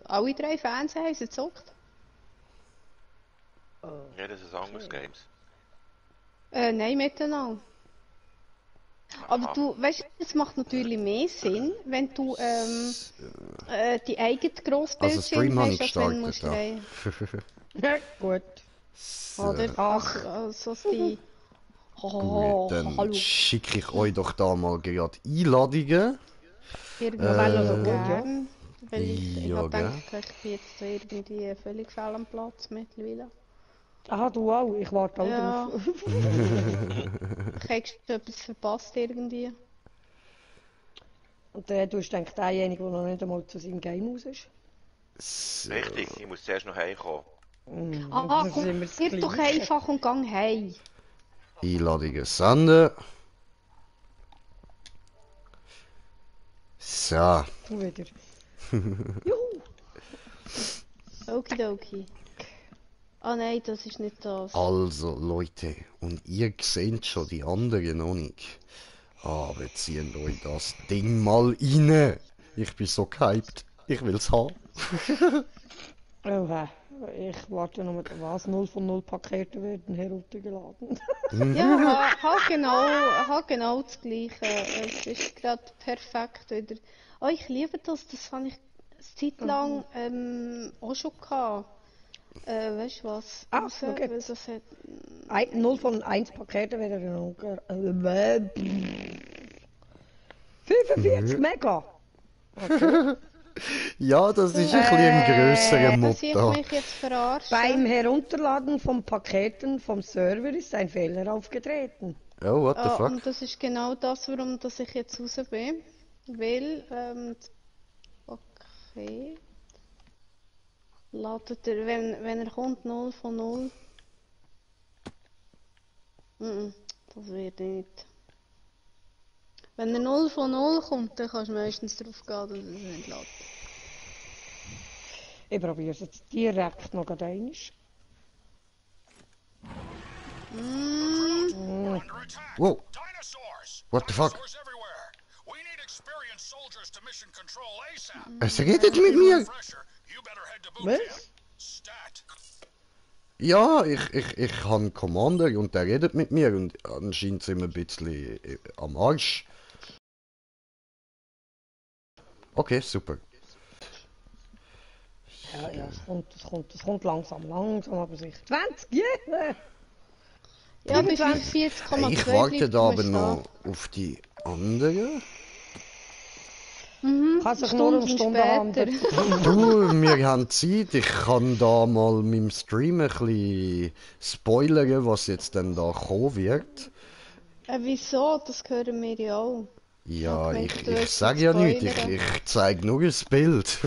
alle 3 Fans haben sie gezockt. Ja, das ist anderes Games. Nein, miteinander. Aber du, weißt du, es macht natürlich mehr Sinn, wenn du die eigene Also Stream Grossbildschirm habe ich hast, als wenn du gestartet, musst ja. Ja, gut. So, oder? Ach. Also die... gut, dann hallo. schicke ich euch doch da mal gerade Einladungen. Irgendwie so gut, ja. gern. Weil ich Ja, hab gell? gedacht, ich bin jetzt so irgendwie völlig fehl am Platz mittlerweile. Aha, du auch. Ich warte auch Ja. drauf. Hast du etwas verpasst irgendwie? Und du hast gedacht, derjenige, der noch nicht einmal zu seinem Game aus ist. So. Richtig, ich muss zuerst noch heimkommen. Das ist Komm, immer das geh doch Gleiche. einfach und gang heim. Einladungen senden. So. Du wieder. Juhu. Okidoki. Ah nein, das ist nicht das. Also, Leute, und ihr seht schon die anderen noch nicht. Aber zieht euch das Ding mal rein. Ich bin so gehypt. Ich will's haben. Oh, ich warte noch mit was 0 von 0 Pakete werden heruntergeladen. Ja, hat genau das Gleiche. Es ist gerade perfekt wieder. Oh, ich liebe das. Das habe ich eine Zeit lang auch schon gehabt. Weißt du was? Ah, Raus, okay. weil das hat... 0 von 1 Pakete werden heruntergeladen. 45 Mega! Ja, das ist ein bisschen ein grösserer Mod Dass ich da. mich jetzt verarsche. Beim Herunterladen von Paketen vom Server ist ein Fehler aufgetreten. Oh, what the fuck? Und das ist genau das, warum dass ich jetzt raus bin. Weil, okay. Ladet er, wenn er kommt, 0 von 0. Das wird nicht. Wenn er 0 von 0 kommt, dann kannst du meistens drauf gehen, dass er es nicht lädt. Ich probiere es jetzt direkt noch einmal. Wow. What the fuck? Es redet mit mir. Was? Ja, ich habe einen Commander und der redet mit mir und anscheinend sind wir ein bisschen am Arsch. Okay, super. Ja, es kommt langsam, aber sicher. 20 Jahre! Ja, bei 25. 45,2 Ich warte bleibt da man aber stehen. noch auf die anderen. Kann sich nur um Stunden später. handeln. Du, wir haben Zeit. Ich kann da mal meinem Stream ein bisschen spoilern, was jetzt denn da kommen wird. Wieso? Das hören wir ja auch. Ja, Okay, ich du hast sage ja nichts, spoilern. ich zeige nur ein Bild.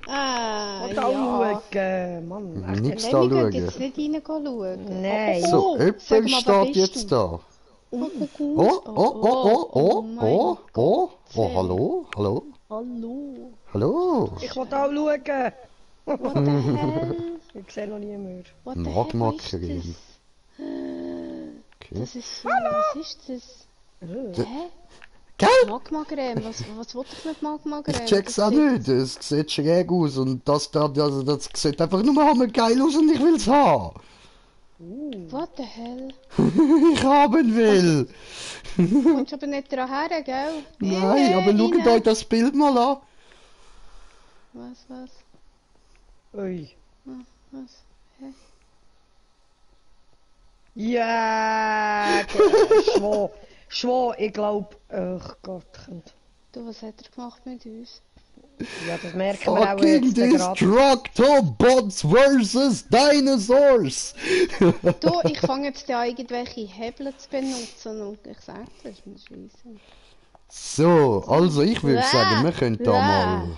Ah, Und ja. schauen, Mann. Echt. Nichts Nein, da wir gehen schauen. jetzt nicht rein. Nein. So, sag jemand mal, wer steht bist jetzt du? da. Oh, Oh, mein oh, Gott. hallo, hallo, Hallo. hallo. Ich will auch schauen. What the hell? Ich sehe noch nie mehr. What the Magma hell ist Creme. das? Okay. Das ist... Was ist das? Hä? Gell? Magma-Creme? Was wollte ich mit Magma-Creme? Ich check's Das auch sieht- nicht, es sieht schräg aus und das da, das sieht einfach nur hammergeil aus und ich will's haben. What the hell? Ich haben will. Kommst aber nicht dran her, gell? Nein, aber schaut euch das Bild mal an. Was? Ui. Was? Ja, Schwo, ich glaube, oh Gott. Du, was hat er gemacht mit uns? Ja, das merken wir auch Fucking jetzt gerade. Destructobots versus Dinosaurs. Du, ich fange jetzt da irgendwelche Hebel zu benutzen und ich sag, das ist mir scheisse. So, also ich würde sagen, wir können da mal...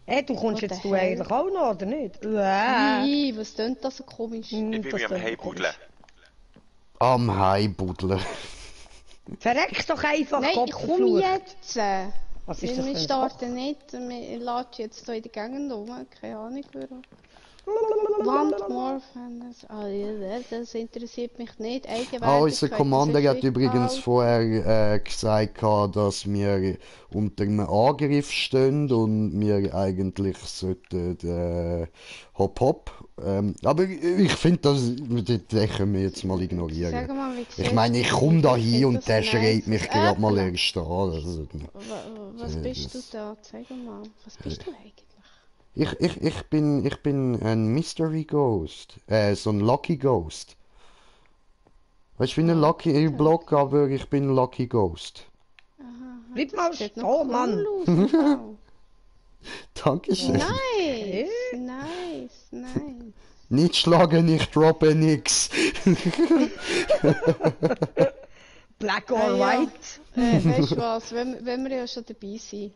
Hey, du kommst What jetzt the du hell? eigentlich auch noch, oder nicht? Was tönt das so komisch? Ich bin Das wie am klingt Heimbudeln. Am Heibuddeln. komisch. Verreck doch einfach, Nein, Gott ich komme verflucht. jetzt! Was ist das Wir für ein starten nicht, wir latschen jetzt hier in der Gegend rum, keine Ahnung warum. Want more fans. Ah, ja, das interessiert mich nicht. Unser Eigenwertigkeit, Commander das hat ist übrigens egal. vorher gesagt, dass wir unter einem Angriff stehen und wir eigentlich sollten hopp hopp. Aber ich finde, den können wir jetzt mal ignorieren. Sag mal, wie Ich siehst meine, ich du komme da das? Ich hin finde und das der ein schreit mich nices gerade mal Äpfel. erst an. Also, Was bist du das, da? Sag mal, was bist du eigentlich? ich bin ein Mystery Ghost. So ein Lucky Ghost. Weißt du, wie ein Ah, Lucky Block, okay. aber ich bin Lucky Ghost. Aha, Bleib mal das sieht noch stehen, cool Mann. aus im Fall. Dankeschön. Okay. Nice. Nicht schlagen, ich droppe nix. Black Ah or ja, white? weißt du was, wenn wir ja schon dabei sind.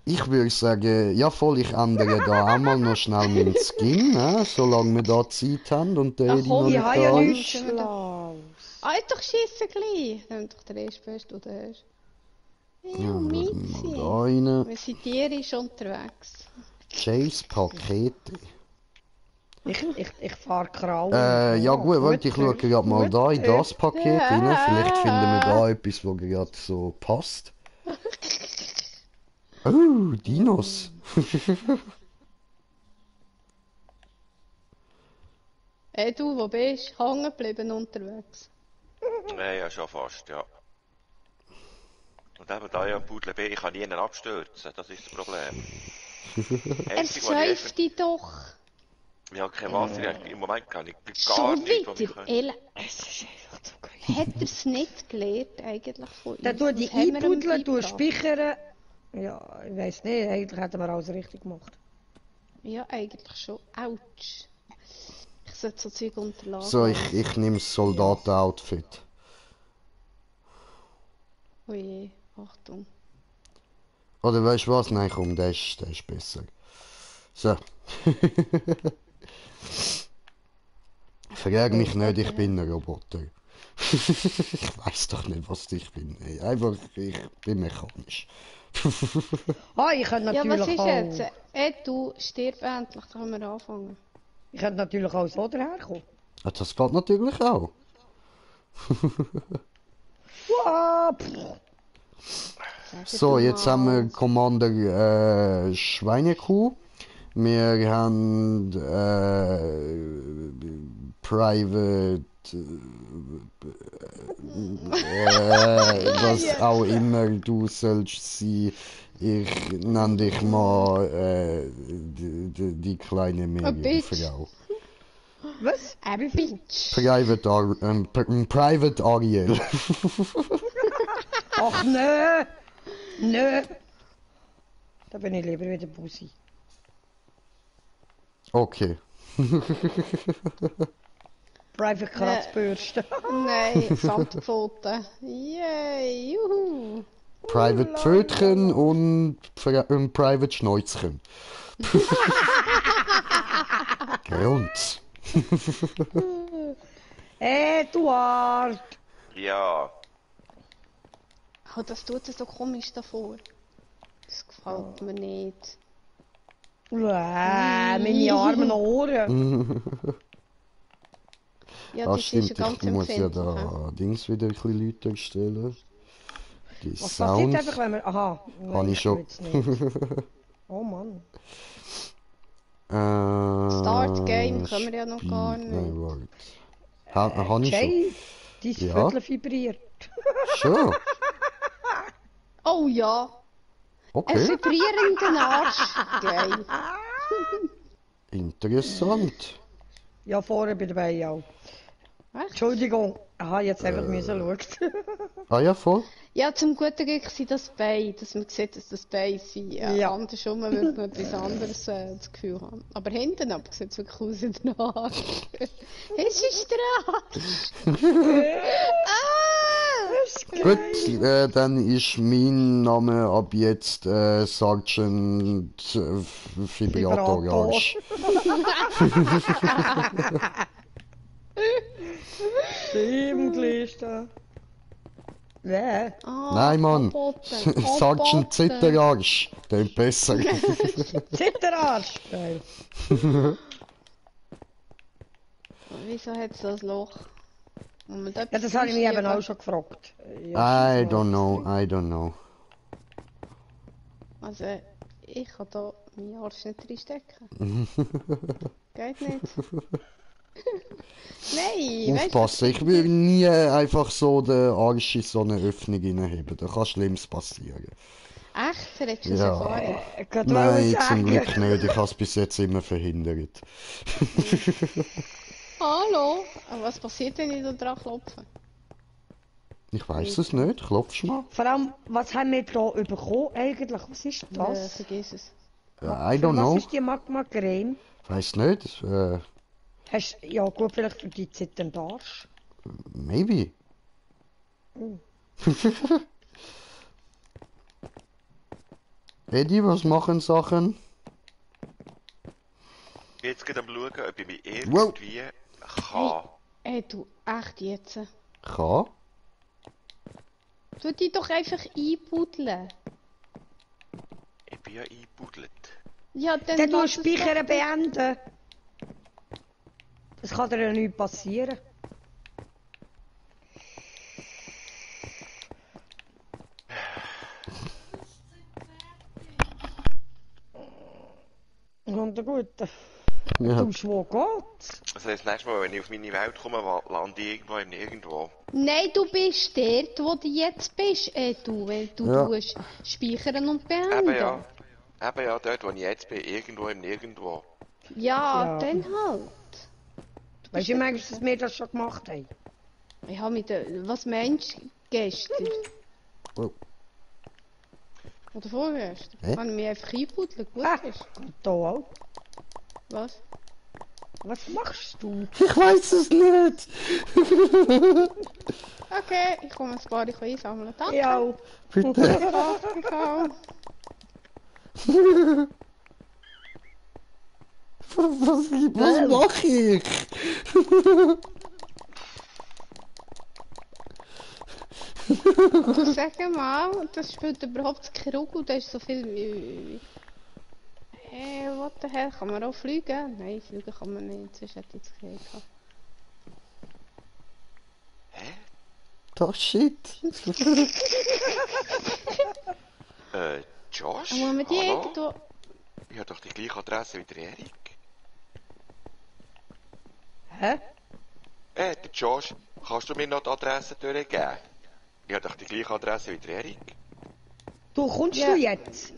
Ich würde sagen, ja voll, ich ändere da einmal noch schnell meinen Skin, ne? Solange wir da Zeit haben und der Ach Edi noch komm, Ich nicht habe ja da nichts ist. sind wir da. Schlaues. Ah, doch schiessen gleich. Nimm doch den ersten Best, den du hast. Ja, Ja, schauen wir mal Miezi. da rein. Wir sind tierisch unterwegs. Chase Pakete. Ich fahre Kraul. Ja gut, warte, ich schaue gerade mal da in das Paket rein. Vielleicht finden wir da etwas, wo gerade so passt. Oh, Dinos. Hey du, wo bist du? Hängen geblieben unterwegs. Ja, schon fast, ja. Und eben da ja am Pudel bin, ich kann nie einen abstürzen, das ist das Problem. Er Einzig, was ich einfach... säuft dich doch. Ich habe kein Wasser, im Moment kann ich gar Schon nichts, was wieder. ich kann. Es ist einfach so geil. Hat er es nicht gelernt eigentlich von uns? Dann tue die Was haben wir ihm einpuddeln, tue beigebracht? speichern. Ja, ich weiss nicht, eigentlich hätten wir alles richtig gemacht. Ja, eigentlich schon. Autsch. Ich sollte so Zeug unterlagen. So, ich nehme das Soldaten-Outfit. Oh je, Achtung. Oder weißt du was? Nein, komm, der ist besser. So. Frag mich nicht, ich bin ein Roboter. Ich weiß doch nicht, was ich bin. Ey, einfach, ich bin mechanisch. Ah, ich könnte Ja, was natürlich ist jetzt? auch... Du, stirb endlich, da können wir anfangen. Ich könnte natürlich auch so daherkommen. Ah, das geht natürlich auch. Wow, pff. So, jetzt haben wir Commander Schweinekuh. Wir haben Private was auch immer du sollst sein. Ich nenne dich mal die kleine Bitch. Meerjungfrau. Was? Ein Bitch. Private Ariel. Ach, nö! Nö! Da bin ich lieber wieder Bussi. Okay. Private Kratzbürste. Nein, Samtpfoten. Yay, juhu. Private Pfötchen und Private Schnäuzchen. Grunz. Eduard! Ja, Oh, das tut so komisch davor. Das gefällt mir nicht. Meine armen Ohren. Ja, Ah, das stimmt, ist ganz ich muss ja empfindlich. da Dings wieder ein bisschen lauter stellen. Die Was passiert Sounds einfach, wenn wir... Aha. habe ich schon. jetzt nicht. Oh Mann. Start Game können wir ja noch gar nicht. Nein, warte. Habe ich schon. Jay, dein Ja. Viertel vibriert. Schon? Oh ja, ein Okay, vibrierenden Arsch. Geil. interessant. Ja, vorne bei dabei auch. Echt? Entschuldigung. Aha, jetzt einfach müssen schauen. Ah ja, voll. Ja, zum guten Glück sind das Beine, dass man sieht, dass das Beine sind. Ja. Andersrum würde man etwas anderes das Gefühl haben. Aber hinten aber sieht es wirklich aus wie ein Arsch. Es ist der Arsch. Gut, dann ist mein Name ab jetzt Sergeant Vibrator Arsch. Stimmgliste. Wer? Ah, Nein, Mann. Roboter, Sergeant Zitterarsch. Der ist besser. Zitterarsch. Geil. wieso hat es das Loch? Ja, das habe ich mich eben auch schon gefragt. I don't know. Also, ich kann da meinen Arsch nicht reinstecken. Geht nicht. Nein, weißt du, Aufpassen, ich würde nie einfach so den Arsch in so eine Öffnung hineinheben. Da kann Schlimmes passieren. echt? Hättest du das Ja. erfahren? Ich kann Nein, zum sagen. Glück nicht. Ich habe es bis jetzt immer verhindert. Hallo? Aber was passiert, wenn ich da dran klopfe? Ich weiß es nicht. Klopfst du mal? Vor allem, was haben wir da bekommen eigentlich? Was ist das? Vergiss es. I don't Was know. ist die Magma-Creme? Weiß nicht. Ja gut, vielleicht für die Zeit den Arsch. Maybe. Eddie, was machen Sachen? Ich bin jetzt gerade am schauen, ob ich mich Wow. irgendwie kann. Ey, du, echt jetzt? Kann? Tu die doch einfach einbuddeln. Ich bin ja eingebuddelt. Ja, dann Dann du lass es Speichern doch- beenden. Das kann dir ja nicht passieren. Und der Gute. Ja. Du, wo geht's? Also das nächste Mal, wenn ich auf meine Welt komme, lande ich irgendwo im Nirgendwo. Nein, du bist dort, wo du jetzt bist. Du, wenn du Ja. tust, speichern und beenden. Eben ja. Eben ja, dort wo ich jetzt bin, irgendwo im Nirgendwo. Ja, Ja. dann halt. Weißt du, manchmal, dass wir das schon gemacht haben? Ich habe mit der... Was meinst du gestern? Oh. Oder vorgestern? Hä? Habe ich mich einfach einbuddelt. Gut Ah. ist. Und da auch. Was? Was machst du? Ich weiß es nicht. Okay, ich komme ein paar einsammeln. Danke. Ja. Bitte. Ich auch. Was mache ich? Du sag mal, das spielt überhaupt keine Rolle. Da ist so viel... what the hell? Kann man auch fliegen? Nein, fliegen kann man nicht. Sonst hätte ich es gekriegt. Oh shit. Josh? Aber mit die Hallo? irgendwo... Ich habe doch die gleiche Adresse wie der Erik. Hä? Der Josh, kannst du mir noch die Adresse durchgeben? Ich habe doch die gleiche Adresse wie der Erik. Du, kommst Ja. du jetzt?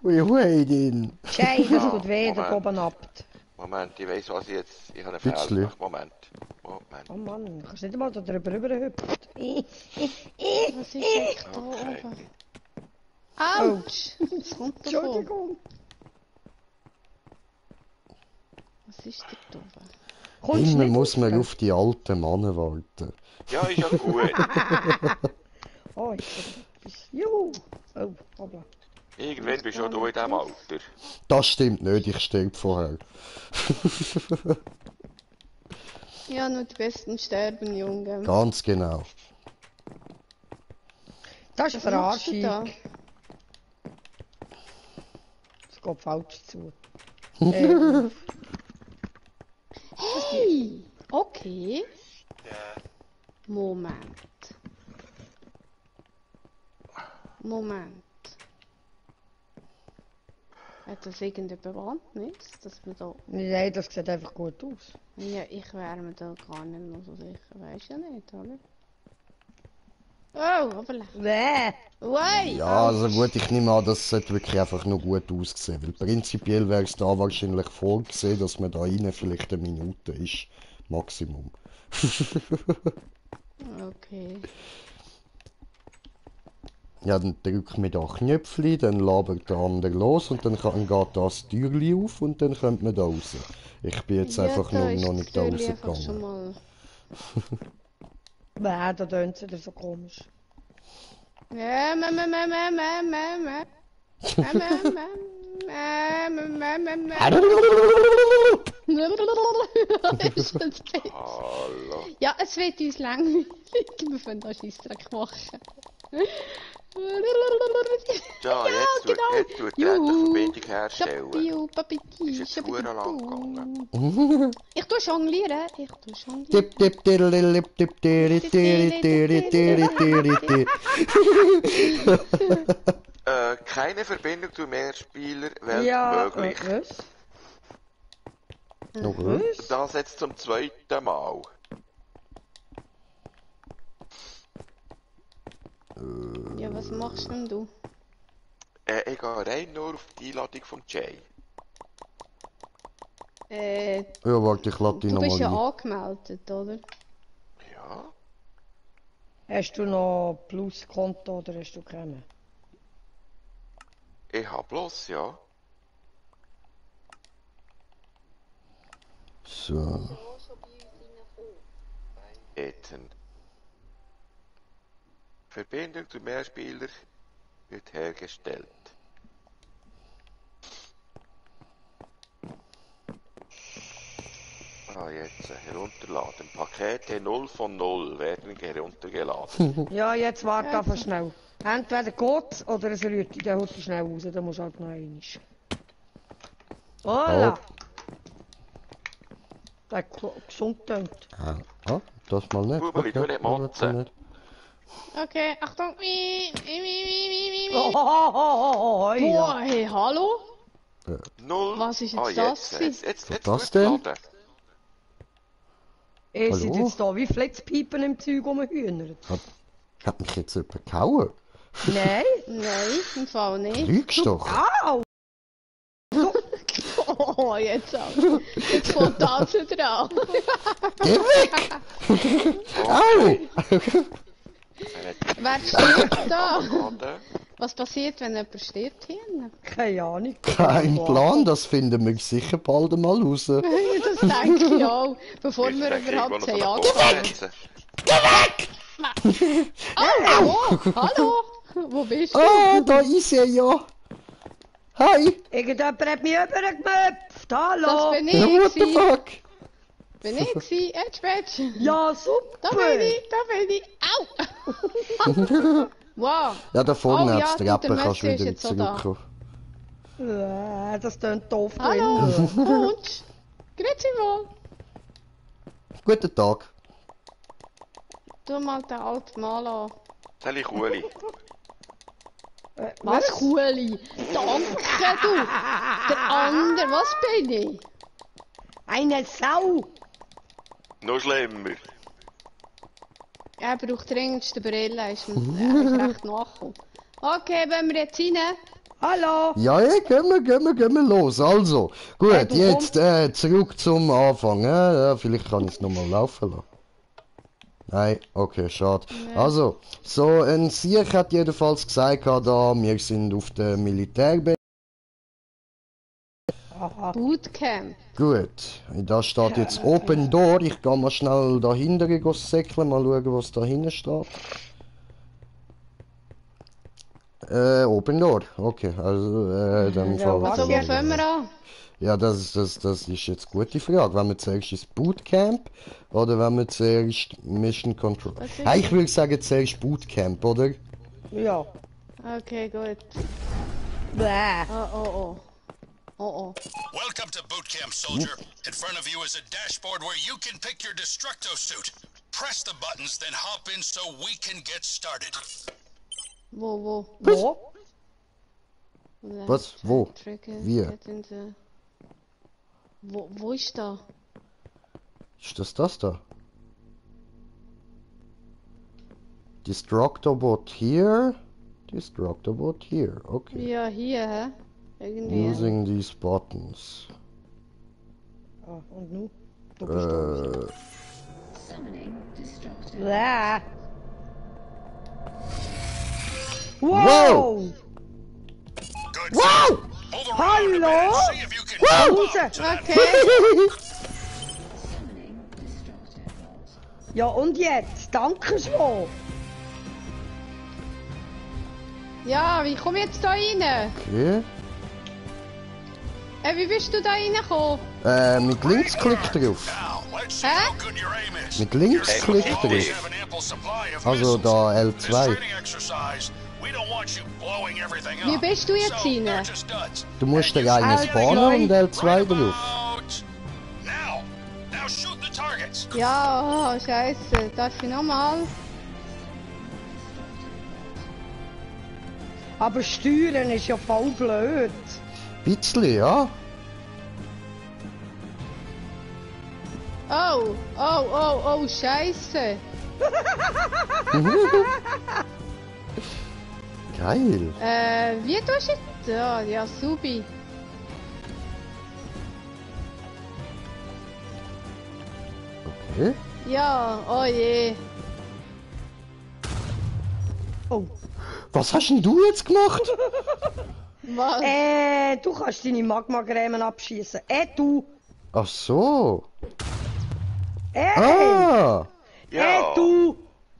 We're waiting. Jay, das tut weh, der Moment. oben ab. Moment, ich weiss, was ich jetzt... Ich habe einen Bisschen. Fehler gemacht. Moment. Oh Mann, kannst du nicht mal da drüber rüberhüpfen? Was ist echt da Okay. oben? Autsch! Was kommt da vor? Entschuldigung. Was ist da oben? Kommst du Immer nicht muss man raus? auf die alten Männer warten. Ja, ist ja gut. Oh, ich etwas. Juhu. Oh, hoppla. Irgendwann bist du du in diesem Alter. Das stimmt nicht, ich sterbe vorher. Ja, nur die Besten sterben, Junge. Ganz genau. Das ist Was machst du da? Verarschung. Es geht falsch zu. Hey! Okay. Moment. Hat das irgendeine Bewandtnis, dass man da... Nein, das sieht einfach gut aus. Ja, ich wäre mir da gar nicht mehr so sicher. Weiß ja nicht, oder? Oh, aber... Bäh. Wey! Ja, also gut, ich nehme an, das sollte wirklich einfach nur gut aussehen. Weil prinzipiell wäre es da wahrscheinlich vorgesehen, dass man da rein vielleicht eine Minute ist. Maximum. Okay. Ja, dann drückt man da Knöpfchen, dann labert der andere los und dann geht das Türchen auf und dann kommt man da raus. Ich bin jetzt einfach da nur ist noch das nicht da Türchen einfach schon rausgegangen. mal... Bäh, da tönt es wieder so komisch. Ja, Hallo. Ja, es wird uns langweilig. Wir können da Scheissdreck machen. Ja, jetzt tut er die Verbindung herstellen. Shabiu, Babidi, Ist jetzt verdammt lang gegangen. Ich tue jonglieren. Tip, tip, tiddlilip, tip, tiri, tiri, tiri, tiri, tiri, tiri. Keine Verbindung zu Mehrspieler-Welt Ja, möglich. was? Okay. Das jetzt zum zweiten Mal. Ja, was machst denn du? Ich gehe rein nur auf die Einladung von Jay. Ja, warte, ich lade dich Du bist nochmal ja ein. angemeldet, oder? Ja. Hast du noch Pluskonto oder hast du keine? Ich hab bloß, ja. So. Jetzt. Verbindung zu Mehrspieler wird hergestellt. Jetzt herunterladen. Pakete 0 von 0 werden heruntergeladen. Ja, jetzt warte einfach schnell. Entweder geht's oder es rührt dich dann heute schnell raus, dann musst du halt noch einmal. Voilà! Der hat gesund tönt. Ah, das mal nicht. Bubeli, du nicht motzen. nicht. Okay, Achtung. Oh, ja. Boah, hey, hallo? 0. Was ist jetzt das gewesen? Jetzt Was denn? geladen. Ihr seid Hallo? jetzt da wie Flitzpiepen im Zeug rumhühnert. Hat mich jetzt jemand gehauen? Nein? Nein, im Fall nicht. Lügst doch. Au! Oh, jetzt auch. Jetzt kommt das wieder an. Geh weg! Au! Wer stirbt da? Geladen. Was passiert, wenn jemand stirbt hier? Keine Ahnung. Kein Plan, das finden wir sicher bald mal raus. Das denke ich auch. Bevor Ist wir der Krieg, überhaupt der noch haben angefangen. Oh, hallo? Wo bist du? Ah, da ist er ja. Hi! Irgendjemand hat mich übergemöpft. Hallo! Das bin Ja, what ich. the fuck? Bin ich gewesen? Edge. Ja, super! Da bin ich. Au! Wow. Ja, da vorne Oh, hat's ja, Treppen, der kannst du Messi ist wieder jetzt auch da. zurückkommen. Das tönt doof Hallo. drin. Und? Grüezi wohl. Guten Tag. Tu mal den alten Mann an. Sally Kuhli. Was, Kuhli? Danke, du. Der andere, was bin ich? Eine Sau! Noch schlimmer. Er braucht dringendste Brille, ist recht nachgekommen. Okay, wenn wir jetzt rein. Hallo! Ja, gehen wir los. Also, gut, du jetzt zurück zum Anfang. Ja, vielleicht kann ich es nochmal laufen lassen. Nein, okay, schade. Also, so ein Sieg hat jedenfalls gesagt, da wir sind auf der Militärbase. Bootcamp. Gut, da steht jetzt Open Door. Ich gehe mal schnell dahinter säckeln, mal schauen, was da hinten steht. Open Door, okay, also dann Ja, Fall. was Also, wo fangen wir an? Ja, das ist jetzt eine gute Frage. Wenn wir zuerst ins Bootcamp oder wenn wir zuerst Mission Control. Was ist Hey, ich würde sagen zuerst Bootcamp, oder? Ja. Okay, gut. Bäh. Oh. Welcome to Boot Camp, soldier. In front of you is a dashboard where you can pick your Destructo suit. Press the buttons, then hop in so we can get started. Wo? Wo? Was? Wo? Trigger, Wie? get in the- Wo ist da? Ist das da? Destructobot here. Destructobot here. Okay. Ja, hier, hä? Irgendwie. Using these buttons. Ah, und nu? Du bist da. Bäh. Wow! Good. Wow! Hold around a Hallo? minute. See if you can jump Raus! up to that. Okay. Ja, und jetzt? Danke schon! Ja, wie komm ich jetzt da rein? Okay. Wie bist du da reingekommen? Mit Linksklick drauf. Now, let's see Huh? how good your aim is. Mit Linksklick You always drauf. have an ample supply of Also missiles. da This L2. training exercise, we don't want want you blowing everything Wie up. bist du jetzt So, rein? they're just duds. Du musst den And einen you spawnen und L2 right drauf. about now. Now shoot the targets. Ja, scheiße. Darf ich nochmal? Aber steuern ist ja voll blöd. Bisschen, ja. Oh, oh, oh, oh, scheiße. Geil. Wie tust du jetzt? Ja, ja, subi. Okay. Ja, oh je. Oh. Was hast denn du jetzt gemacht? Was? Du kannst deine Magma-Grämen abschießen. Du. Ach so. Hey. Ah. Ja. Du.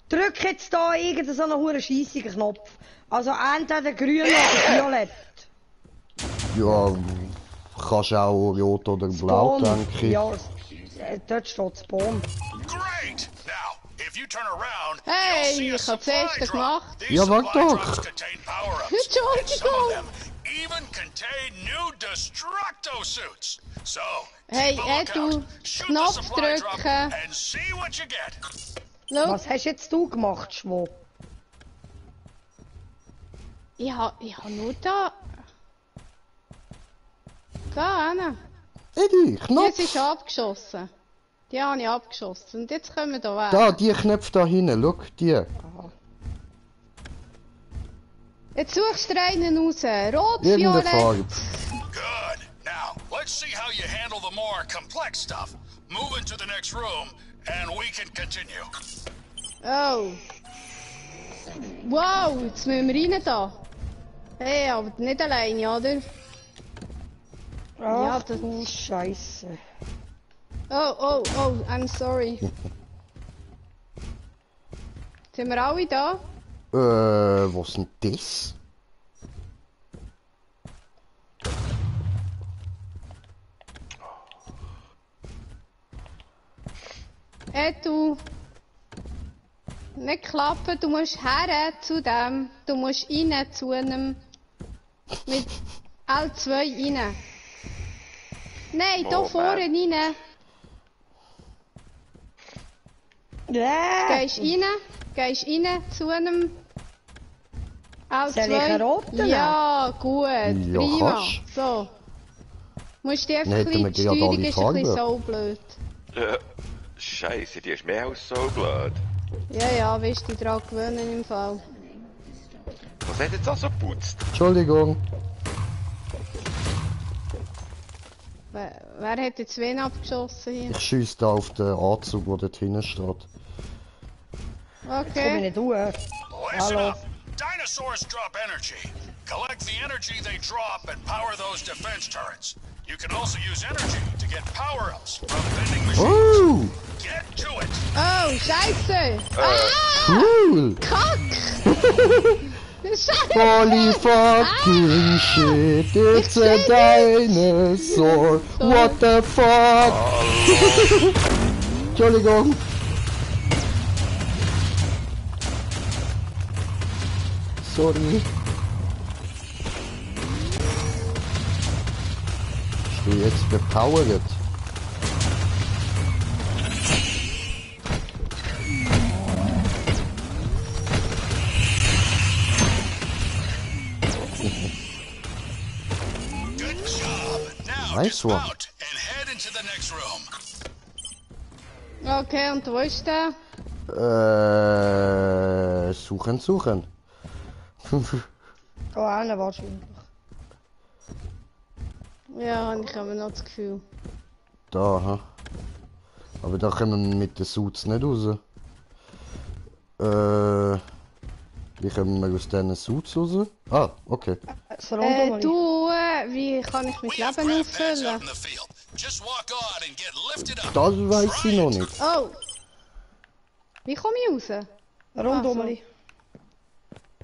Drück jetzt da irgendeinen so einen hohen scheissigen Knopf. Also entweder grün oder violett. Ja, kannst auch rot oder blau, denke ich. Ja, dort steht Spawn. Great. Now, if you turn around, Hey, you'll see a ich hab's supply erst drop. gemacht. These Ja, warte supply doch. drops contain power-ups. Entschuldigung. And some of them even contain new Destructo suits. So, Hey, keep a lookout. Edu, Shoot Knopf the supply drop drücken. and see what you get. Schau, Was hast jetzt du gemacht, Schwo? ich hab nur da... Da hin. Eddie, Jetzt Knopf. ist abgeschossen. Die habe ich abgeschossen. Und jetzt kommen wir da weg. Da, die Knöpfe da hinten, schau, die. Jetzt suchst du einen raus. Rot, Irgendeine violett. Farbe. Good. Now, let's see how you handle the more complex stuff. Move into the next room, and we can continue. Oh. Wow, jetzt müssen wir rein da. Hey, aber nicht alleine, oder? Ja, Ach du Scheiße. Oh, oh, oh, I'm sorry. Sind wir alle da? Was ist denn das? Du. Nicht klappen, du musst her zu dem. Du musst rein zu einem. Mit L2 rein. Nein, da Oh, vorne rein. Ja. Gehst rein zu einem. L2. Soll ich einen roten Ja, gut, Ja, prima. kannst. So. Musst die einfach Dann ein hätten wir bisschen, die gerade Steuerung alle ist ein bisschen Farben. so blöd. Scheiße, die ist mehr als so blöd. Ja, ja, wirst dich dran gewöhnen im Fall. Was hat jetzt also geputzt? Entschuldigung. Wer hat jetzt wen abgeschossen hier? Ich schieße da auf den Anzug, der dort hinten steht. Komm ich Okay. nicht durch. Listen Hallo. up. Dinosaurs drop energy. Collect the energy they drop and power those defense turrets. You can also use energy to get power-ups from vending machines. Oh, Get to it. Oh, Scheiße! Ah! cool. Kack! Scheiße! Holy fucking shit, it's a dinosaur. What the fuck? Entschuldigung. Sorry. Bist du jetzt bepowert? Good job. Now Nice one. dismount and head into the next room. Okay, und wo ist der? Suchen. Da hinten wahrscheinlich. Ja, ich habe noch das Gefühl. Da, ha. Aber da kommen wir mit den Suits nicht raus. Wie kommen wir aus diesen Suits raus? Ah, okay. Das Rondel Du, wie kann ich mein We have Leben grab pads out auffüllen? in the field. Just walk on and get lifted up. Das weiß ich noch nicht. Oh! Wie komme ich raus? Rundumeli.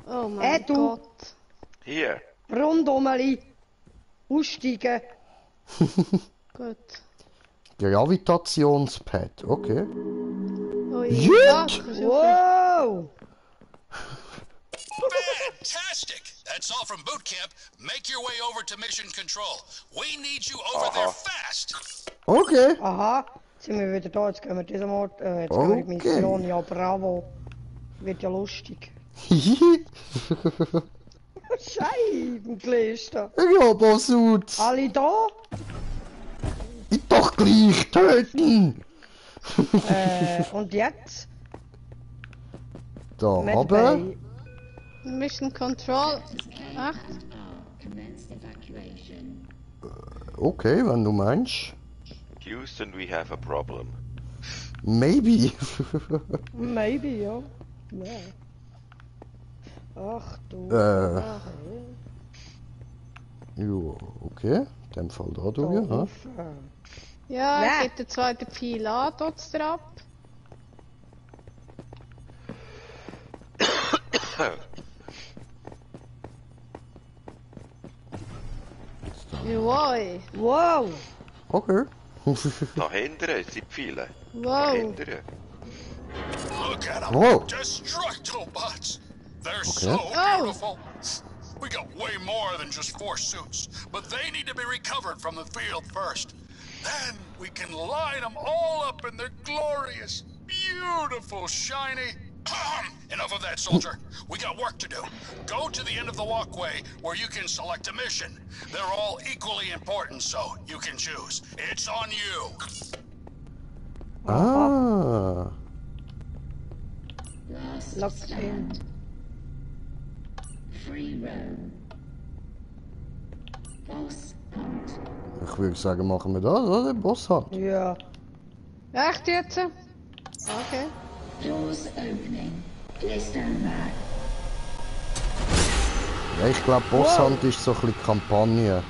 Oh mein Du. Gott. Hier. Rundumeli. Aussteigen. Gut. Gravitationspad, okay. Oh Jut! ja, das ist okay. Wow. Fantastic. That's all from boot camp. Make your way over to mission control. We need you over there fast. Okay. Aha, jetzt sind wir wieder da, jetzt gehen wir diesen Ort, jetzt gehen wir in die Okay. Mission, ja bravo. Wird ja lustig. Scheibenkleister. Ja, Bossut. Alle da? Ich doch gleich töten. Und jetzt? Da Mit haben bei- Mission Control. Echt? Okay, wenn du meinst. Houston, we have a problem. Maybe. Maybe, ja. Ja. Ach du. Ja, okay. In dem Fall da durch, ja. Ja, Ja. geht der zweite Pfeil an, dort drauf. Jawohl. Wow. Okay. Da hinten sind viele. Da Wow. hinten. Look at them. Whoa. Destructobots. They're Okay. so Oh. beautiful. We got way more than just 4 suits, but they need to be recovered from the field first. Then we can line them all up in their glorious, beautiful, shiny... Enough of that, soldier. We got work to do. Go to the end of the walkway where you can select a mission. They're all equally important, so you can choose. It's on you. Ah. Locked in. Ich würde sagen, machen wir das, oder? Boss hat. Ja. Echt jetzt? Okay. Ja, ich glaube, Bosshand ist so ein bisschen Kampagne.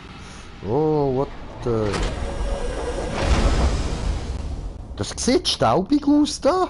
Oh, what the... Das sieht staubig aus da.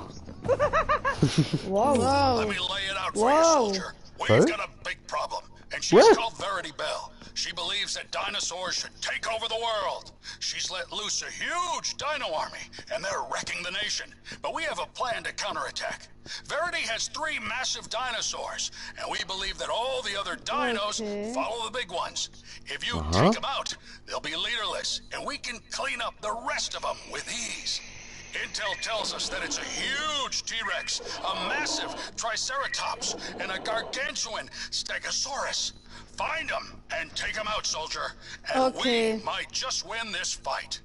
Wow. Wow. Let me lay it out for you, Whoa. soldier. We've Huh? got a big problem, and she's What? called Verity Bell. She believes that dinosaurs should take over the world. She's let loose a huge dino army, and they're wrecking the nation. But we have a plan to counterattack. Verity has 3 massive dinosaurs, and we believe that all the other dinos Okay. follow the big ones. If you take them out, they'll be leaderless, and we can clean up the rest of them with ease. Intel tells us that it's a huge T-Rex, a massive Triceratops, and a gargantuan Stegosaurus. Find them and take them out, soldier. And Okay. we might just win this fight.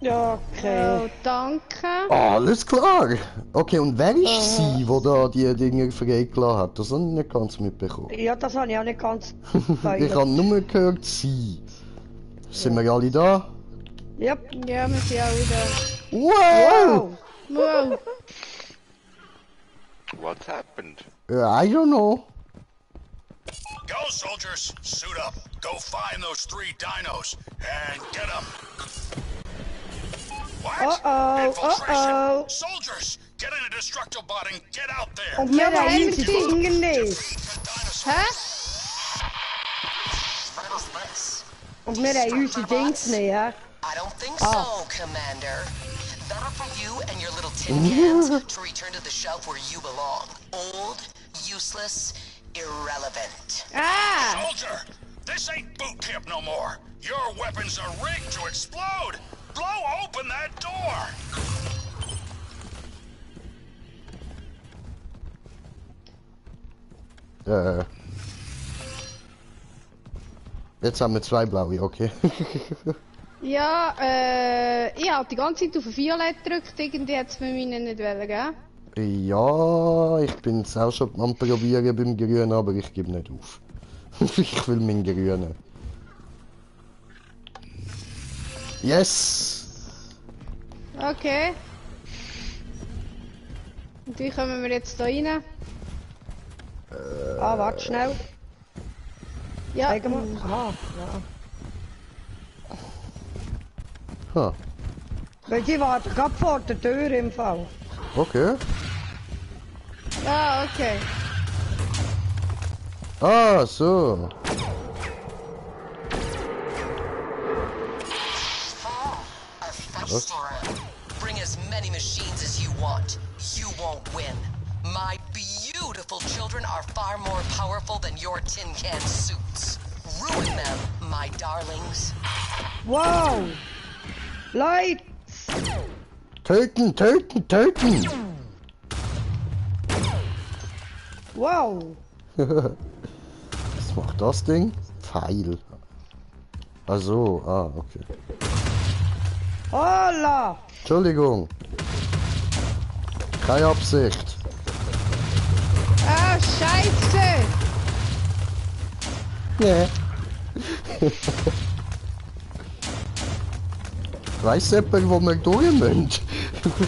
Ja, okay. Oh, danke. Alles klar. Okay, und wer ist sie, wo da die Dinger freigelassen hat? Das habe ich nicht ganz mitbekommen. Ja, das habe ich auch nicht ganz Ich gefeiert. habe nur gehört, sie. Sind wir alle da? Yep. Ja, wir sind auch wieder. Wow! Wow. What happened? I don't know. Go, soldiers. Suit up. Go find those 3 dinos and get them. What? Uh-oh, Infiltration. uh-oh. Soldiers, get in a Destructobot and get out there. Und wir aber haben haben unsere sie- Finger nicht. Hä? Und wir haben unsere Dings nicht, ja? I don't think so, Commander. Better for you and your little tin cans to return to the shelf where you belong. Old, useless, irrelevant. Ah! Soldier, this ain't boot camp no more. Your weapons are rigged to explode. Blow open that door. Jetzt haben wir 2 blaue, okay. Ja, ich habe die ganze Zeit auf Violett gedrückt, irgendwie hat es mir meine nicht wollen, gell? Ja, ich bin es auch schon am Probieren beim Grünen, aber ich gebe nicht auf. Ich will meinen Grünen. Yes! Okay. Und wie kommen wir jetzt da rein? Ah, warte schnell. Ja, Zeig mal. Aha, ja. Ha, Weil die warten gerade vor der Tür im Fall. okay. ah, okay. Ah, so. A fast round. Bring as many machines as you want. You won't win. My beautiful beautiful children are far more powerful than your tin can suits. Ruin them, my darlings. Wow! Lights! Töten, töten, töten! Wow! Was macht das Ding? Pfeil. Also, okay. Holla! Entschuldigung. Keine Absicht. Ah, Scheiße! Nee. Weiss jemand, wo wir durch müssen?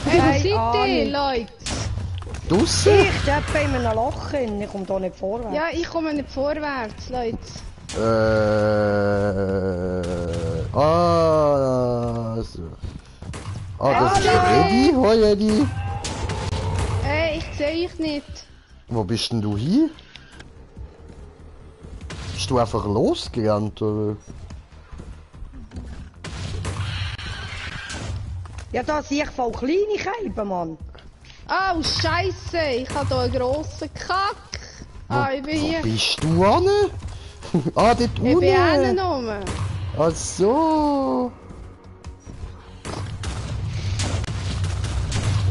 Hey, wo Keine seid ihr, Ahnung. Leute? Draussen? Ich steppe in einem Loch hin, ich komme da nicht vorwärts. Ja, ich komme nicht vorwärts, Leute. So. Das ist Eddie. Hoi Eddie. Ich sehe euch nicht. Wo bist denn du hier? Bist du einfach losgerannt, oder? Ja, da sehe ich voll kleine Scheiben, Mann. Oh, Scheiße! Ich habe hier einen grossen Kack. Ich bin Wo hier. bist du an? Dort Ich bin unten. hinten rum. Ach so.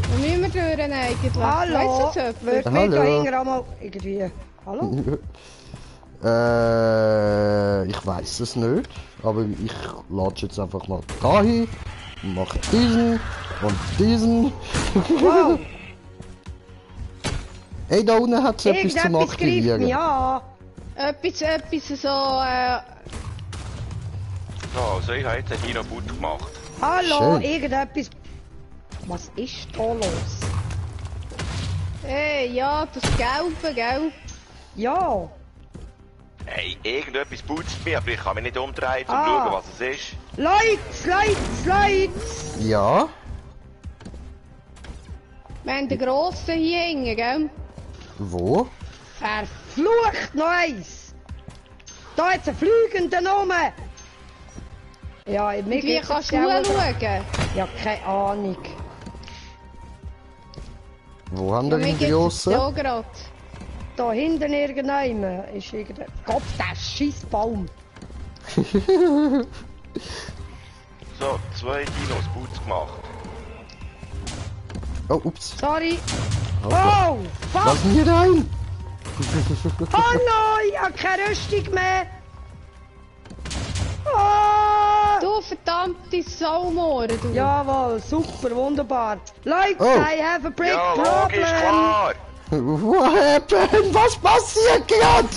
Wo müssen wir durch eigentlich? Hallo? Weißt du das Würde jemand? mir da Hallo? hinten einmal irgendwie... Hallo? Ich weiß es nicht, aber ich lade jetzt einfach mal dahin, mach diesen und diesen. Wow! Ey, da unten hat es etwas zum Irgendetwas greift mich Aktivieren. an. Etwas so, So, also ich habe jetzt einen Dino-Boot gemacht. Hallo, Schön. irgendetwas... Was ist da los? hey, ja, das Gelbe, gell? Ja, Hey, irgendetwas putzt mich, aber ich kann mich nicht umdrehen, um zu Ah. schauen, was es ist. Lights! Ja, Wir haben den Grossen hier hängen, gell? wo? Verflucht noch eins! Da hat's einen Fliegenden rum! Ja, mir Wie geht's kannst jetzt du auch- schauen? Ja, keine Ahnung. Wo haben Ja, wir mir den geht's grossen? so gerade. Da hinten irgendeinem ist irgendein... Gott, der Scheissbaum! So, 2 Dinos, Boots gemacht. Oh, ups. Sorry! Also, Oh! Fuck! lass mich rein! Oh nein! Ich hab keine Rüstung mehr! Oh! Du verdammte Saumohren, du. Jawohl, super, wunderbar. Leute, Oh. I have a big Ja, logisch, problem! klar! What happened? Was passiert gerade?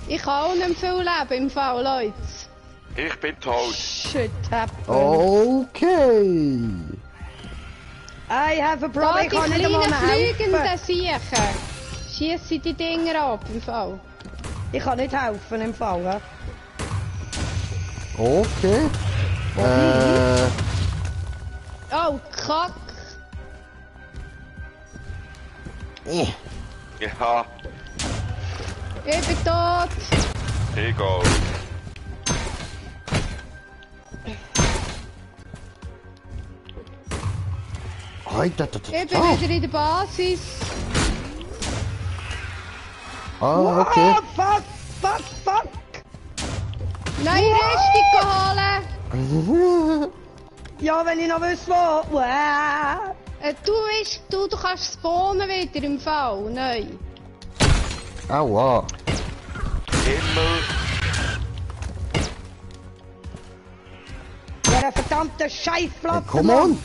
Ich habe auch nicht viel Leben im Fall, Leute. Ich bin tot. Shit happened. Okay. I have a Da problem, die ich kann nicht einmal kleinen fliegenden helfen. Siechen. Schiessen die Dinger ab im Fall. Ich kann nicht helfen im Fall, ja? Okay. Oh, Kack. Ja, Ich bin tot. egal. Alter, Ich bin wieder in der Basis. okay. Oh, fuck, fuck, fuck! Neue Rüstung holen. Ja, wenn ich noch wüsste, wo. Wow. Du kannst spawnen wieder im Fall. Neu. Aua. Himmel. Ja, der verdammte Scheißplatz. Come on.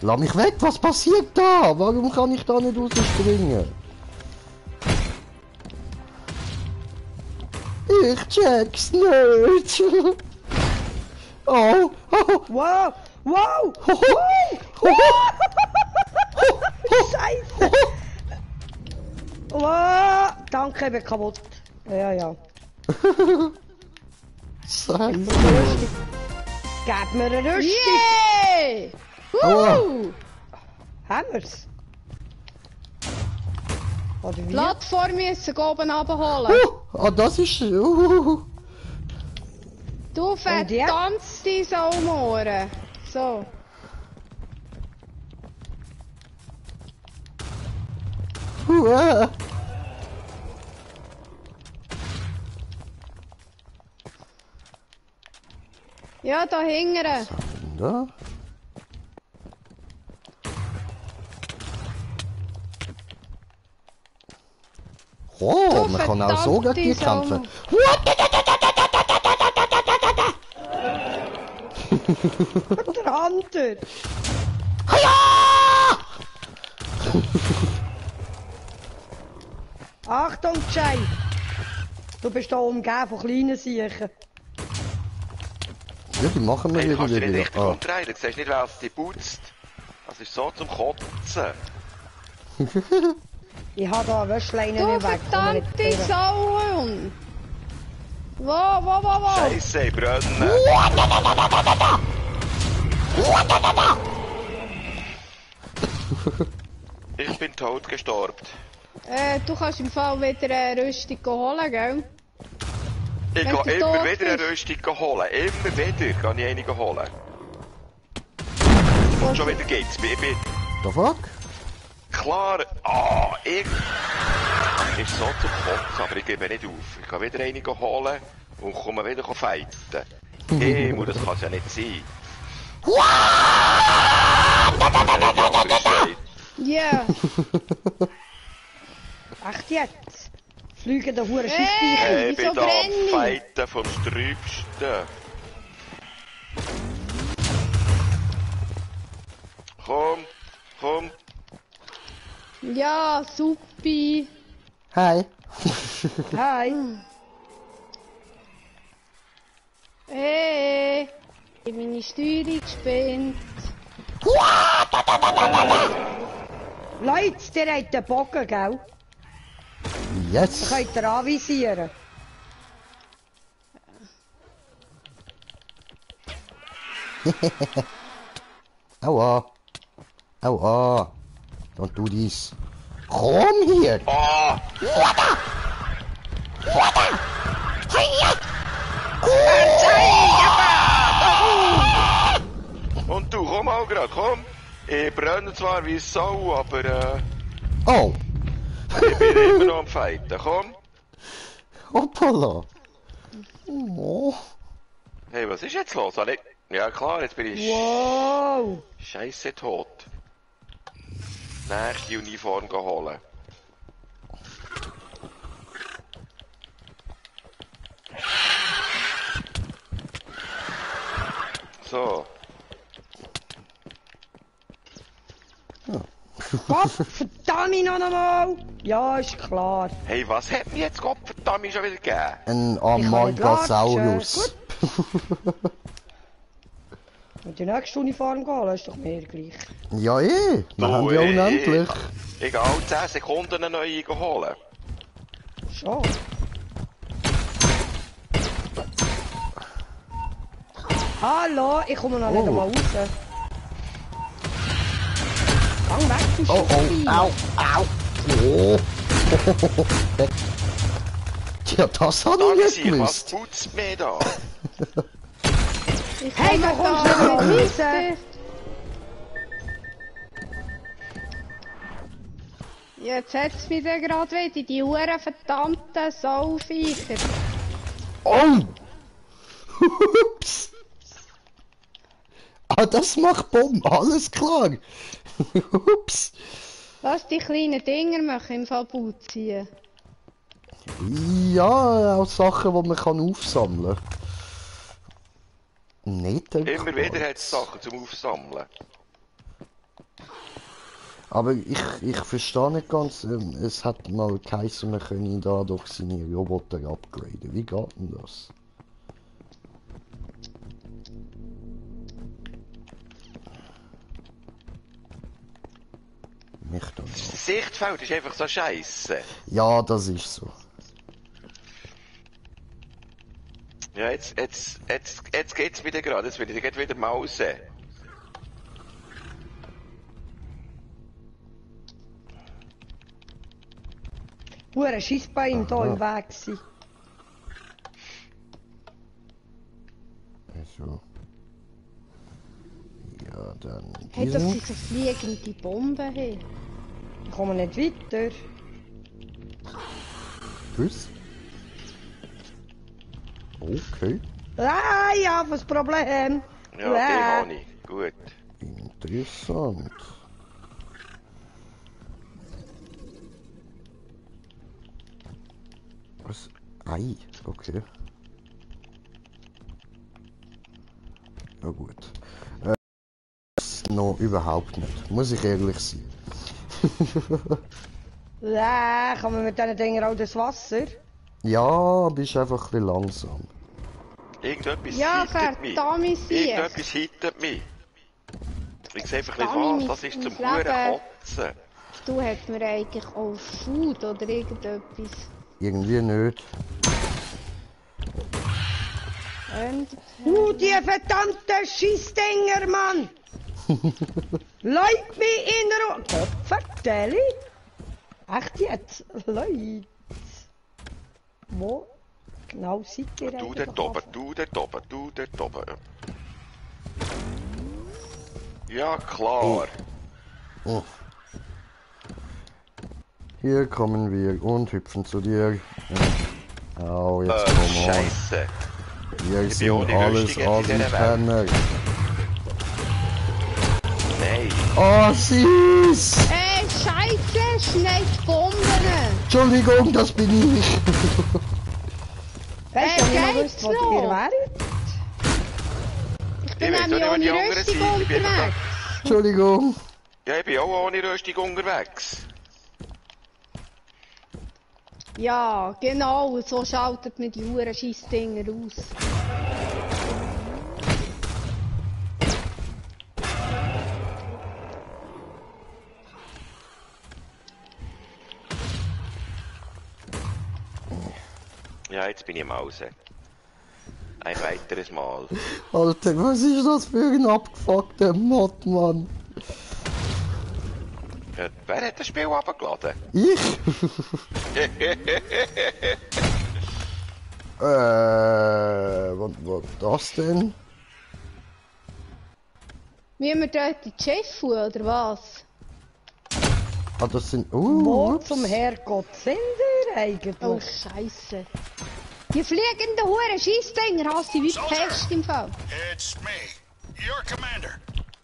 Lass mich weg, was passiert da? Warum kann ich da nicht rausspringen? Ich check's nicht. Oh, oh, Wow, wow, oh, Scheiße! Wow, danke, ich bin kaputt. Ja, ja. Scheiße. Gib mir eine Rüstung. Yeah! Woo! Haben wir's? Oder wie? Plattform müssen oben abholen. Das ist... Du Und jetzt? verdammte Saumohren. So. Ja, da hingern. Da. Oh, man kann auch so gegen die kämpfen. Der Hunter! Achtung, Jay! Du bist hier umgeben von kleinen Siechen. Ja, die machen wir Hey, du kannst dich irgendwie nicht richtig wieder. umdrehen, du siehst nicht, wer es dich putzt. Das ist so zum Kotzen. Ich habe hier eine Wäschleine Du nicht weg. komm nicht verdammte durch. Sauhund! Wo? Scheisse, ich brenne. Ich bin tot gestorben. Du kannst im Fall wieder eine Rüstung holen, gell? Ich Wenn gehe du immer tot wieder eine bist. Rüstung holen. Immer wieder gehe ich eine holen. Und schon wieder geht's. Ich bin The fuck? klar. Ich ist so zum Kotzen, aber ich gebe nicht auf. Ich gehe wieder eine holen und komme wieder fighten. Hey, das kann es ja nicht sein. Ja. Echt jetzt? Fliegen da hure Hey! Schiffbeichen. Ich bin wieso da am brenne ich? Fighten vom Sträubsten. Komm. Ja, supi. Hi. Hi. Hey. Ich habe meine Steuerung gespinnt. Leute, der hat den Bogen, gell? Yes. Könnt ihr anvisieren. Aua. Aua. Don't do this. Komm hier. Ah! Und du, komm auch grad, komm. Ich brenne zwar wie Sau, aber Oh. ich bin immer noch am Fighten, komm. Hoppala. Oh. Hey, was ist jetzt los? Ja klar, jetzt bin ich Wow. scheisse tot. Nächste Uniform holen. So. Gott, verdammt noch einmal. Ja, ist klar. Hey, was hat mir jetzt Gott verdammt schon wieder gegeben? Ein kann nicht Amalgasaurus. Und die nächste Uniform gehen, ist doch mir gleich. Ja, eh. Wir haben ja unendlich. Ich gehe alle 10 Sekunden eine neue holen. Schon. Hallo, ich komme noch nicht einmal raus. Gang weg, du Oh, Schiffi. au, au. Oh. Tja, das hat Da ich ist nicht ich, was gewusst. putzt mir da? Ich Hey, komme wo kommst da du denn nicht raus? weiter. Jetzt hat's wieder gerade wieder die huren verdammten Sauviecher. Oh! Ups! Ah, das macht Bomben, alles klar! Ups! Lass die kleinen Dinger machen im Fall Boot ziehen. Ja, auch Sachen, die man kann aufsammeln kann. Nicht Immer wieder hat es Sachen zum Aufsammeln. Aber ich verstehe nicht ganz, es hat mal geheißen, man könne da doch seine Roboter upgraden. Wie geht denn das? Nicht da. Das Sichtfeld ist einfach so scheisse. Ja, das ist so. Ja, jetzt geht's wieder gerade, jetzt will ich gleich wieder Mause. Hure Schissbein hier im Weg gewesen. Also. Ja, dann. Hey, dass sie so fliegende Bomben haben. Ich komme nicht weiter. Tschüss. Okay. Ah, ja, was Problem? Ja, die habe ich. Gut. Interessant. Was? Ei, okay. Ja gut. Das noch überhaupt nicht, muss ich ehrlich sein. Ja, kann man mit diesen Dingen auch das Wasser? Ja, bist einfach ein bisschen langsam. Irgendetwas Ja, hittet mich. verdammt sie. Irgendetwas hittet mich. Ich sehe einfach nicht Verdammt, was. Das ist zum mein Huren Leben. Kotzen. Du hättest mir eigentlich auch Food oder irgendetwas. Irgendwie nicht. Die verdammten Schissdinger, Mann! Leute mich in Ruhe! Kopfvertelle? Echt jetzt? Leute! Wo genau seid ihr Du eigentlich? dort oben, du dort oben, du dort oben. Ja, klar. Oh. Hier kommen wir und hüpfen zu dir. Au, jetzt komm mal. Scheisse. Wir Ich bin auch sind die alles Lustige in dieser Asi-Penner. Nein. Assis! Scheiße, schnell die Bomben! Entschuldigung, das bin ich. Weißt du, ich geht's wusste, wo noch? ihr wäret? Ich bin Ich weiss nämlich auch nicht, wo die ohne anderen Rüstung sind. Ich bin einfach unterwegs. Entschuldigung. Ja, ich bin auch ohne Rüstung unterwegs. Ja, genau, so schaltet man die Huren Scheissdinger aus. Ja, jetzt bin ich im Hause. Ein weiteres Mal. Alter, was ist das für ein abgefuckter Mod, Mann? Ja, wer hat das Spiel runtergeladen? Ich? Was das denn? Müssen wir dort in die Chef oder was? Ah, das sind... Wo ups. zum Herrgott sind ihr eigentlich? Oh, Scheiße. Die fliegenden Huren Scheissdinger hast du wie Pest im Fall. It's me, your commander.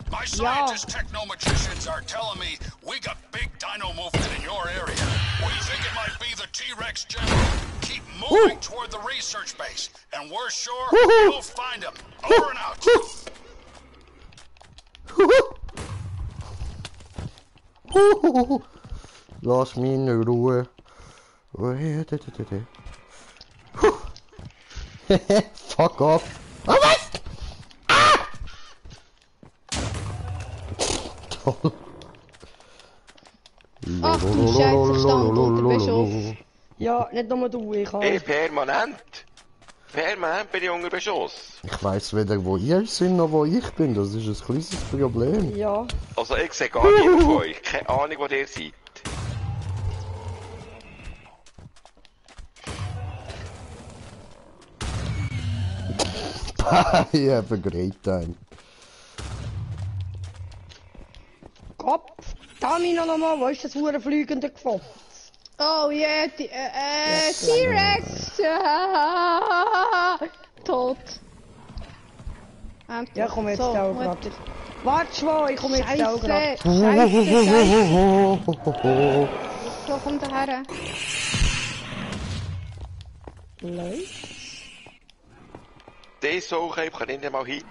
My scientist techno-magicians are telling me we got big dino movement in your area. We think it might be the T-Rex general. Keep moving toward the research base, and we're sure we'll find him. Over and out. Lass mich in Ruhe. Fuck off. Oh, was? Ah! Toll. Ach du Scheiße, stand unter Beschuss. Ja, nicht nur du, ich auch. Hey, permanent. Permanent bin ich unter Beschuss. Ich weiss weder wo ihr seid noch wo ich bin, das ist ein kleines Problem. Ja. Also ich sehe gar niemand von euch. Keine Ahnung, wo ihr seid. I have a great time. Kopf, Tamino nochmal, wo ist das hure fliegende Gefotz? Oh yeah, T-Rex! Tot. Ja, komm jetzt so, auch Mutter. grad. Warte schon, ich komme jetzt auch grad. Scheiße. So, komm daher. Leute. Die Sauche kann ich nicht mal hitten.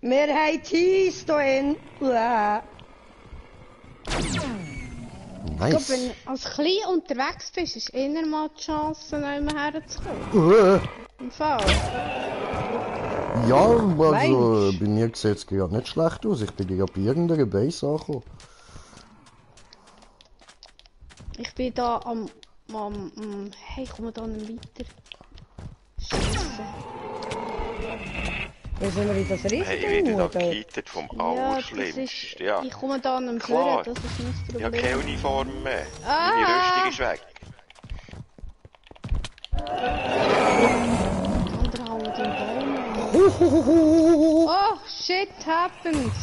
Wir haben Tees da in. Ich glaube, Nice. wenn du als klein unterwegs bist, ist eher mal die Chance, nicht mehr herzukommen. Im Fall. Ja, also Mensch. bei mir sieht es gerade nicht schlecht aus. Ich bin gerade bei irgendeiner Base angekommen. Ich bin da hey, ich komme da nicht weiter. Scheiße. Wo sind wir in das Hey, ich Riesending? werde da oder? gehittet vom Ja, das Allerschlimmsten. ist... Ja. Ich komme da nicht Klar. führen, das ist mein Ich habe keine Problem. Uniform mehr. Ah. Meine Rüstung ist weg. Andere hauen den Baum. Oh, shit happens.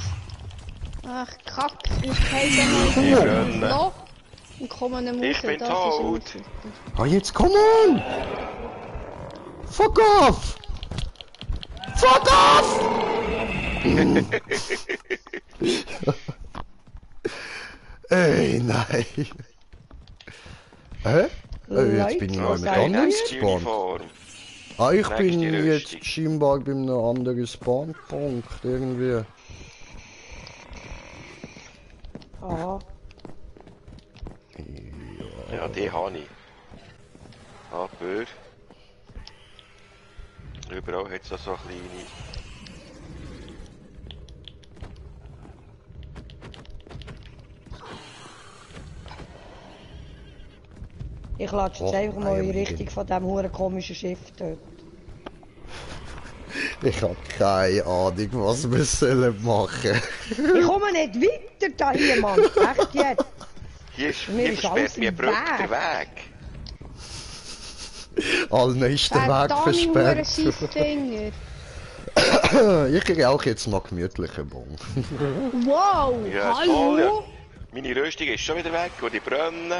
Ach, Kack, ich kann da Die mal Grünen. Loch. Und kommen nicht Ich raus, bin das tot. ist unsicher. Ah, jetzt komm on! Fuck off! Fuck off! Ey, nein. Hä? Jetzt bin ich mal mit anderen Nächste gespawnt. Uniform. Ah, ich Nächste bin Rüstung. jetzt scheinbar bei einem anderen Spawnpunkt irgendwie. Aha. Ja, die habe ich. Aber... Überall hat es auch so kleine... Ich latsche jetzt Oh, einfach mal in nein, Richtung von diesem huren komischen Schiff dort. Ich hab keine Ahnung, was wir sollen machen. Ich komme nicht weiter da hier, Mann. Echt jetzt. Mir Hier ist versperrt alles mir im Brücke Weg. der Weg. Allnächsten Weg Verdammt, hure versperrt. Scheissdinger. Ich kriege auch jetzt noch gemütlichen Bon. Wow, Ja, toll, ja. hallo? Meine Rüstung ist schon wieder weg und die brennen.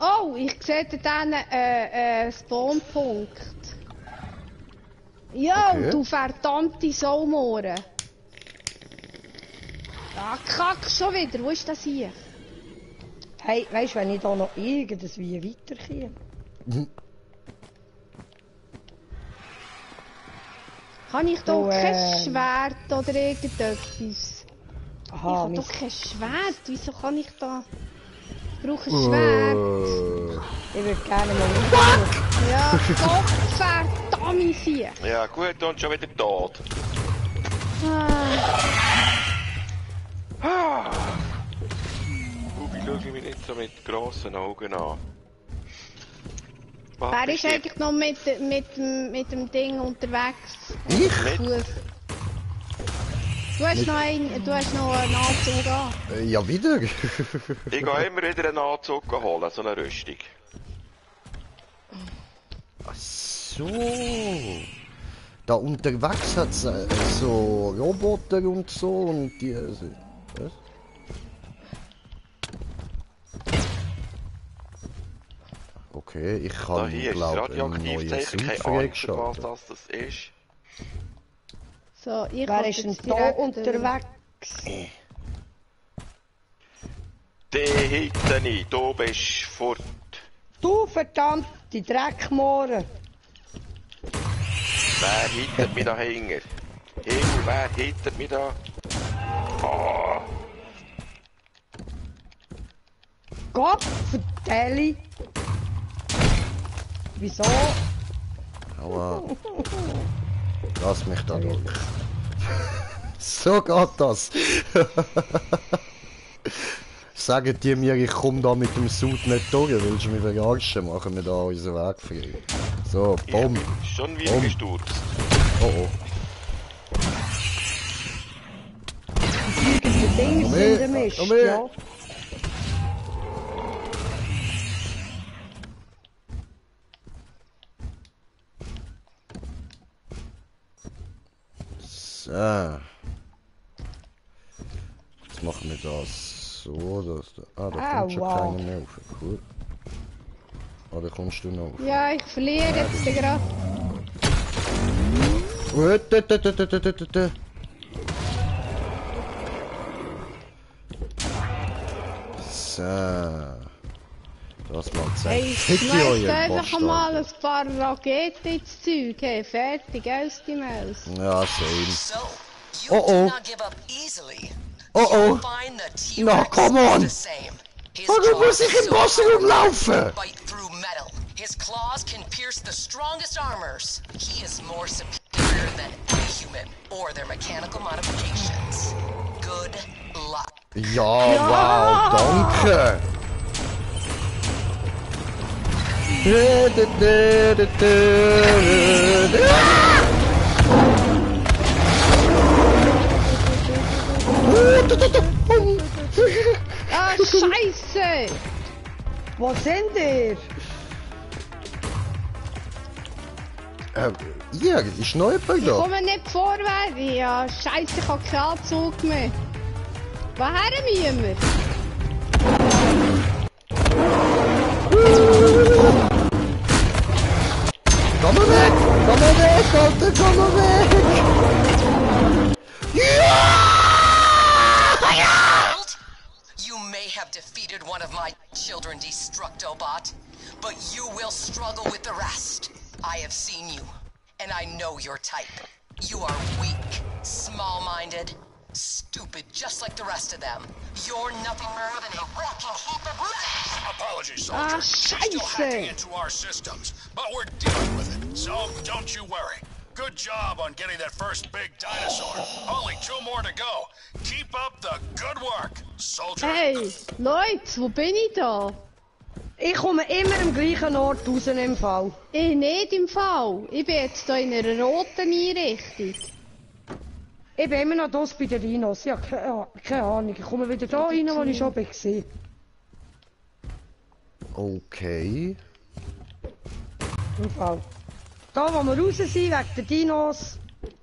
Oh, ich sehe da Spawnpunkt. Jo, Okay. du verdammte Saumore. Ah, kack, schon wieder. Wo ist das hier? Hey, weißt du, wenn ich da noch irgendwie weiterkomme? Habe ich da Oh, kein Schwert oder irgendetwas? Ich Aha, habe mein... doch kein Schwert. Wieso kann ich da... Ich brauche ein Schwert. Ich würde gerne mal... Ja, doch, verdammt hier. Ja gut, und schon wieder tot. Ubi, schau mich nicht so mit grossen Augen an. Was Wer ist hier? eigentlich noch mit dem Ding unterwegs? Ich? Mit? Fuß. Du hast noch einen Anzug an. Ja, wieder. Ich gehe immer wieder einen Anzug holen, so eine Rüstung. Ach so. Da unterwegs hat es so Roboter und so und die... Was? Okay, ich Da kann hier ist glaube einen radioaktiv, neuen Zeichen, Suit keine Ahnung, für was freigeschaltet. das ist. So, ich Wer will ist denn jetzt da direkt unterwegs? Die hinten nicht, du bist fort. Du verdammte Dreckmohren! Wer hittet mich da hinger? Himmel, wer hittet mich da? Oh, Gott vertelle! Wieso? Aua. Lass mich da durch. So geht das. Sagen die mir, ich komme da mit dem Suit nicht durch, willst du mich verarschen? Machen wir da unseren Weg frei. So, ich bumm. bin schon wieder Bumm. gestürzt. Oh oh. Die Dinger Komm sind her, der Mist, komm her. ja? So. Jetzt machen wir das so, dass da... Ah, da kommt schon wow. keiner mehr rauf. Cool. Ah, da kommst du noch rauf. Ja, ich verliere jetzt gerade. So. Das mal Hey, zeigen. schmeißt einfach mal ein paar Raketen ins Zeug. Hey, fertig, aus die Maus. Ja, same. So, you Uh-oh. do not give up easily. Oh oh. Find the No, T-Rex come on. the same. His Warum muss jaws ich im so Wasser powerful, rumlaufen? bite through metal. His claws can pierce the strongest armors. He is more superior than any human or their mechanical modifications. Good luck. Ja, wow, danke. Ah, Scheiße! Wo sind ihr? Hier, ist noch jemand Ich da? komme nicht vorwärts. Ja, Scheiße, ich habe keinen Anzug mehr. Woher müssen wir? Komm mal weg! Komm mal weg, Alter! Komm mal weg! You may have defeated one of my children, Destructobot, but you will struggle with the rest. I have seen you, and I know your type. You are weak, small-minded, stupid, just like the rest of them. You're nothing more than a walking heap of mess. Apologies, Ah, soldier. Still hacking scheiße! into our systems, but we're dealing with it. So don't you worry. Good job on getting that first big dinosaur. Only 2 more to go. Keep up the good work, soldier. Hey, Leute, wo bin ich da? Ich komme immer am gleichen Ort raus im Fall. Ich nicht im Fall. Ich bin jetzt hier in einer roten Einrichtung. Ich bin immer noch hier bei den Dinos. Ja, keine Ahnung. Ich komme wieder da rein, wo ich schon war. Okay. Im Fall. Da, wo wir raus sind, wegen den Dinos,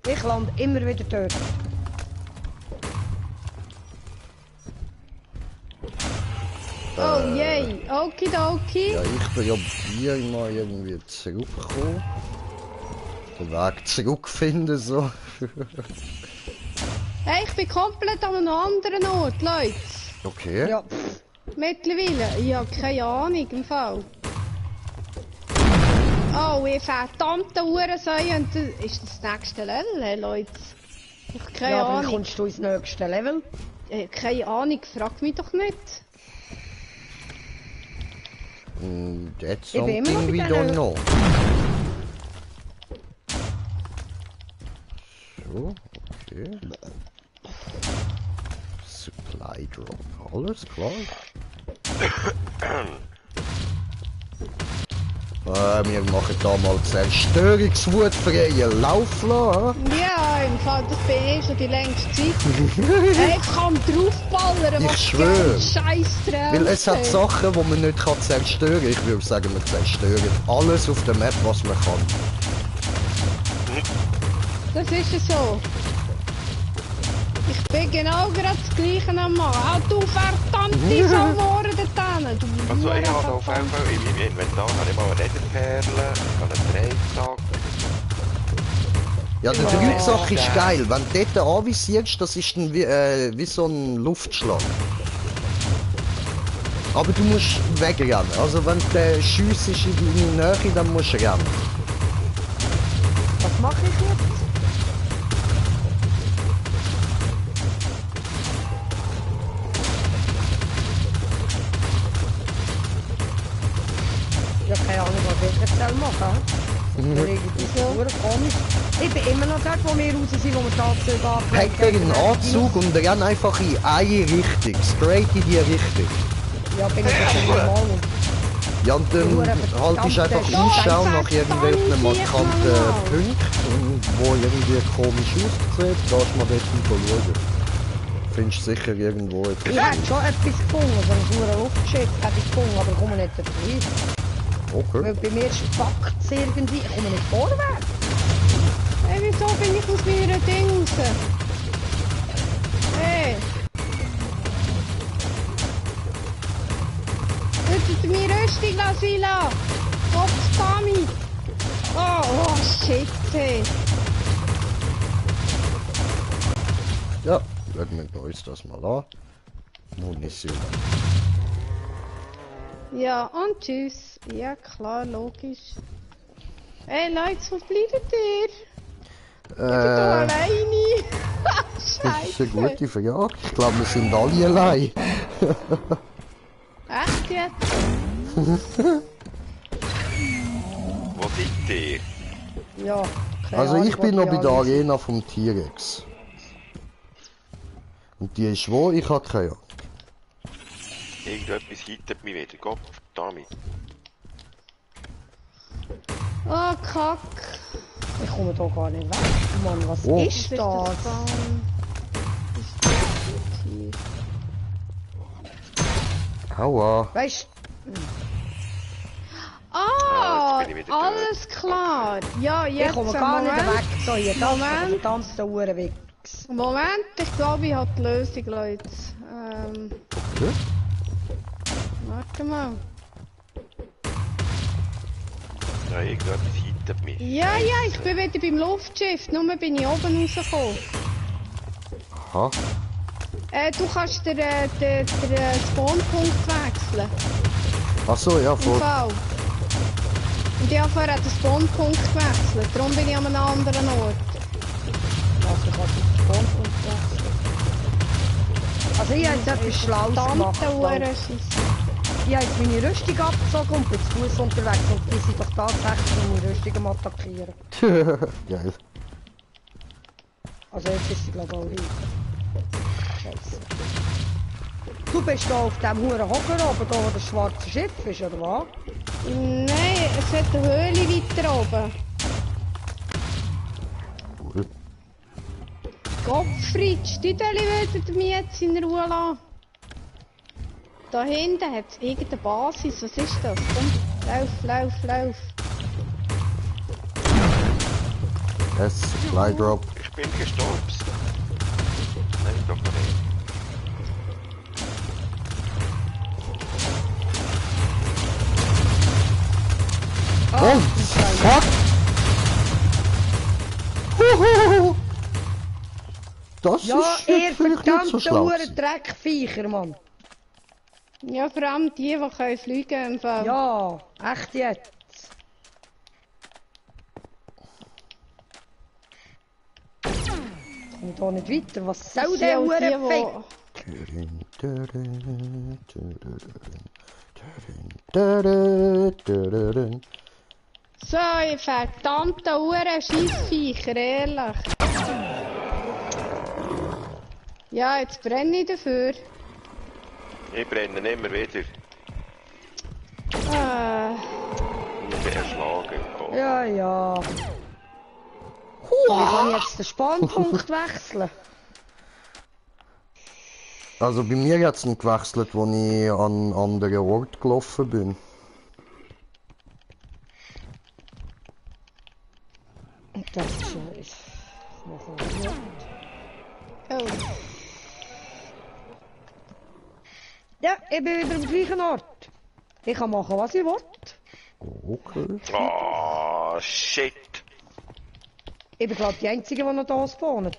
ich lande immer wieder dort. Oh je, okidoki. Ja, ich bin ja hier immer irgendwie zurückgekommen. Den Weg zurückfinden, so. Hey, ich bin komplett an einem anderen Ort, Leute. Okay. Ja, Mittlerweile. Ich habe keine Ahnung im Fall. Oh, ich verdammte Uhrensäue und das ist das nächste Level, hey, Leute. Ich habe keine ja, aber wie Ahnung. kommst du ins nächste Level? Keine Ahnung, frag mich doch nicht. That's Ich bin immer noch something bei we denen. don't know. So, okay. Supply Drop. Alles klar. Wir machen da mal Zerstörungswut freien Lauf lassen. Ja, im Fall, das bin ich schon die längste Zeit. Hey, ich kann draufballern, Ich was schwöre. Scheiß drauf. Weil es hat Sachen, die man nicht kann zerstören kann. Ich würde sagen, wir zerstören alles auf der Map, was man kann. Das ist ja so. Ich bin genau gerade das Gleiche am machen. Auch du verdammte Salvoren dort hinten. Du Also ich habe auf Hurenpapa. jeden Fall in meinem Inventar habe ich mal eine Netherperle, ich habe einen Dreizack. Ja, der Dreizack ist geil. Wenn du dort anvisierst, das ist dann wie so ein Luftschlag. Aber du musst wegrennen. Also wenn der Schuss ist in deine Nähe, dann musst du rennen. Was mache ich jetzt? Ja, keine Ahnung, was ich jetzt machen soll. Irgendwie so komisch. Ich bin immer noch dort, wo wir raus sind, wo wir die Anzüge Pack dir einen Anzug und renn einfach in eine Richtung. Straight in die Richtung. Ja, bin ich jetzt normal. Ja, und dann haltest du einfach Ausschau nach irgendwelchen markanten Punkten, wo irgendwie komisch aussieht. Da ist man dort schauen. Findest du sicher irgendwo etwas. Ich hätte schon etwas gefunden, so ein saurer Luftschiff hätte ich gefunden, aber ich komme nicht dazu. Okay. Weil bei mir spackt es irgendwie, ich komme nicht vorwärts. Hey, wieso bin ich aus meiner Ding raus? Hey! Würdet ihr mir Rüstung lassen? Kopfspammi! Oh, shit, hey. Ja, schauen wir uns das mal an. Munition. Ja, und tschüss. Ja, klar, logisch. Hey, Leute, wo bleibt ihr? Ich bin da alleine. Das ist eine Scheiße. gute Frage. Ich glaube, wir sind alle allein. Echt jetzt? Wo seid ihr? Ja, keine Also Ahnung, ich bin wo noch bei die der alle sind. Arena vom T-Rex. Und die ist wo? Ich habe keine Ahnung. Irgendetwas hittet mich wieder. Gott, damit. Oh, Kack. Ich komme da gar nicht weg. Mann, was Oh. ist das? Aua. Weißt Ah, jetzt bin ich wieder alles klar. Ja, du, ich jetzt komme gar nicht weg. So, hier, das ist Moment. der verdammte Uhrenwichs. Moment, ich glaube, ich habe die Lösung, Leute. Okay. Warte mal. Ja, irgendetwas hittet mich. Ja, ich bin wieder beim Luftschiff, nur bin ich oben rausgekommen. Aha. Du kannst den Spawnpunkt wechseln. Achso, ja, Im voll. Fall. Und ich habe vorher den Spawnpunkt gewechselt, darum bin ich an einem anderen Ort. Also kannst du den Spawnpunkt wechseln. Also ich habe jetzt etwas Schlaues gemacht. Ich habe jetzt meine Rüstung abgezogen und bin zu Fuß unterwegs und die sind doch tatsächlich meine Rüstung am attackieren. Geil. Also jetzt ist sie glaube ich auch rein. Scheiße. Du bist da auf dem huren Hocker oben, da wo das schwarze Schiff ist, oder was? Nein, es hat eine Höhle weiter oben. Cool. Gottfried, Stüdeli würdet mich jetzt in Ruhe lassen. Da hinten hat es irgendeine Basis, was ist das? Komm, lauf. Yes, Supply Drop. Ich bin gestorben. Nein, doch noch nicht. Oh, fuck! Huhuhu. Das Ja, ist ihr vielleicht nicht so verdammte schlau. huren Dreckviecher, Mann. Ja, vor allem die können fliegen im Fall. Ja, echt jetzt. Ich komme da nicht weiter. Was soll Das der sind auch die, huren Fick? So, ihr verdammten Scheissviecher, ehrlich. Ja, jetzt brenne ich dafür. Ich brenne immer wieder. Ich bin erschlagen. Oh. Ja. Wie kann ich jetzt den Spawnpunkt wechseln? Also bei mir hat es nicht gewechselt, als ich an einen anderen Ort gelaufen bin. Das ist scheiße. Ich mache nicht. Oh. Ja, ich bin wieder am gleichen Ort. Ich kann machen, was ich will. Okay. Oh, shit. Ich bin glaube die Einzige, die noch da spawnt.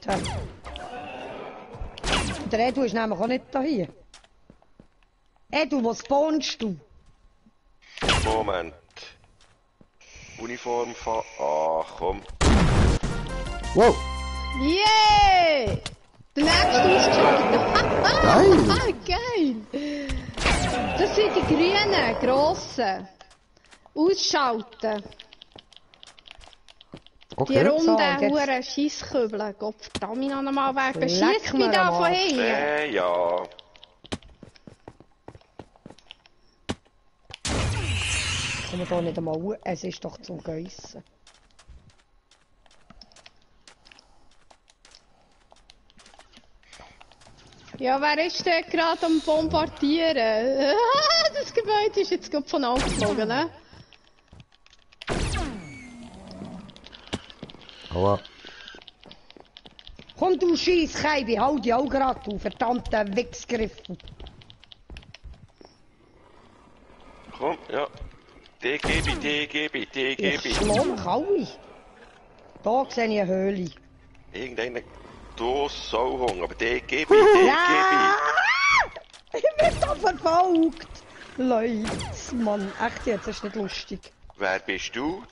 Der Edu ist nämlich auch nicht da hier. Edu, wo spawnst du? Moment. Uniform von... Ah, komm. Wow! Yeah! Der nächste ausgeschaltet. Geil! Geil! Das sind die grünen, grossen. Ausschalten. Die Okay. runden, So, und jetzt- huren Scheisskübel. Gott verdammt mich noch einmal weg. Leck Beschießt mich mir da am von Arsch. hinten. Ja. Ich komme da nicht einmal hoch. Es ist doch zum Geissen. Ja, wer ist denn gerade am Bombardieren? Das Gebäude ist jetzt gerade von angeflogen, ne? Aber Komm du Scheisskeibe, hau die Augen an, du verdammter Wichsgriffel. Komm, ja. Die gebe Ich ich. schlage alle. Da sehe ich eine Höhle. Irgendeiner... Du Sauhung, aber die gebe ich. Ich bin da verfolgt. Leute, Mann, echt jetzt, das ist nicht lustig. Wer bist du?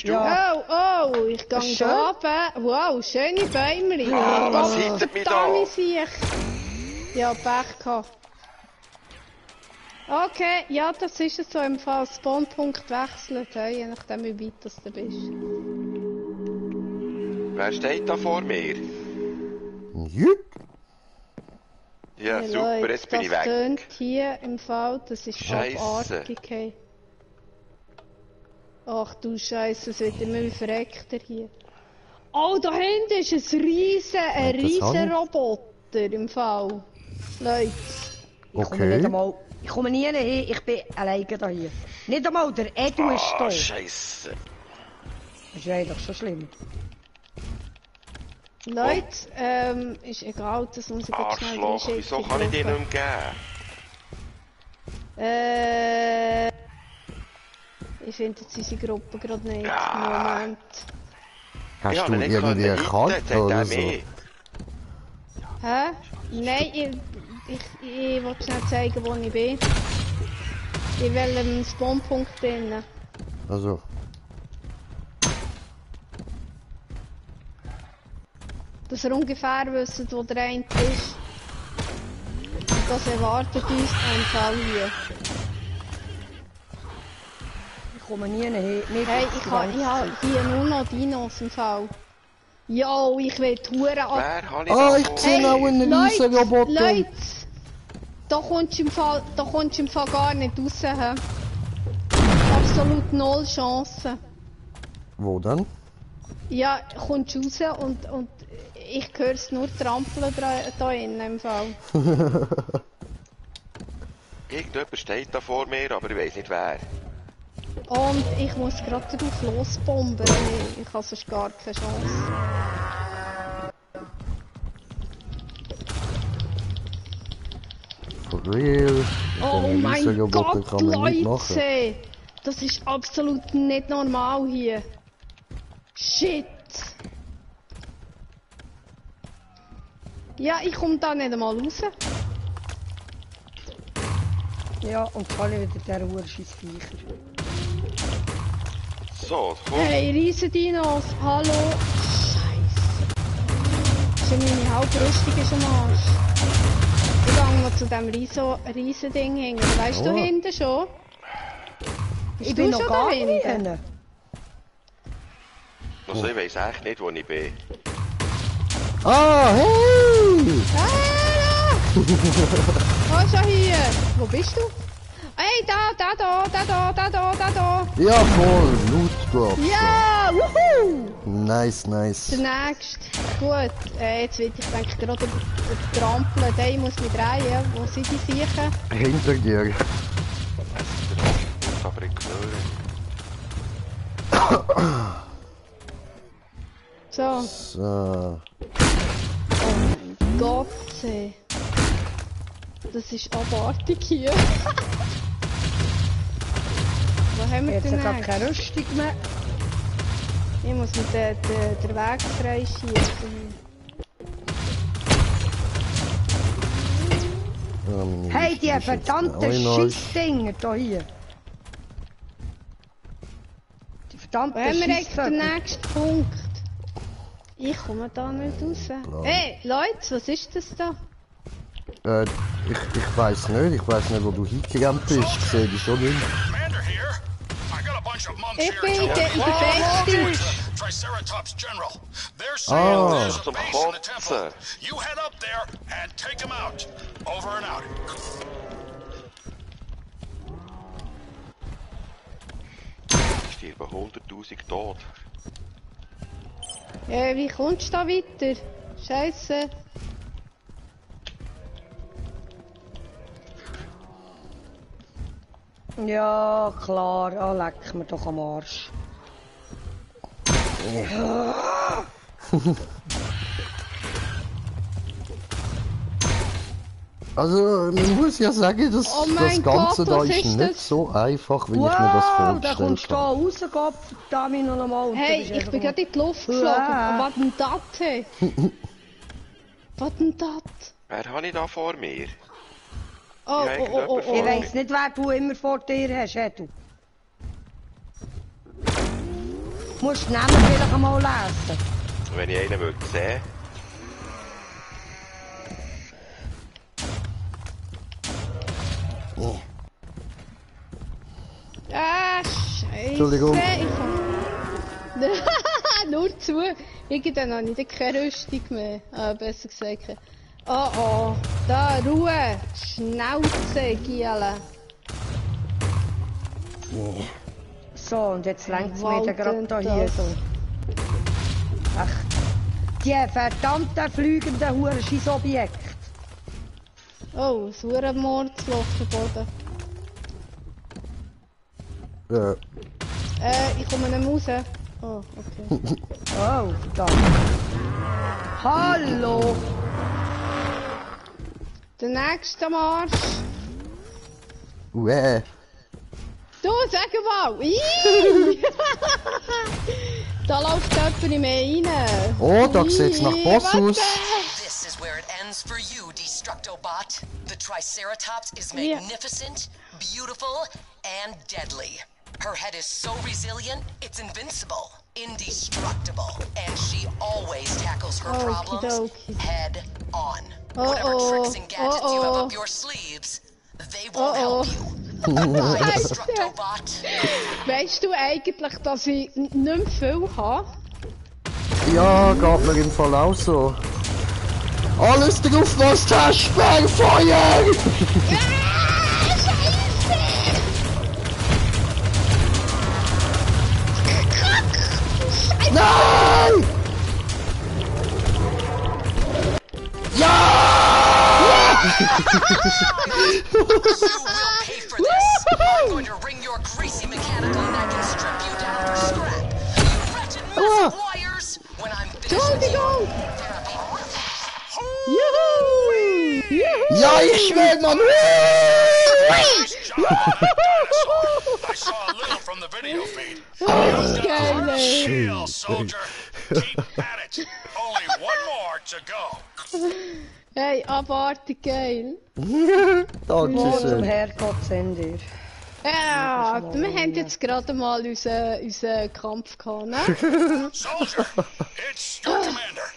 Ja. Oh, ich gehe Schön. da runter. Wow, schöne Bäumchen. Ah, was hittet mich da? Ja, Pech gehabt. Okay, ja, das ist es so im Fall. Spawnpunkt wechseln, je nachdem wie weit das du bist. Wer steht da vor mir? Jüt. Ja, Hey, super, Leute, jetzt bin ich das weg. tönt hier im Fall, das ist Scheisse. abartig. Hey. Ach du Scheiße, es wird immer verreckter hier. Oh, da hinten ist ein riesen Roboter im Fall. Leute. Okay. Ich komme nie hin, ich bin alleine da hier. Nicht einmal der Edu ist da. Ah, Das Scheisse. ist eigentlich schon schlimm. Leute, ist egal, das muss ich jetzt schnell Arschloch, wieso kann ich dir nicht mehr geben? Ich finde jetzt unsere Gruppe gerade nicht. Ja. Moment. Hast Ja, du wenn ich irgendwie eine Karte oder so? Hä? Nein, ich wollte schnell zeigen, wo ich bin. In welchem Spawnpunkt drin. Also. Dass ihr ungefähr wisst, wo der eine ist. Und das erwartet uns ein Fall hier. Ich komme nie hin. Hey, ich habe hier nur noch Dinos im Fall. Jo, ich will Touren ab. Wer habe ich Ah, da ich vor? sehe auch einen riesen Roboter. Leute! Da kommst du im Fall gar nicht raus. He? Absolut null Chancen. Wo denn? Ja, kommst du raus und ich höre es nur trampeln da innen im Fall. Irgendjemand steht da vor mir, aber ich weiß nicht wer. Und ich muss gerade drauf losbomben. Ich habe sonst gar keine Chance. For real. Oh Mit mein einem riesen Roboter Gott, kann man nicht machen. Leute! Das ist absolut nicht normal hier. Shit! Ja, ich komme da nicht einmal raus. Ja, und jetzt habe ich wieder der Urscheiss Viecher. So, komm. Hey, Riesendinos! Hallo! Scheiße! Schon meine Halbrüstung ist am Arsch. Ich gehe noch zu dem Riesending hin. Weißt du Oh. hinten schon? Bist Ich du bin schon noch gar nicht dahinten? hin. Also ich weiß echt nicht, wo ich bin. Ah, hey! Ah! Oh, schon hier! Wo bist du? Hey, da! Ja, voll. Loot Drop. Ja! Wuhu! Nice, Der nice. nächste. Gut. Jetzt will ich denke gerade über Trampeln. Der muss mich drehen. Wo sind die Viecher? Hinter dir. Aber ich höre. So. So. Gott sei. Das ist abartig hier. Wo haben wir Jetzt den hat er nächsten? keine Rüstung mehr. Ich muss mir den Weg freischießen. Ja, meine Hey, Rüstung die ist jetzt verdammten auch in Arsch. Scheissdinger da hier. Die Wo verdammten haben wir eigentlich den Scheissvögel. nächsten Punkt? Ich komme da nicht raus. Hey, Leute, was ist das da? Ich weiß nicht. Ich weiß nicht, wo du hingerannt bist. Ich sehe dich schon nicht. Commander here. I got a bunch of monks Ich here bin in telling der me Beste. Triceratops General. They're saying there's a zum base in the Kotzen. temple. You head up there and take them out. Over and out. Ich sterbe 100.000 tot. Wie kommst du da weiter? Scheiße. Ja, klar. Ah, leck mir doch am Arsch. Also, man muss ja sagen, dass Oh das mein Ganze Gott, da was ist ist nicht das? so einfach, wie ich mir das Wow, da kommst vorgestellt du da habe. raus, Gott, verdammt noch einmal. und Hey, du bist ich bin einfach gerade in die Luft geflogen. Uah. Was denn das? Hey? Was denn das? Wer habe ich da vor mir? Oh, Ja, oh, oh, oh, Ich oh. weiss nicht, wer du immer vor dir hast, du. Musst du Namen vielleicht einmal lesen. Wenn ich einen würde sehen. Ah, Scheiße. Entschuldigung. Ich komm... Nur zu. Irgendwann habe ich dann keine Rüstung mehr. Besser gesagt. Oh oh. Da, Ruhe. Schnauze, Giele. So, und jetzt lenkt es mir Walten dann gerade da hier das. so. Ach, die verdammten fliegenden Hurenscheiss-Objekte. Oh, das Hurenmordsloch am Boden. Ja. Ich komme nicht mehr raus. Oh, okay. Oh, verdammt. Hallo! Der nächste Marsch. Uäh. Du, sag mal! Ih! Da läuft jemand in mich rein. Oh, da sieht's nach Boss aus. This is where it ends for you, Destructobot. The Triceratops is Yeah. magnificent, beautiful, and deadly. Her head is so resilient, it's invincible, indestructible, and she always tackles her problems Okey-dokey. head on. Uh-oh, Whatever tricks and gadgets you have uh-oh. up your sleeves, they won't Uh-oh. help you. Bye, Destructobot. Weißt du eigentlich, dass ich nicht mehr viel habe? Ja, geht mir im Fall auch so. Alles drauf, was du hast, Sperrfeuer! Nein! Ja! You will pay for this. I'm going to wring your greasy mechanical neck and strip you down for scrap. You wretched mess of wires. When I'm finished with you, Entschuldigung! there are Juhu! Juhu! Ja, ich will, Mann! Nice job, Dinosaur. I saw a little from the video feed. Geil! Shield, soldier. Keep at it. Only one more to go. Hey, abartig geil. Wo zum Dankeschön. Herrgott sind ihr? Ja, wir haben jetzt gerade mal unseren Kampf gehabt, ne? Soldier, it's your commander.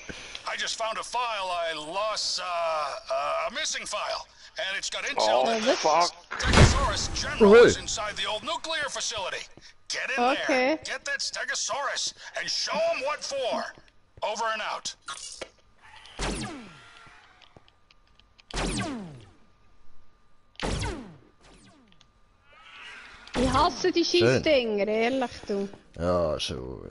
I just found a file I lost, a missing file. And it's got intel Oh, that fuck. Stegosaurus General is inside the old nuclear facility. Get in Okay. there, get that Stegosaurus, and show him what for. Over and out. Ich hasse die Scheissdinger, ehrlich du. Ja, schon.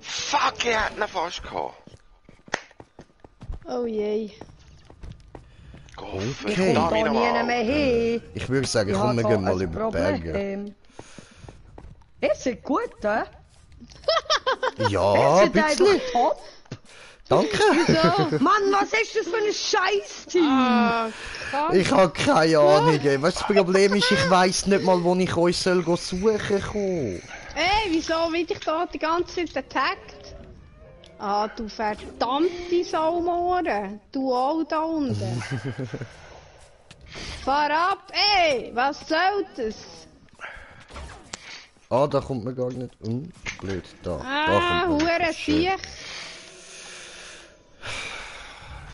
Fuck, ich hätte ihn fast gehabt. Oh je. Okay. Da nie mehr hin. Ich würde sagen, Ich komm, wir habe gehen mal ein über die Berge. Problem. Ihr seid gut, hä? Ja, Ihr ein seid bisschen. einfach top. Danke. Mann, was ist das für ein Scheiß-Team? Ah, krass. Ich habe keine Ahnung. Ey. Was das Problem ist, ich weiss nicht mal, wo ich euch soll suchen kann. Ey, wieso wird ich da die ganze Zeit attackt? Ah, du verdammte Saumohren. Du auch da unten. Fahr ab, ey! Was soll das? Ah, da kommt man gar nicht. Blöd, da. Ah, da kommt man. hure Schön. Siech.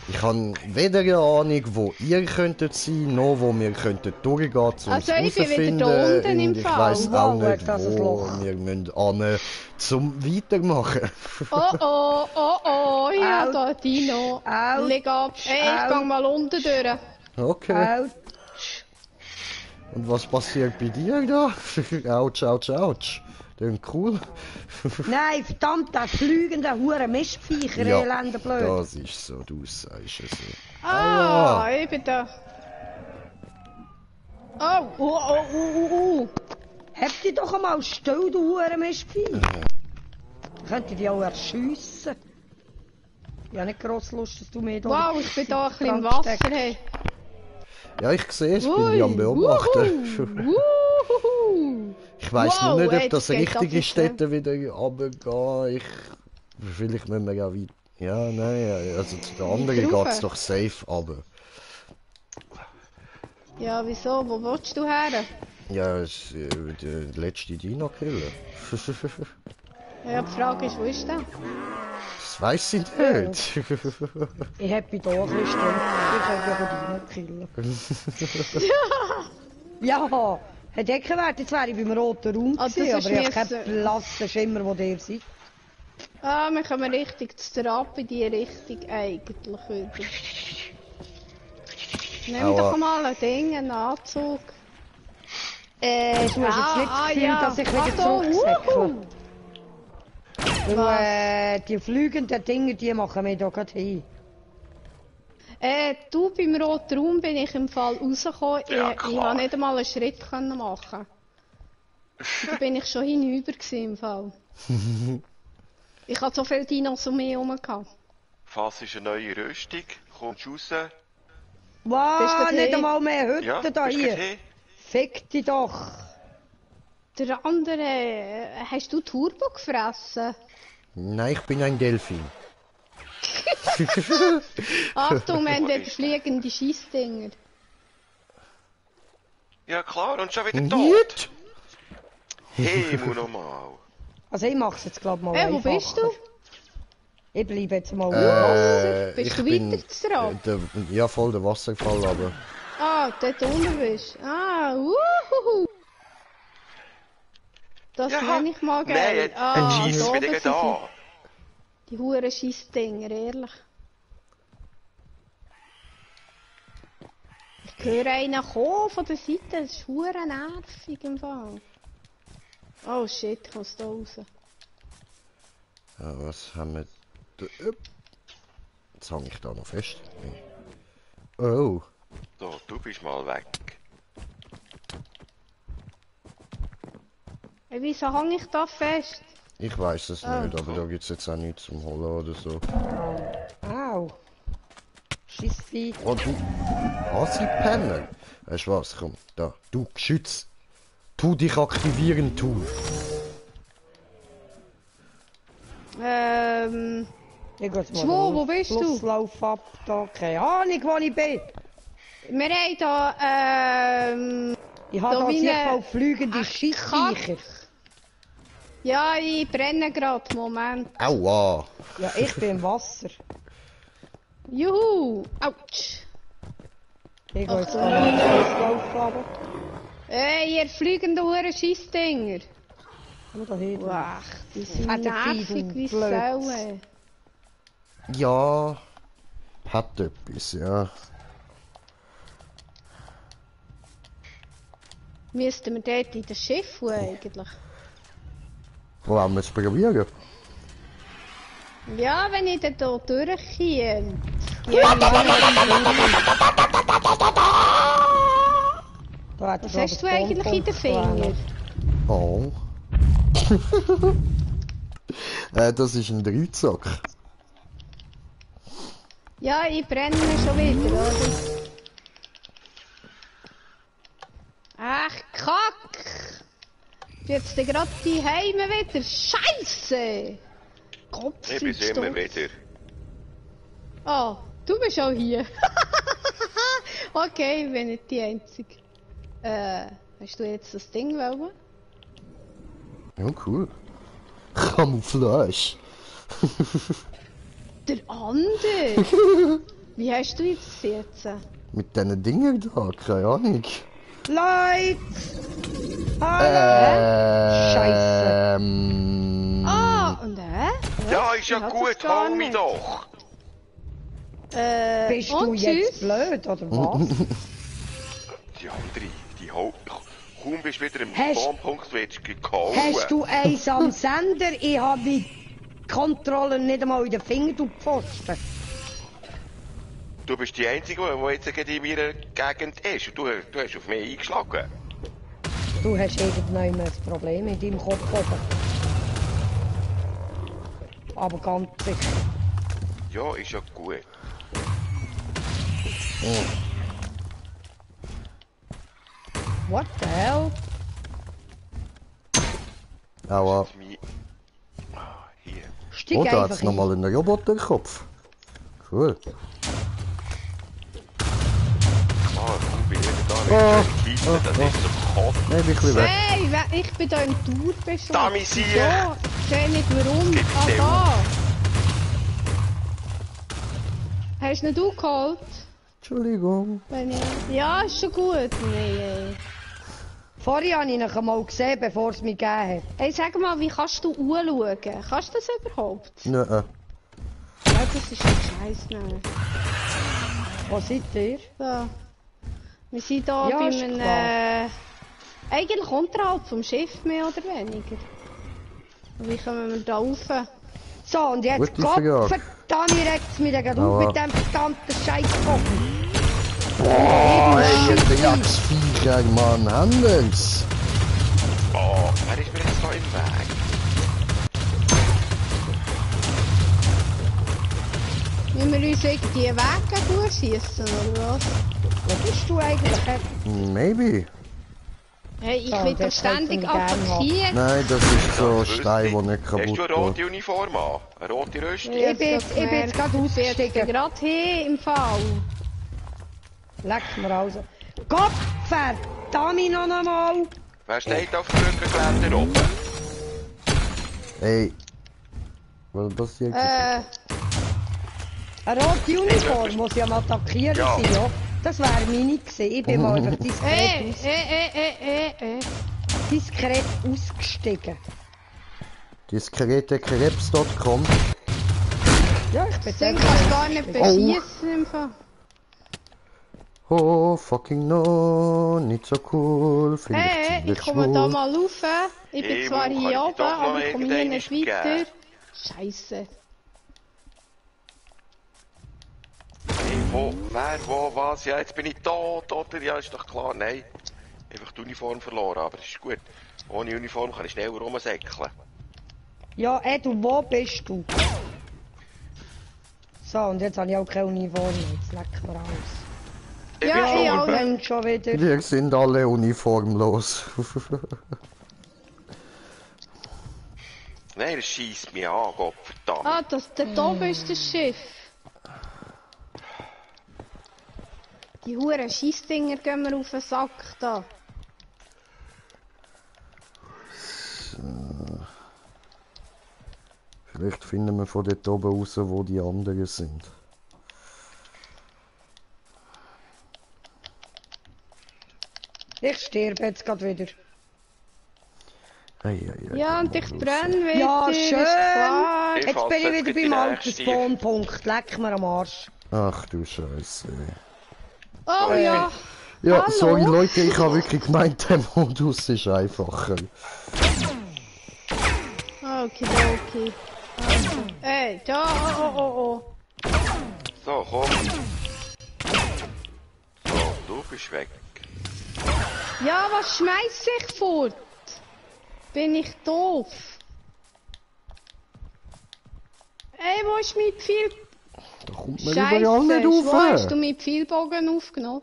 Ich habe weder eine Ahnung, wo ihr könntet sein, noch wo wir könnten durchgehen, um Also, es ich bin wieder herauszufinden. da unten im Und ich Fall. weiss auch Wow, nicht, das ist wo Loch. wir müssen hin, zum Weitermachen. Oh, ich hab da Dino. Au. Leg ab. Ey, ich Au. gang mal unten durch. Okay. Ouch. Und was passiert bei dir da? Autsch, ouch, ouch. Klingt cool. Nein, verdammt, das fliegende hure Mistviecher, elende blöd. das ist so, du sagst es. Ah, ich bin da. Oh. Habt ihr doch einmal still, du hure Mistviecher. Könnt ihr die auch erschiessen? Ich habe nicht gross Lust, dass du mir da... Wow, ich bin da ein bisschen im dran Wasser. steckst. Hey. Ja, ich sehe es, bin Ui, ich am Beobachten. Wuhu. Ich weiss Wow, nur nicht, ey, ob das das geht richtige ganz Städte wieder runtergehen. Vielleicht müssen wir ja weit. Ja, nein, also zu der anderen rauf? geht's doch safe, aber. Ja, wieso? Wo willst du her? Ja, es ist der letzte Dino-Killer. Ja, die Frage ist, wo ist der? Das weiss ich nicht. Ich hab mich da ein bisschen still. Ich kann ja killen. Ja, hätte ich gewährt, jetzt wäre ich beim roten Raum Ah, das gewesen, ist aber ich mir habe keinen blassen Schimmer, wo der seid. Ah, wir kommen richtig zu der Ab in die Richtung eigentlich wieder. Nimm Aua. doch mal ein Ding, einen Anzug. Du hast jetzt nicht das Gefühl, dass ich wieder Achtung, zurücksäckle. wuhu. Weil die fliegenden Dinge, die machen mich da gerade hin. Du, beim roten Raum bin ich im Fall rausgekommen. Ja, ich klar. habe nicht einmal einen Schritt können machen. Da bin ich schon hinüber gewesen, im Fall. Ich hatte so viele Dinos um mich herum gehabt. Fass ist eine neue Rüstung, kommst raus. Wow, nicht hey? einmal mehr Hütte Ja, da bist hier. grad hey? Fick dich doch. Der andere, hast du Turbo gefressen? Nein, ich bin ein Delfin. Achtung, wir haben Was dort ist fliegende Scheissdinger. Ja klar, und schon wieder tot. Nicht? Hey, muss nochmal. Also ich mach's jetzt glaub mal Hey, wo bist du? Ich bleibe jetzt mal Bist ich du bin, weitergetragen? ja, voll der Wasserfall, aber... Ah, dort unten bist. Ah, wuhuhu. Das Ja, nenne ich mal nein, geil. jetzt Ah, schießt da es oben wieder sind sie. da. Die huren Scheissdinger, ehrlich. Ich höre einen kommen von der Seite, das ist huren nervig im Fall. Oh shit, ich muss da raus. Ja, was haben wir... Jetzt hänge ich da noch fest. Oh. So, du bist mal weg. Hey, wieso hänge ich da fest? Ich weiß es nicht, aber da gibt es jetzt auch nichts zum Holen oder so. Au. Scheissvieh. Oh, du... Hasi-Penner. Weißt du was, komm, da. Du, Geschütz. Tu dich aktivieren, tu. Ich gehe jetzt mal Schwo, den wo bist du? Flusslauf ab, da. Keine Ahnung, wo ich bin. Wir haben da, Ich habe Da da wie sehr eine- viel fliegende Scheissviecher. ja, ich brenne gerade, Moment. Aua. Ja, ich bin im Wasser. Juhu, ouch. Ich gehe jetzt mal den Flusslauf runter. Hey, ihr fliegenden huren Scheissdinger. Schau da hin. Wach, die sind Hat der nervig Vieh, du wie Blöds. Säue. Ja. Hat etwas, ja. Müssten wir dort in das Schiff eigentlich? Wollen wir es probieren? Ja, wenn ich dann hier durchkomme. Da hat Was er hast du den eigentlich in den Fingern? Oh. Das ist ein Dreizack. Ja, ich brenne schon wieder, oder? Ach, Kack! Jetzt gerade die Heime wieder. Scheiße! Kopf Ich bin's immer wieder. Ah, du bist auch hier. Okay, ich bin nicht die Einzige. Hast du jetzt das Ding wollen? Ja, cool. Camouflage. Der andere! Wie hast du jetzt? Mit diesen Dingen da, keine Ahnung. Leute! Hallo! Scheisse. Ah, und Ja, ist ja Ich hab gut, das gar hol mich nicht. doch. Bist du und jetzt tschüss. blöd, oder was? Die andere, die holt. Kaum bist du wieder im Hast- Spawnpunkt, wirst du gehauen. Hast du eins am Sender? Ich habe die Kontrolle nicht einmal in den Finger gepfosten. Du bist die Einzige, die jetzt gerade in meiner Gegend ist. Und du hast auf mich eingeschlagen. Du hast irgendwann ein Problem in deinem Kopf oben. Aber ganz sicher. Ja, ist ja gut. What the hell? Aua. Das ist mein... Ah, hier. Steig Oh, da einfach hat's nochmal einen Roboterkopf. Cool. Ah, kaum bin ich wieder da. Nicht schön das ist so kalt. Nein, ich bin ein bisschen weg. Hey, ich bin da im Tourbeschuss. Da, mein Sieg. Ja, ich sehe nicht warum. Gib's Ah, dem. da. Hast du nicht du geholt? Entschuldigung. Wenn ich... Ja, ist schon gut. Nee. Vorhin habe ich ihn mal gesehen, bevor es mich gegeben hat. Hey, sag mal, wie kannst du anschauen? Kannst du das überhaupt? Nein. Ja, das ist ein Scheiß. Nein. Wo seid ihr? So. Wir sind hier Ja, bei ist einem... eigentlich unterhalb vom Schiff, mehr oder weniger. Und wie kommen wir da rauf? So, und jetzt Gute Gott Frage. verdammt, ich regt's mich gerade Aua. auf mit dem verdammten Scheißkopf. Oh, ey, der Jagdviecher, Mann, Handels. Oh, wer ist mir jetzt da im Weg? Müssen wir uns irgendwie Wege durchschießen, oder was? Wo bist du eigentlich? Maybe. Hey, ich Ja, will doch das könnte ständig ich gerne attackiert. Nein, das ist so Das Stein, der nicht Hast du kaputt eine geht. rote Uniform an? Eine rote Rüstung? Ja, Ich bin jetzt gerade ausgestiegen. Gerade hier im Fall. Leck mir also. Gott verdammt noch einmal! Wer steht auf dem Brückengeländer oben? Ey. Was passiert? Eine rote Uniform muss ja am Attackieren Ja. sein, ja? Das wäre meine gewesen. Ich bin mal einfach diskret ausgestiegen. Diskretekrebs.com. Ja, ich bin Den kannst du gar nicht beschießen im Fall. Oh, fucking no, nicht so cool. Finde Hey, ich ziemlich komme da schwul. mal rauf. Ich bin Hey, zwar wo kann hier ich oben, doch noch aber ich komme hier irgendeinen nicht geben? weiter. Scheiße. Hey, wo, wer, wo, was? Ja, jetzt bin ich tot, oder? Ja, ist doch klar, nein. Einfach die Uniform verloren, aber ist gut. Ohne Uniform kann ich schneller rumsäckeln. Ja, Edu, wo bist du? So, und jetzt habe ich auch keine Uniform mehr. Jetzt leck mir alles. Ich Ja, bin ich schon. auch. Brennt schon wieder. Wir sind alle uniformlos. Nein, das schießt mich an, Gott verdammt. Ah, da oben ist das Schiff. Die huren Scheissdinger gehen mir auf den Sack da. Vielleicht finden wir von dort oben raus, wo die anderen sind. Ich sterbe jetzt gerade wieder. Ei, ei, ei, Ja, und ich brenne wieder. Ja, ist schön. klar. Ich Jetzt fasse bin ich jetzt wieder die beim alten nächste. Spawnpunkt. Leck mir am Arsch. Ach du Scheiße. Oh ja. Ja, Hallo? sorry Leute, ich habe wirklich gemeint, der Modus ist einfacher. Okay. Also. Ey, da, oh. So, komm. So, du bist weg. Ja, was schmeiß ich fort? Bin ich doof? Ey, wo ist mein Pfeil? Da kommt man überall nicht wo hast rauf. du meinen Pfeilbogen aufgenommen?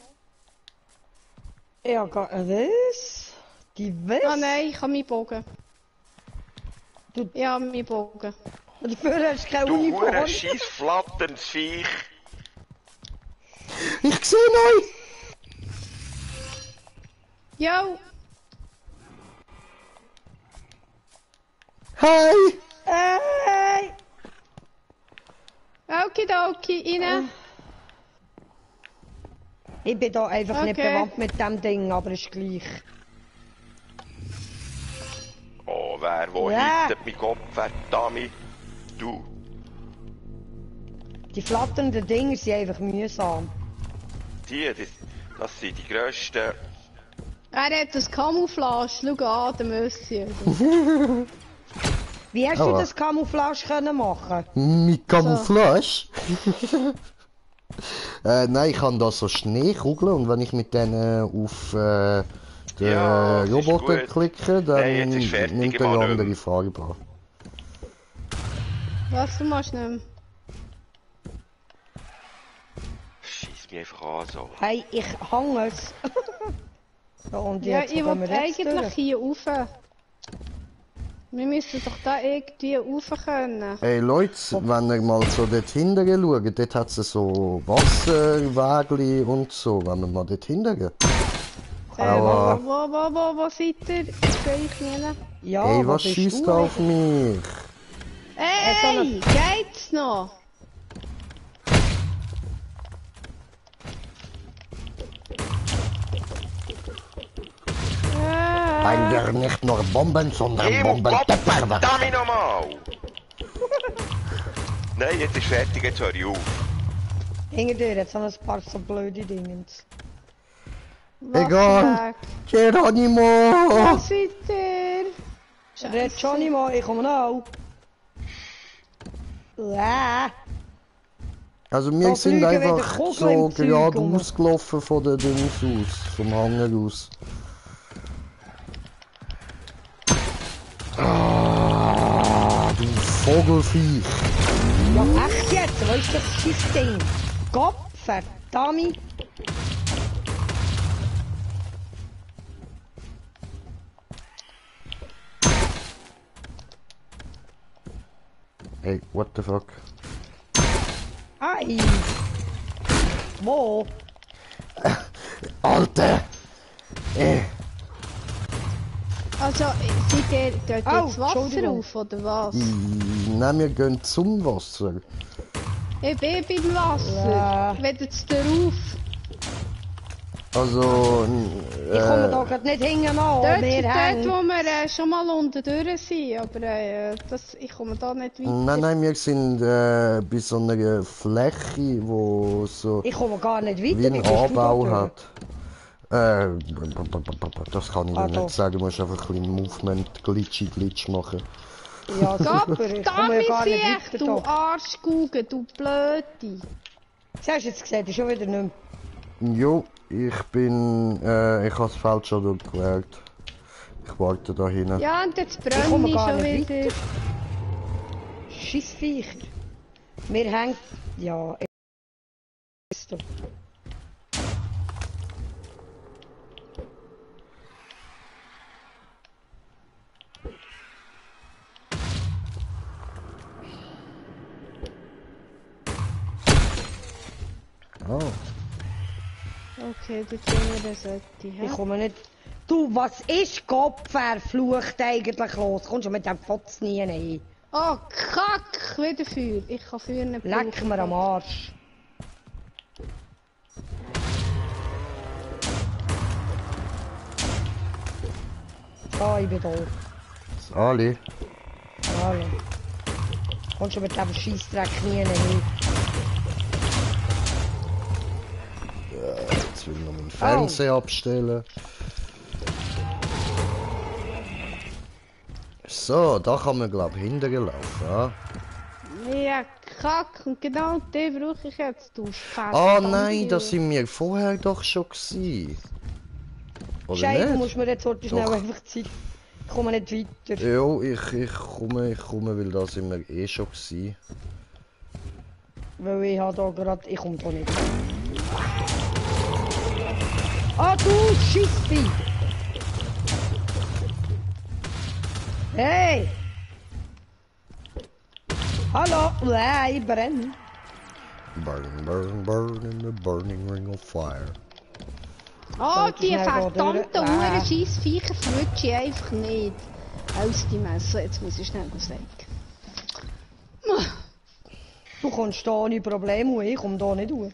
Ja, was? Die was? Ah nein, ich habe meinen Bogen. Du- Ja, meinen Bogen. Dafür hast du keine Du Uniform. hure scheiß flatterndes Viech. Ich sehe euch! Jo, Hi! Hey! okidoki, rein. Ich bin da einfach nicht Okay. bewandt mit dem Ding, aber ist gleich. Oh, wer, wo Ja. hittet mein Kopf, verdammt. Du. Die flatternden Dinger sind einfach mühsam. Das sind die grössten. Er hat das Camouflage, schau an, der Mösschen. Wie hast Aber- du das Camouflage können machen? Mit Camouflage? Nein, ich kann da so Schneekugeln und wenn ich mit denen auf den Ja, das ist Roboter gut. klicke, dann Nein, jetzt ist fertig, nimmt er Mann. eine andere Farbe an. Was, du machst nicht mehr? Schieß mich einfach an, so. Hey, ich hang es. So, und Ja, jetzt ich kommen will wir jetzt eigentlich durch. hier rauf. Wir müssen doch da irgendwie rauf können. Hey Leute, wenn ihr mal so dort hinten schaut, dort hat es so Wasserwägli und so, wenn wir mal dort hinten gehen. Aua. Wo seid ihr? Sehe ich nicht. Ja, Hey, wo was bist schießt du auf mich? Ey, geht's noch? Weil wir nicht nur Bomben, sondern Hey, Gott Bombentöpfer verdammt nochmal. Nein, jetzt ist fertig, jetzt höre ich auf. Hinter dir, jetzt haben wir ein paar so blöde Dingens. Egal. Geronimo! Wo seid ihr? Red Johnny mal, ich komme noch. Also wir Da sind fliegen wieder einfach Kugeln so im Zeug geradeaus gelaufen von den Dings aus, vom Hanger aus. Ah, du Vogelfiech. Ja, echt jetzt? Wo ist das Schiff-Ding? Gott, verdammt. Hey, what the fuck? Ei. Wo? Alter! Also, seid ihr, geht jetzt Wasser Entschuldigung. auf, oder was? Nein, wir gehen zum Wasser. Ich bin beim Wasser. Ja. Wedet ihr auf? Also, Ich komme da gerade nicht hinten an. Dort, Wir dort hängen. wo wir schon mal unten durch sind, aber ich komme da nicht weiter. nein, wir sind bei so einer Fläche, wo so Ich komme gar nicht wie weiter. ein Wie bist du Anbau da hat. Das kann ich dir da. nicht sagen, du musst einfach ein bisschen Movement glitch machen. durch? Ja, super. Ich komme ja gar nicht Siech, weiter du da. Arschkuge, du Blöde. Das hast du jetzt gesehen, das ist schon wieder nicht mehr. Jo, ich habe das Feld schon durchquert. Ich warte da hinten. Ja, und jetzt Ich komme brenne ich gar schon nicht wieder. Scheissviecher. Wir hängen. Ja, ist doch. Oh. Okay, jetzt sind wir das Ich hä? komme nicht. Du, was ist Gott verflucht eigentlich los? Kommst du mit dem Fotz nie rein? Oh, Kack! Wieder Feuer. Ich kann Feuer nicht Leck mir am Arsch. Ah, ich bin da. Ali, Hallo. Kommst du mit dem Scheissdreck nie rein? jetzt will ich noch meinen Fernseher abstellen. So, da kann man glaube ich hinterher laufen. Ja? Ja, Kack! Und genau den brauche ich jetzt, du Fett. Ah nein, das sind wir vorher doch schon gewesen. Oder Scheiße, du nicht? musst mir jetzt heute schnell Doch. einfach Zeit. Ich komme nicht weiter. Jo, ich komme, weil da sind wir eh schon gewesen. Weil ich habe da gerade. Ich komme da nicht. Ah, du Scheissvieh! Hey! Hallo! Ich brenne. Burn, burn, burn in the burning ring of fire. Oh, Sollte die schnell da verdammten durch. Huren Scheissviecher verwünsche ich einfach nicht. Aus die Messe, jetzt muss ich schnell sagen. Du kommst da ohne Probleme und ich komme da nicht raus.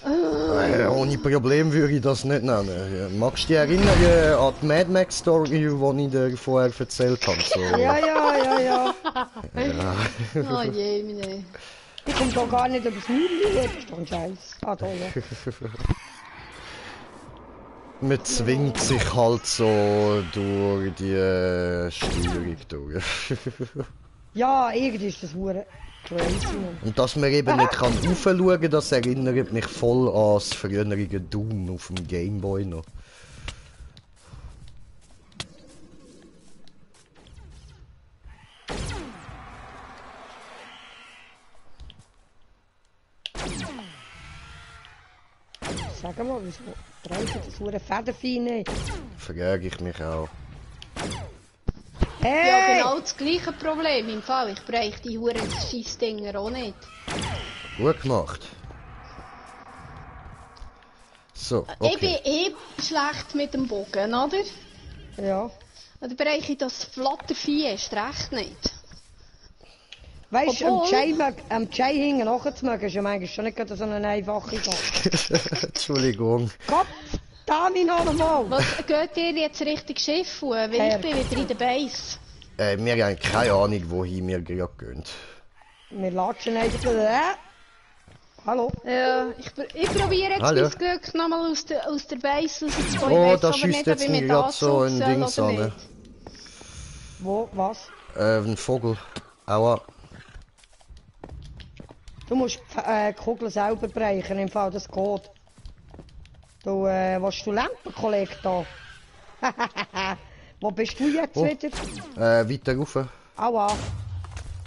Ohne Problem würde ich das nicht nennen. Magst du dich erinnern an die Mad Max Story, die ich dir vorher erzählt habe? So. Ja. Oh je, meine. Ich komme da gar nicht übers Maul. Das ist doch ein Scheiß. Ah, da, ja. Man zwingt sich halt so durch die Steuerung durch. Ja, irgendwie ist das hure crazy. Mann. Und dass man eben nicht kann raufschauen kann, das erinnert mich voll an das frühere Doom auf dem Gameboy noch. Sag mal, wieso treibt das hure Federvieh nicht? Frage ich mich auch. Ja, Hey! genau das gleiche Problem im Fall. Ich bräuchte die Huren Scheissdinger auch nicht. Gut gemacht. So, Ich okay. bin eh schlecht mit dem Bogen, oder? Ja. Oder brauche ich das Flattervieh erst recht nicht. Weißt du, Obwohl- am Chai hinten nachzumachen, ist ja manchmal schon nicht gerade so eine einfache Sache. Entschuldigung. Gott, da mich noch einmal! Was, geht ihr jetzt Richtung Schiff? Weil Herr. ich bin wieder in der Base. Wir haben keine Ahnung, wohin wir gerade gehen. Wir latschen einfach. Hallo? Ja, ich probiere jetzt Hallo. mein Glück nochmal aus der Base rauszukommen. Oh, Ich weiss da aber schießt nicht, jetzt ob ich mir mit gerade so Anzug ein soll Dings oder an. nicht. Wo? Was? Ein Vogel. Aua. Du musst die Kugel selber brechen, im Fall das geht. Du, willst du Lampen, Kollege, da? Wo bist du jetzt wieder? Weiter rauf. Aua.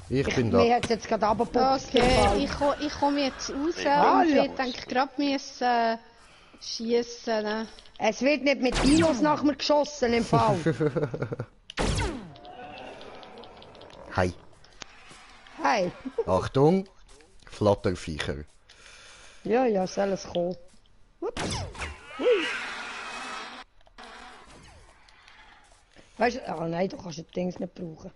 Ich bin da. Mir hat jetzt gerade abgepumpt. Okay, ich komme jetzt raus und ich denke gerade müssen schiessen. Ne? Es wird nicht mit Dinos nach mir geschossen im Fall. Hi. Hey. Achtung, Flatterviecher. Ja, soll es kommen. Ups. Hui. Weißt du, nein, du kannst das Ding nicht brauchen.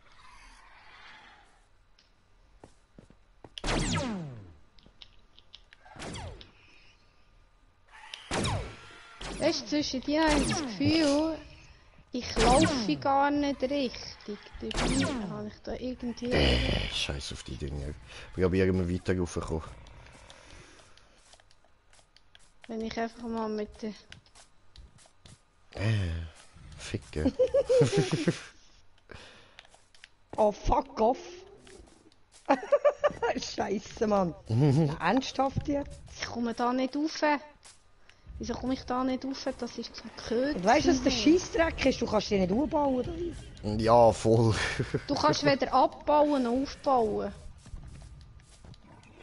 Weißt du, zwischen dir habe ich das Gefühl, ich laufe gar nicht richtig. Dabei habe ich da irgendwie... Scheiß auf die Dinger. Probieren wir weiter raufzukommen. Wenn ich einfach mal mit der... Ficken. Oh, fuck off. Scheiße, Mann. Ernsthaft jetzt? Ich komme da nicht rauf. Wieso komme ich da nicht rauf? Das ist so gehört. Und weißt du, was der Scheissdreck ist? Du kannst dich nicht umbauen, oder wie? Ja, voll. Du kannst weder abbauen noch aufbauen.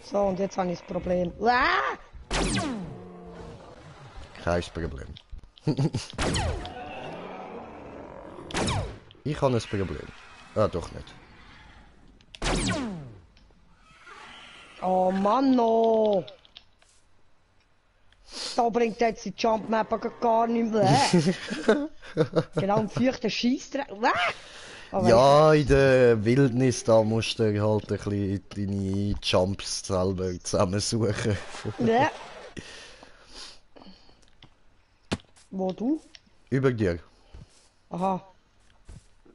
So, und jetzt habe ich das Problem. Ah! Kein Problem. Ich habe ein Problem. Ah, doch nicht. Oh Mann, no! Da bringt jetzt die Jump Map gar nicht mehr. Genau, ein feuchter Scheissdreck. Ja, in der Wildnis da musst du halt ein bisschen deine Jumps selber zusammensuchen. Ja. Wo du? Über dir. Aha.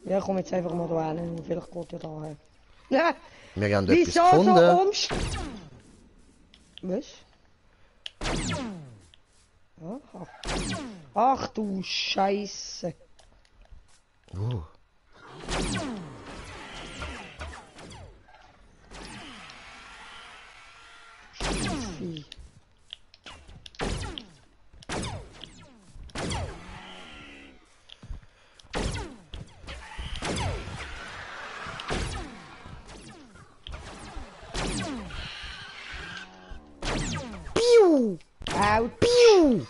Ja, ich komme jetzt einfach mal da hin. Vielleicht geht ja da hin. Ja. Wir haben etwas Wieso gefunden. so Was? Aha. Ach du Scheiße. Oh. Vieh. Piu! Au. Piu!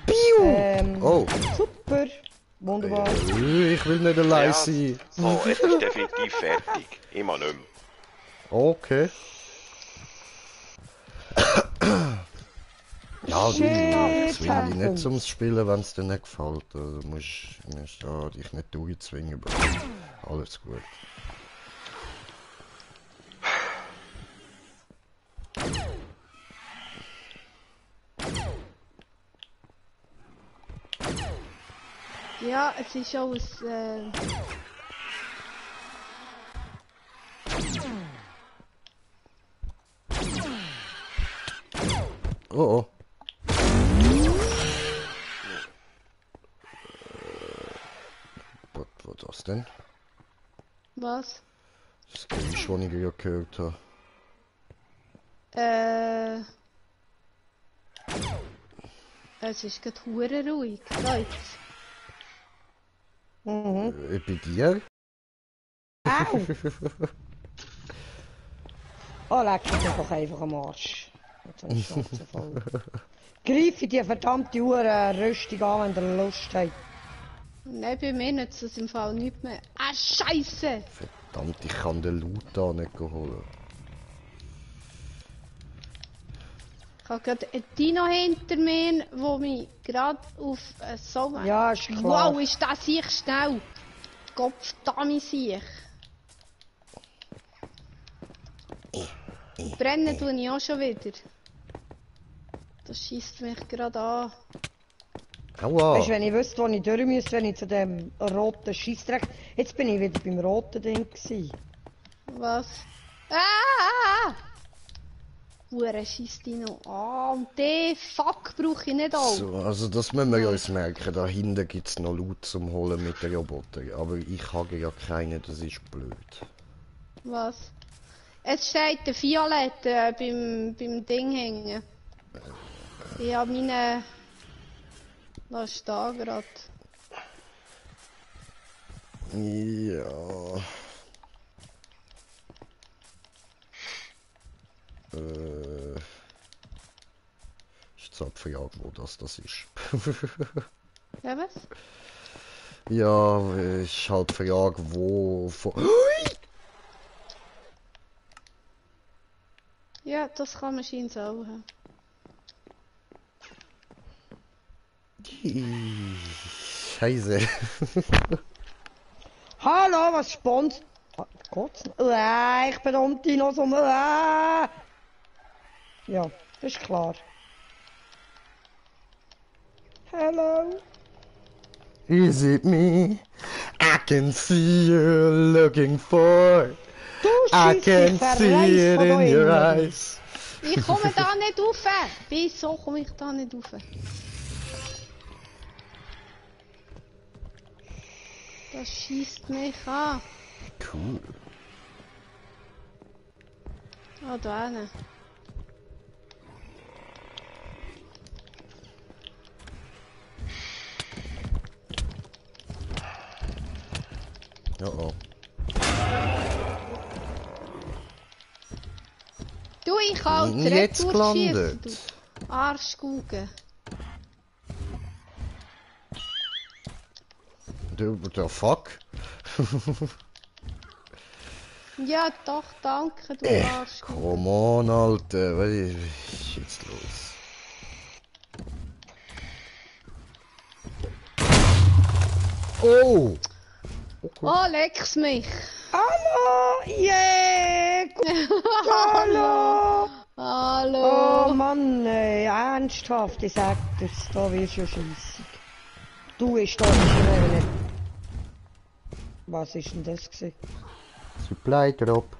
Piu! Oh. Super. Wunderbar. Ich will nicht allein sein. Oh, es ist definitiv fertig. Immer nicht mehr. Okay. Ja, das will ich nicht zum Spielen, wenn es dir nicht gefällt. Also, du musst ja, dich nicht durchzwingen. Aber alles gut. Ja, es ist alles... Oh oh. Was das denn? Was? Das Geräusch, das ich gerade gehört habe. Es ist gerade hure ruhig, Leute. Bei dir? Au! Oh, leck mich doch einfach am Arsch. Jetzt habe ich die Schnauze voll. Greif in die verdammte Uhr Rüstung an, wenn ihr Lust habt. Nein, bei mir nützt es im Fall nicht mehr. Ah, Scheiße! Verdammt, ich kann den Loot da nicht holen. Ich habe gerade einen Dino hinter mir, der mich gerade auf so... Ja, ist klar. Wow, ist das sich schnell! Gottverdammt sich! Brennen tue ich auch schon wieder. Das schießt mich gerade an. Aua! Weißt du, wenn ich wüsste, wo ich durch müsste, wenn ich zu dem roten Scheissdreck... Jetzt bin ich wieder beim roten Ding gewesen. Was? Ah! Hure schießt die noch an. Und den Fuck brauche ich nicht auch. So, also das müssen wir uns merken. Da hinten gibt es noch Loot zum Holen mit den Robotern. Aber ich habe ja keinen, das ist blöd. Was? Es steht der Violett beim Ding hängen. Ich habe meine... Lass da grad. Ja. Ist jetzt halt die Frage, wo das ist. Ja, was? Ja, ist halt die Frage, wo... Ja, das kann man scheinbar auch haben. Scheiße. Hallo, was spannend? Gott, ich bin am Dinosaurier. Ja, das ist klar. Hello. Is it me? I can see you looking for. Du I schießt can dich see it verreist von da in your innen. eyes. Ich komme da nicht rauf! Wieso komme ich da nicht rauf? Das schießt mich an. Cool. Ah, da hinten. Oh oh. Du, ich kann Bin ich jetzt Retourschiessen, gelandet? du Arschkugeln. Der Fuck? Ja, doch, danke, du Arschkugeln. Come on, Alter. Was ist jetzt los? Oh! Oh, leck's mich. Hallo, yeah, hallo. Hallo. Oh Mann, ernsthaft, ich sag dir's, da wirst du scheissig. Du bist da nicht. Was ist denn das gewesen? Supply Drop.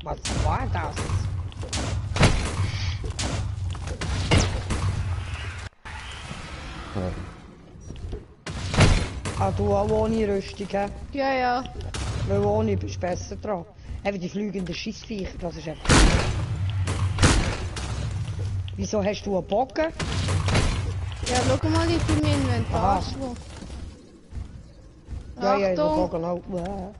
Was war das? Ah, du auch ohne Rüstung, hä? Ja, ja. Weil ohne bist du besser dran. Eben die fliegenden Scheissviecher, das ist einfach... Wieso hast du einen Bogen? Ja, schau mal in meinem Inventar. Aha. Schwo. Ja, ja, den Achtung. Bogen auch. Wow.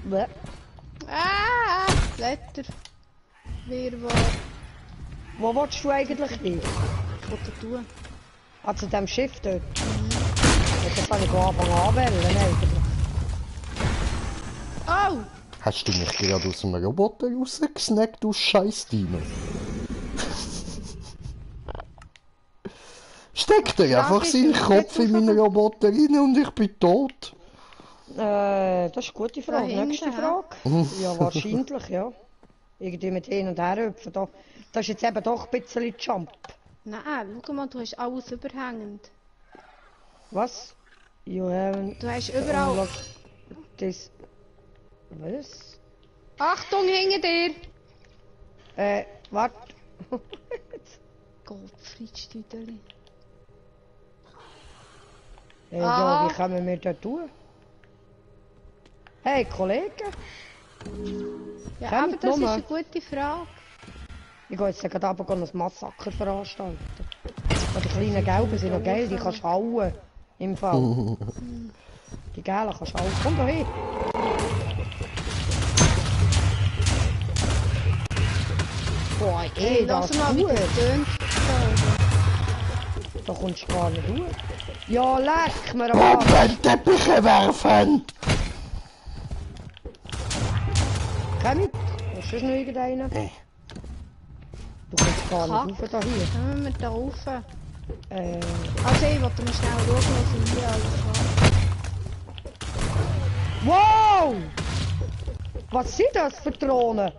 Bäh. Blätter. Wirrwarr. Wo willst du eigentlich hin? Ich will da tun. Ah, zu dem Schiff dort? Ja, das kann ich von Anfang an wählen, eigentlich. Oh! Hast du mich gerade aus dem Roboter rausgesnackt, du scheiß Dino? Steckt er einfach seinen Kopf in meinen Roboter rein und ich bin tot? Das ist eine gute Frage. Da Nächste hinten, Frage? Ja, wahrscheinlich, ja. Irgendwie mit hin und her hüpfen. Da. Das ist jetzt eben doch ein bisschen Jump. Nein, schau mal, du hast alles überhängend. Was? You haven't... Du hast überall... unlocked this... Was? Achtung, hinter dir! Warte. Gottfried-Stüdeli. Ja, Ah. wie können wir das tun? Hey, Kollege. Ja, Komm, aber das ist Nummer. eine gute Frage. Ich gehe jetzt gerade runter ein Massaker veranstalten. Die kleinen Gelben sind noch geil, die kannst du hauen. Im Fall. Die Gelben kannst du hauen. Komm da hin. Boah, Hey, das lass mal, wie gut. das tönt. Da kommst du gar nicht durch. Ja, leck mir am Arsch. Bombenteppiche werfen! Komm mit. Hast du noch irgendeinen? Nee. Du kommst gar nicht rauf da hier. Kommen wir da rauf? Also, ich wollte mal schnell schauen, was ich hier alles habe. Wow! Was sind das für Drohnen?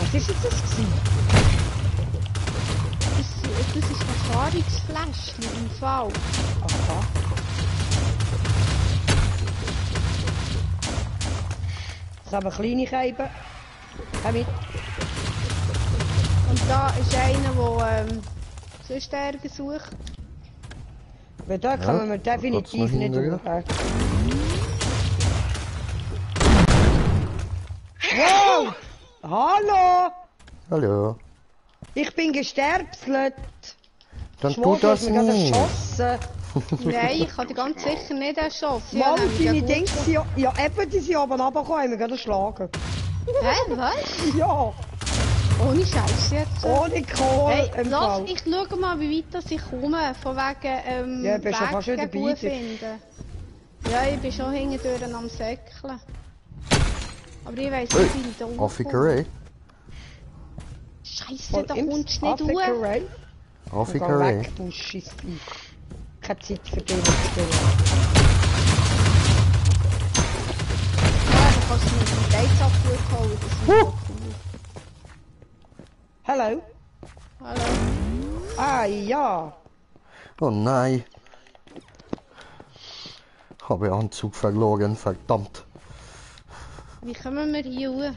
Was ist jetzt das gewesen? Das ist ein Erfahrungsfläschchen im Fall. Aha. Ich habe kleine Scheiben. Komm mit. Und da ist einer, der sonst Ärger sucht. Weil da kommen wir definitiv nicht durch. Wow! Hallo! Hallo. Ich bin gesterbselt. Dann tu das mir gerade nicht. erschossen. Nein, ich habe die ganz sicher nicht erschossen. Mann, Ja, deine Dings sind ja eben, die sind oben runtergekommen, haben wir gerade erschlagen. Hä, was? Ja, Ohne Scheiß jetzt. ohne Kohle Hey, im lass, Fall. ich schau mal, wie weit das ich komme. Von wegen, Ja, ich bin schon fast wieder Wege bei dir. finden. Ja, ich bin schon hinten am Säckeln. Aber ich weiss nicht, wie ich da Affikerei. Scheisse, da kommst du nicht hoch. Ray. Affikerei. Weg, du Scheissvieh. Keine Zeit für dich. Ja, du kannst mir den Geizapfel holen, das ist cool. Hallo? Hallo. Ah, ja. Oh nein. Habe Anzug verloren, verdammt. Wie kommen wir hier hoch?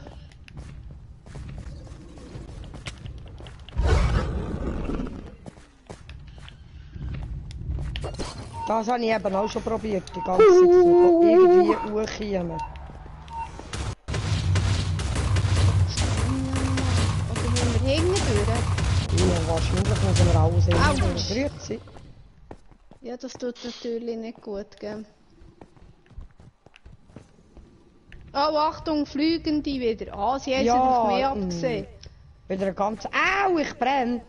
Das habe ich eben auch schon probiert, die ganze Zeit. So irgendwie hochkommen. Oder müssen wir hinten durch? Ja, wahrscheinlich müssen wir alles Autsch. in sein. Ja, das tut natürlich nicht gut, gell? Oh, Achtung, Fliegende wieder. Ah, sie haben Ja, sich auf mich abgesehen. Wieder ein ganz... Au, ich brenne!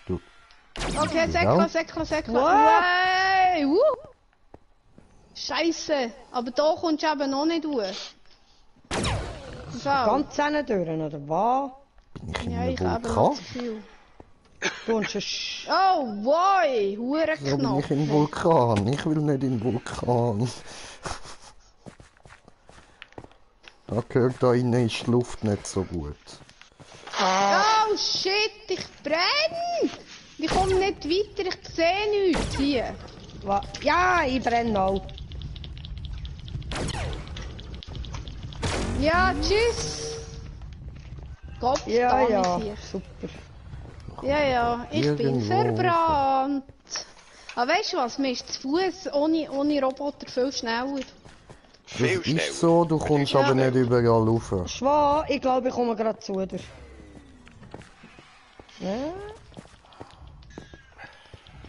Du. Okay, Säckler. Wow. Hey, Scheisse, aber da kommst du eben noch nicht durch. So. Ganz hinten durch, oder was? Ja, ich habe Vulkan? noch das Gefühl. Du hast ein Oh, wow, So bin ich Hurenknopf. in den Vulkan. Ich will nicht in den Vulkan. Da gehört da innen ist die Luft nicht so gut. Oh shit, ich brenne! Ich komme nicht weiter, ich sehe nichts hier. Ja, ich brenne auch. Ja, tschüss! Kopf Ja, ja, hier. super. Ja, ich bin Irgendwo. verbrannt. Aber weißt du was, mir ist zu Fuß ohne Roboter viel schneller. Viel Das schneller. ist so, du kommst aber nicht überall rauf. Schwan, ich glaube, ich komme gerade zu dir. Ja.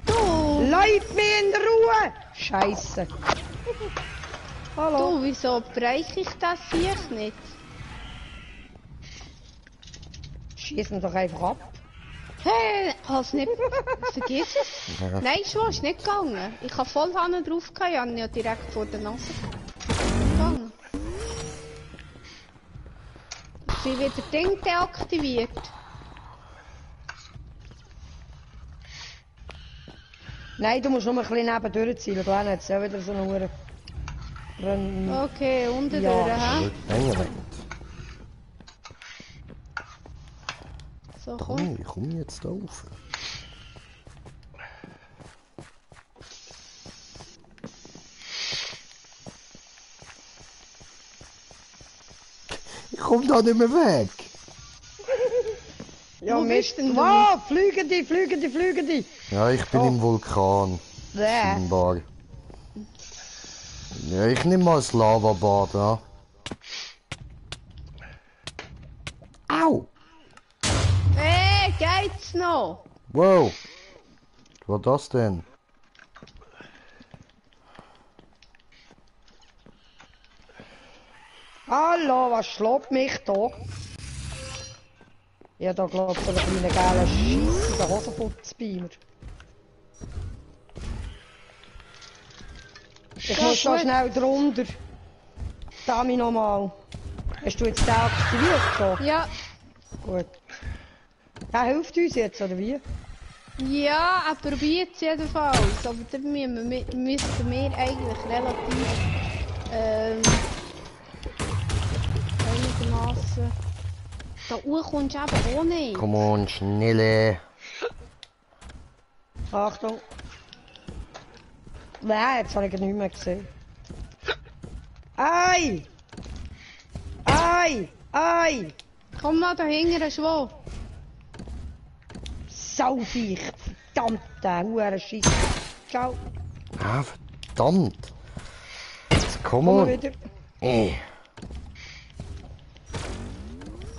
Du, Bleib mir in Ruhe! Scheiße. Hallo. du, wieso breche ich das hier nicht? Schießen doch einfach ab. Hey, hast nicht... Vergiss es. Ja. Nein, schon, ist nicht gegangen. Ich habe voll Hand drauf gehabt, ich habe ihn ja direkt vor der Nase gegangen. Ich bin wieder Ding deaktiviert. Nein, du musst nur ein bisschen nebendurch ziehen. Du hast jetzt ja wieder so eine Uhr. Okay, unten Ja. durch, hä? England. So, komm. Komm, ich komme jetzt da rauf. Ich komme da nicht mehr weg. Ja, Wo Mist. bist denn du? Wow, fliegende. Ja, ich bin im Vulkan. Bäh. Scheinbar. Ja, ich nehme mal das Lavabad, ja. Au! Hey, geht's noch? Wow! Was war das denn? Hallo, was schlägt mich da? Ja, da glaubt so einen kleinen geilen Schiss in der Hosenputz bei mir. Ich Ja, muss da gut. schnell drunter. Dami nochmal. Hast du jetzt den aktiviert schon? Ja, Gut. Der hilft uns jetzt, oder wie? ja, er probiert es jedenfalls. Aber dann müssten wir eigentlich relativ einigermaßen. Da oben kommst du eben auch nicht. Komm on, schnelle. Achtung. Nein, jetzt habe ich ihn nicht mehr gesehen. Ei! Ei! Ei! Komm mal da hinten, Schwo. Sauviech. Verdammte Hurenscheiss. Ciao. Ah, verdammt. Jetzt komm Komm mal. wieder.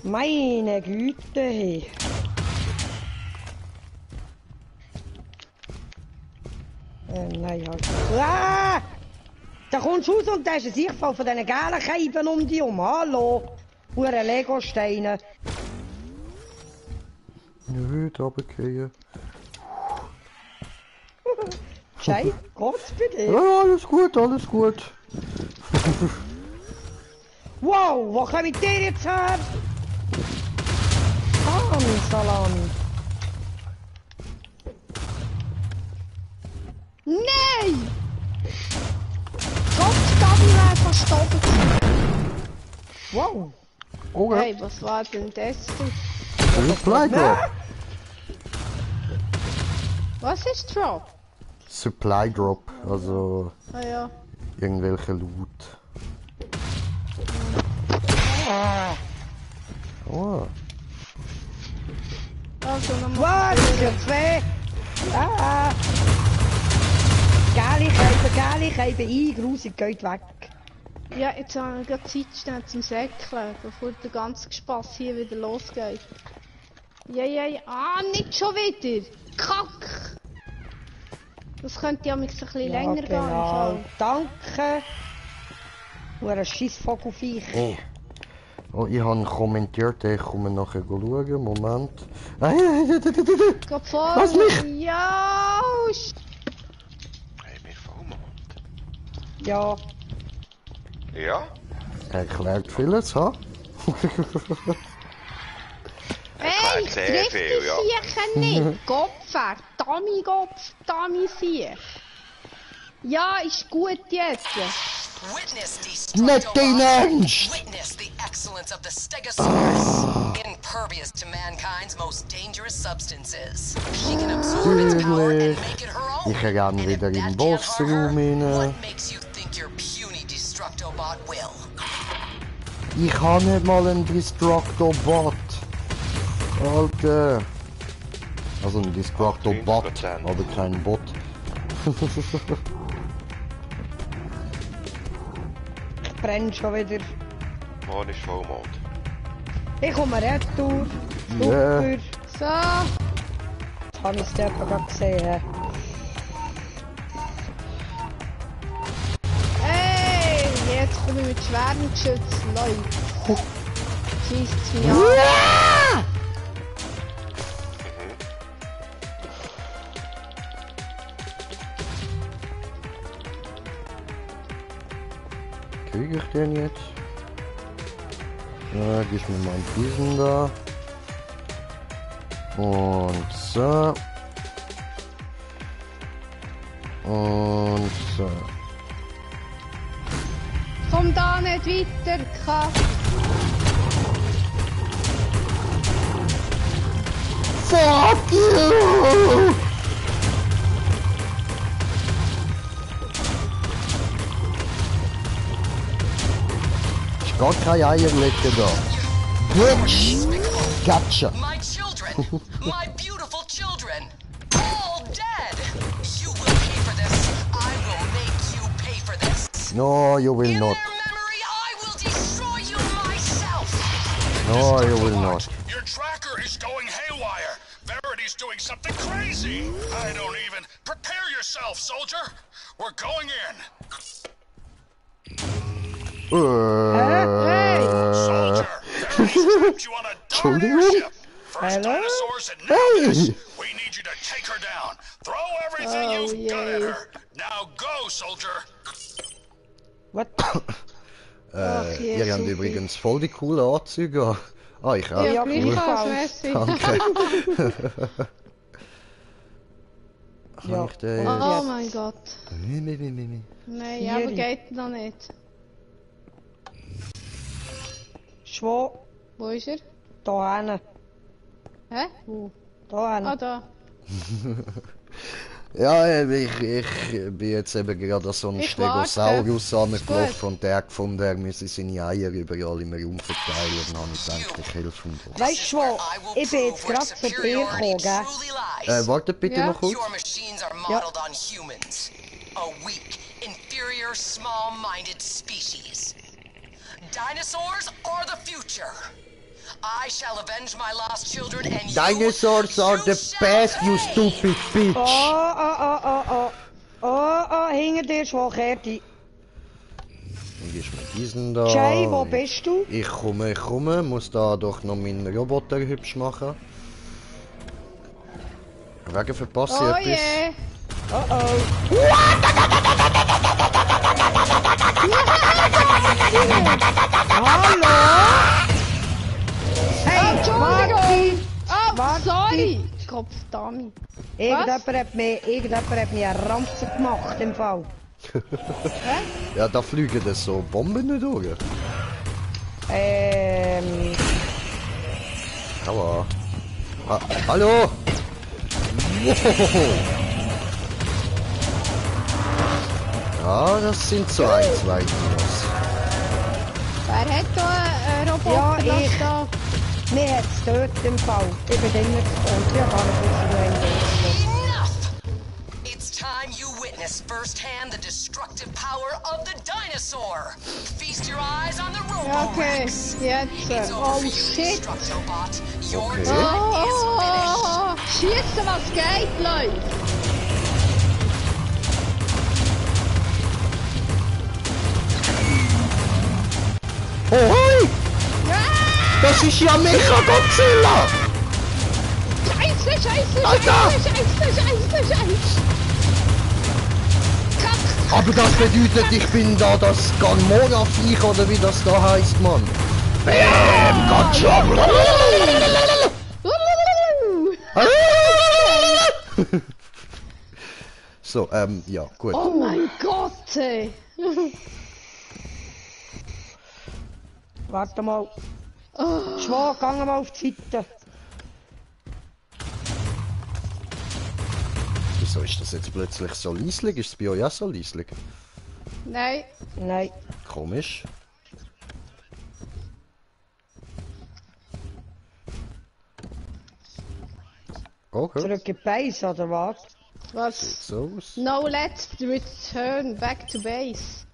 Meine Güte, hey. Nein, halt. Ah! Da kommst du raus und da ist ein Sichtfall von diesen gelben Scheiben um dich um. Hallo! Hure Lego-Steine. Nö, da runtergehen. Schei, geht's bei dir? Ja, alles gut, alles gut. Wow, wo komme ich dir jetzt her? Salami. Nein! Gott, Gabi wäre verstorben gewesen. Wow. Okay. Hey, was war denn das? Supply Drop. Was ist Drop? Supply Drop, also Ah ja. irgendwelche Loot. Oh. Also nochmal. Was? Für zwei? Ah! Geile Scheibe, grusig, geht weg. Ja, jetzt haben wir gerade Zeit schnell zum Säckeln, bevor der ganze Spaß hier wieder losgeht. Ja, ah, nicht schon wieder! Kack! Das könnte ja ein bisschen länger gehen. Im Fall. Danke. Nur ein Scheissvogelviech. Oh, ich habe kommentiert, ich komme nachher schauen. Moment. Geht vor! Lass mich! Ja! Hey, wir Vollmond. Ja. Ja? Erklärt vieles, ha? Hey, ich sehr triff viel, die ja. Viecher nicht! Gopfer! Dummy Viech! Ja, ist gut jetzt! Witness Nicht dein Destructobot. Ernst! Witness the excellence of the Stegosaurus. Impervious to mankind's most dangerous substances. She can absorb its power and make it her own. Ich renne And if wieder in den that can't harm her, Bossraum rein. what makes you think your puny Destructobot will? Ich habe nicht mal einen Destructobot. Alter. Also ein Destructobot, 90%. aber kein Bot. Brennt schon wieder. Morgen ist Vollmond. Ich komme retour. Ja. Super. So! Jetzt habe ich es dort gerade gesehen. Hey! Jetzt komme ich mit schweren Geschützen, Leute! Schießt mich an! Kriege ich den jetzt? Ja, gib mir mal diesen da. Und so. Und so. Komm da nicht weiter, Kack! Fuck you! Ich gar keine Eierlecke da. Bitch! Gotcha! My children, my beautiful children, all dead. You will pay for this. I will make you pay for this. No, you will In not. their memory, I will destroy you myself. No, you will not. Your tracker is going haywire. Verity's doing something crazy. I don't even. Prepare yourself, soldier. We're going in. Soldier, Verity's trapped you on a darn airship. First Hello? dinosaurs and now this. We need you to take her down. Throw everything Oh, you've got at yay. her. Now go, soldier. What? Ach, Ihr habt Supi. übrigens voll die coolen Anzüge an. Ah, ich auch. Ja, Ja, gleichfalls, merci. Danke. Ja. Kann ich den Oh jetzt? mein Gott. Nee. Nein, Hier. aber geht noch nicht. Schwo, Wo ist er? da hin. Hä? Wo? Da hin. Ah, da. Ja, ich bin jetzt eben gerade an so einen Ich Stegosaurus warte. angelaufen und der gefunden, er müsse seine Eier überall im Raum verteilen. Dann habe ich gedacht, ich helfe ihm doch. Weißt du was? Ich bin jetzt gerade zu dir gekommen, gell? Wartet bitte Ja. noch kurz. Your machines are modeled on humans. A weak, inferior, small-minded species. Dinosaurs are the future. I shall avenge my lost children and Dinosaurs you are the shall best, you pay. stupid bitch! Oh, hinter dir, Schwacherte. Und ist mit diesen da. Jay, wo bist du? Ich komme, muss da doch noch meinen Roboter hübsch machen. Wegen verpasse Oh ich etwas. je. Hallo? Hey, Entschuldigung. Oh, Warte. sorry. Kopfdami. Irgendjemand hat mir einen Ranzen gemacht im Fall. Ja, da fliegen das so Bomben nicht durch. Aua. Hallo! Wow. Ja, das sind so ein, zwei Dinos. Wer hat da einen Roboter? Ja, Lass ich. da. Mir hat es dort im Fall. Ich bin immer gespannt. Ich habe gar nicht gewusst, wo du bist. Enough! It's time you witness firsthand the destructive power of the dinosaur. Feast your eyes on the Ja, okay. Roborex. Jetzt. It's over Oh for you, shit. Destructobot. Your Okay. time is finished. Oh, schießen, was geht, Leute. Oh, hey! Ja! Das ist ja Mecha Godzilla! Scheiße! Alter! Kack! Aber das bedeutet, ich bin da das Gamora-Viech oder wie das da heißt, Mann. Bam! Gotcha! So, ja, gut. Oh mein Gott, ey. Warte mal. Schwan, geh mal auf die Seite. Wieso ist das jetzt plötzlich so leislich? Ist es bei euch auch so leislich? Nein. Nein. Komisch. Okay, Zurück in die Base, oder was? Was? so aus. No, let's return back to base.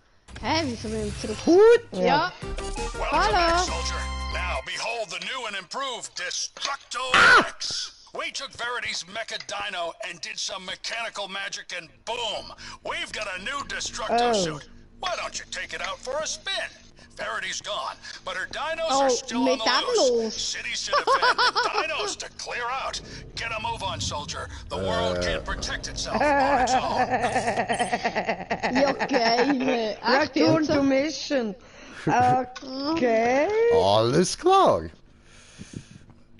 Hä, wieso müssen wir zurück? Gut! Ja. Welcome Hello. back, soldier. Now behold the new and improved Destructo X. We took Verity's Mecha Dino and did some mechanical magic, and boom, we've got a new Destructo suit. Why don't you take it out for a spin? Verity's gone, but her dinos Oh, are still on mit the dem loose. los. Cities to defend, and dinos to clear out. Get a move on, soldier. The world can't protect itself on its own. Ja, geil. Echt Return jetzt? to Mission. Okay. Alles klar!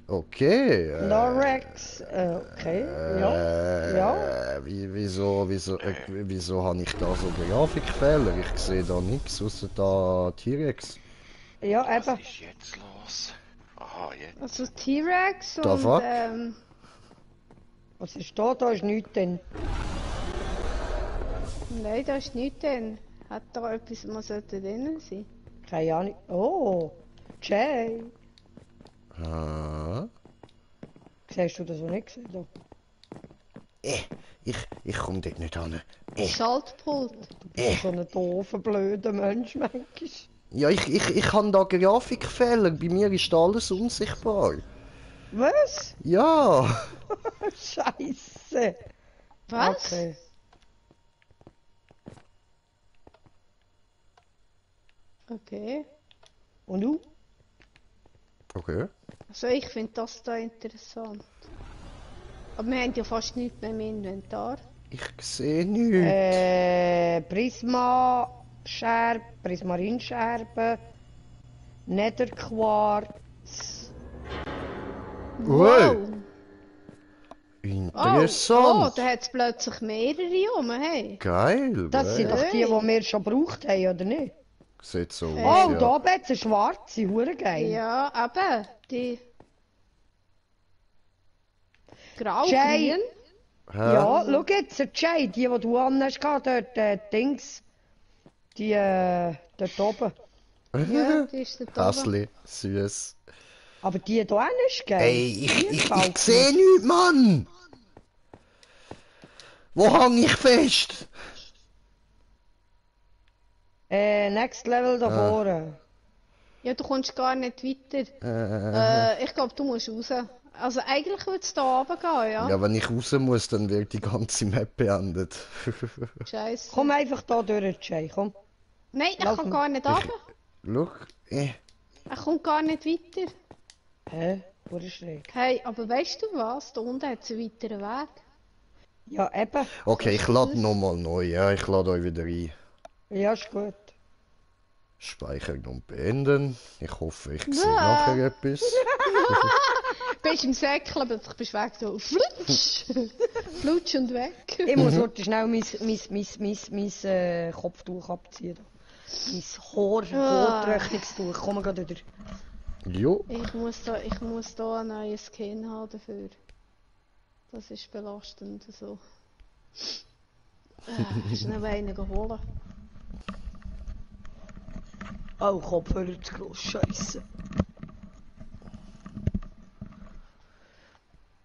Okay. Norex. Okay. Ja. Wieso habe ich da so Grafikfehler? Ich sehe da nichts außer da T-Rex. Ja, eben. Was ist jetzt los? Aha, jetzt. Also T-Rex The und fuck? Was ist da? Da ist nichts drin. Nein, da ist nichts drin. Hat da etwas, was sollte drin sein? Keine Ahnung. Oh. Jay. Ah. Siehst du das noch nicht gesehen? Da? Ich komme dort nicht an. Schaltpult. So ein doofer, blöder Mensch, manchmal. Ja, ich habe da Grafikfehler. Bei mir ist da alles unsichtbar. Was? Ja. Scheiße. Was? Okay. Okay. Und du? Okay. Also ich finde das da interessant. Aber wir haben ja fast nichts mehr im Inventar. Ich sehe nichts. Prismarinscherben, Netherquarz. Wow. Oh, Interessant. da hat es plötzlich mehrere rum, hey. Geil. Das sind geil. doch die wir schon gebraucht haben, oder nicht? Sieht so aus, Oh, ja. da oben hat es eine schwarze, hure geil. Ja, eben, die... Jay. Grau-grün. Ja, schau jetzt, Jay, die du an hast, dort, Dings. Die, dort oben. Ja, die ist da oben. Häsli, süß. Aber die hier ist geil. Ey, Die ich gefällt sehe nichts, Mann! Wo hang ich fest? mir. Next Level da vorne. Ja, du kommst gar nicht weiter. Ich glaube, du musst raus. Also eigentlich würde es da oben gehen, ja? Ja, wenn ich raus muss, dann wird die ganze Map beendet. Scheiße. Komm einfach da durch, Jay, komm. Nein, er Lauf kann mal. gar nicht runter. Schau, Er kommt gar nicht weiter. Hä? Wo ist schräg? Hey, aber weißt du was? Da unten hat es einen weiteren Weg. Ja, eben. Okay, ich lade nochmal neu, ja, ich lade euch wieder ein. Ja, ist gut. Speichern und beenden. Ich hoffe, ich sehe Ja. nachher etwas. Du bist im Säckchen, aber du bist weg. So, flutsch. Flutsch und weg. Ich muss heute schnell mein Kopftuch abziehen. Mein Haartrocknungstuch. Komm mal wieder. Jo. Ich muss da einen neuen Skin haben dafür. Das ist belastend. So. Schnell einen holen. Oh, Kopfhörer zu gross. Scheisse.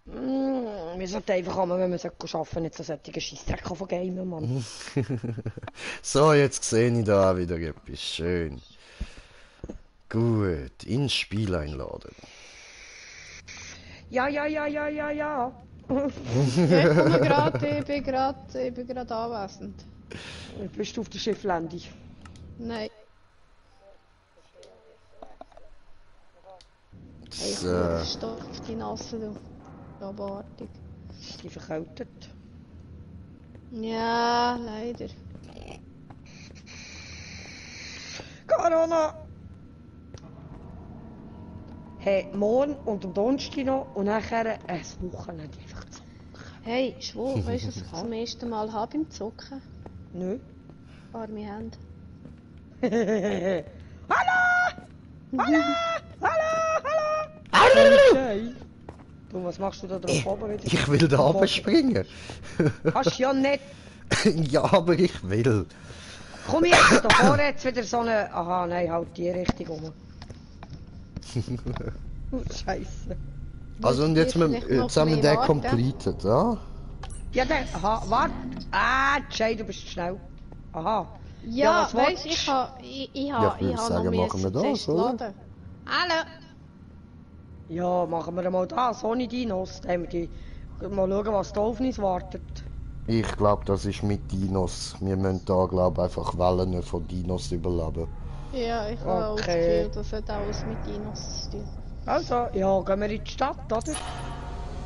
Wir sollten einfach kommen, wenn wir arbeiten sollten, nicht so solche Scheissdreck von Gamen, Mann. So, jetzt sehe ich da auch wieder etwas. Schön. Gut, ins Spiel einladen. Ja. Ich bin gerade anwesend. Bist du auf der Schifflandung? Nein. Hey, ich So. habe Stoff auf die Nase, du. Abartig. Ist die verkältet? Ja, leider. Corona! Hey, morgen und am Donnerstag noch und nachher ein Wochenende einfach zocken. Hey, schwur, weißt du, was ich zum ersten Mal habe beim Zocken? Nö. Arme Hände. Hallo! Du, was machst du da drauf oben wieder? Ich will da runterspringen. Hast ja nicht. Ja, aber ich will. Komm jetzt, da vorne jetzt wieder so eine. Aha, nein, halt die Richtung um. Scheiße. Also und jetzt, Vielleicht noch jetzt haben wir mehr den warten. completed, ja? Ja, dann. Aha, warte. Ah, Jay, du bist schnell. Aha. Ja, was weißt willst du, du? ich würde habe noch sagen, machen wir das, Test oder? laden. Hallo! Ja, machen wir mal das, ohne Dinos. Dann haben wir die. Mal schauen, was da auf uns wartet. Ich glaube, das ist mit Dinos. Wir müssen da, glaube einfach Wellen von Dinos überleben. Ja, ich habe auch das Okay. Gefühl, das hat alles mit Dinos zu tun. Also, ja, gehen wir in die Stadt, oder?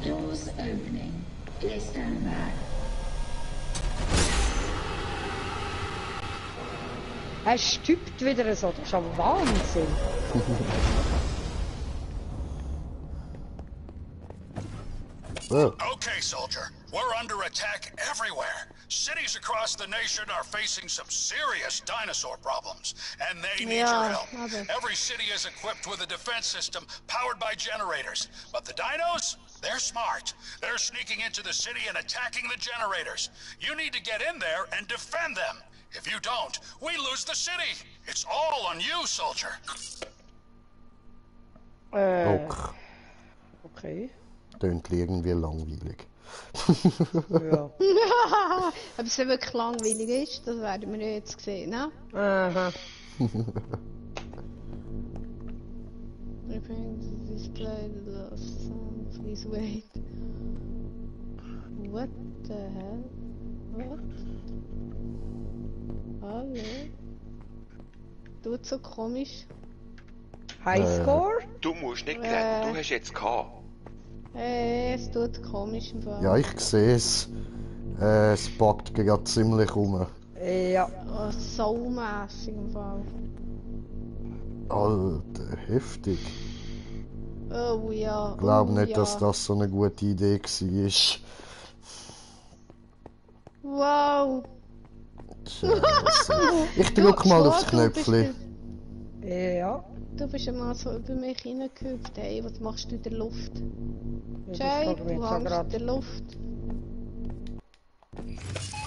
Doors opening. Please stand by. Er stübt wieder so, das ist aber Wahnsinn. Oh, Okay, soldier. We're under attack everywhere. Cities across the nation are facing some serious dinosaur problems, and they need your Yeah, help. mother. Every city is equipped with a defense system powered by generators. But the dinos? They're smart. They're sneaking into the city and attacking the generators. You need to get in there and defend them. If you don't, we lose the city. It's all on you, soldier. ok. Okay. Tönt irgendwie langweilig. Ja. Ob es wirklich langweilig ist, das werden wir jetzt sehen, ne? Aha. Preparing to display the last sound. Please wait. What the hell? What? Hallo? Tut so komisch. Highscore? Du musst nicht reden, du hast jetzt gehabt. Es tut komisch im Fall. Ja, ich sehe es. Es packt gerade ziemlich rum. Ja. Oh, saumässig im Fall. Alter, heftig. Oh ja. Ich glaube oh, nicht, ja. dass das so eine gute Idee war. Wow. Scheiße. Ich drück mal aufs Knöpfchen. Ja. Du bist einmal so über mich hineingehüpft. Hey, was machst du in der Luft? Das Jay, frage ich mich du jetzt auch hängst in grad. der Luft.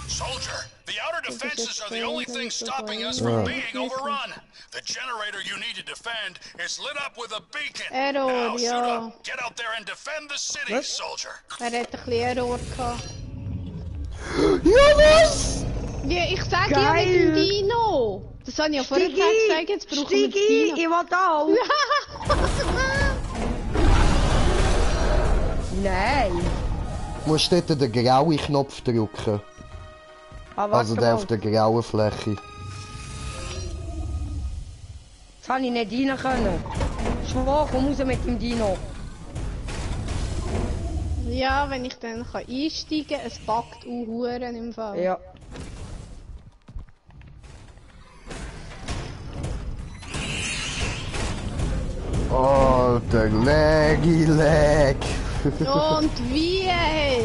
Soldier, the outer defenses are the only thing stopping us from being overrun. The generator you need to defend is lit up with a beacon. Error, Now, suit ja. up. Get out there and defend the city, soldier. Er hat ein bisschen Error gehabt. Ja, was? Ja, ich sag ja mit dem Dino. Das habe ich ja vorher gesagt, jetzt brauchen wir Steig das ein, Dino. ich will auch. Nein. Du musst dort den grauen Knopf drücken. Ah, Also warte der mal. auf der grauen Fläche. Das habe ich nicht rein können. Schwach, komm raus mit dem Dino. Ja, wenn ich dann kann einsteigen kann, es packt auch Huren im Fall. Ja. Alter, Laggy Lag. Und wie, ey?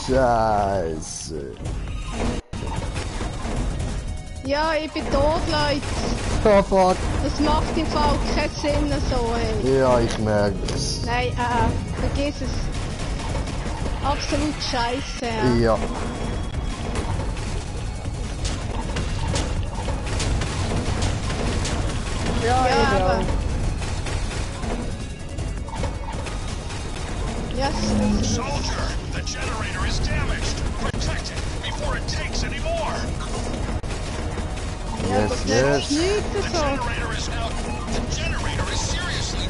Scheiße. Ja, ich bin tot, Leute. Oh fuck. Das macht im Fall keinen Sinn so, ey. Ja, ich merk's. Nein, vergiss es. Absolut scheiße, ja. Ja. Ja, Ja, ich aber... auch. Yes. Soldier, the generator is damaged. Protect it before it takes any more. Ja, Yes, das yes. nützt nichts The so. generator is now. The generator is seriously.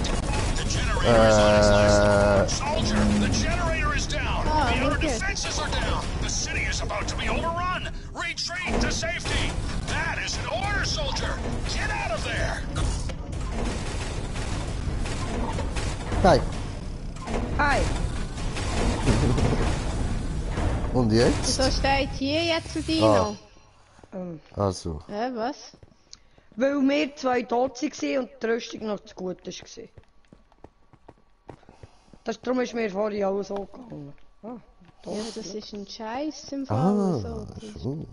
The generator is on its last. Soldier, the generator is down. Ah, The outer okay. defenses are down. The city is about to be overrun. Retreat to safety. That is an order, soldier. Get out of there. Hey. Hey, Und jetzt? So steht hier jetzt ein Dino. Also. Was? weil wir zwei tot waren und die Rüstung noch zu gut war. Darum ist mir vorhin alles so gegangen. Ah, Ja, das ist ein Scheiß im Fall. Ah, So. Das ist- so.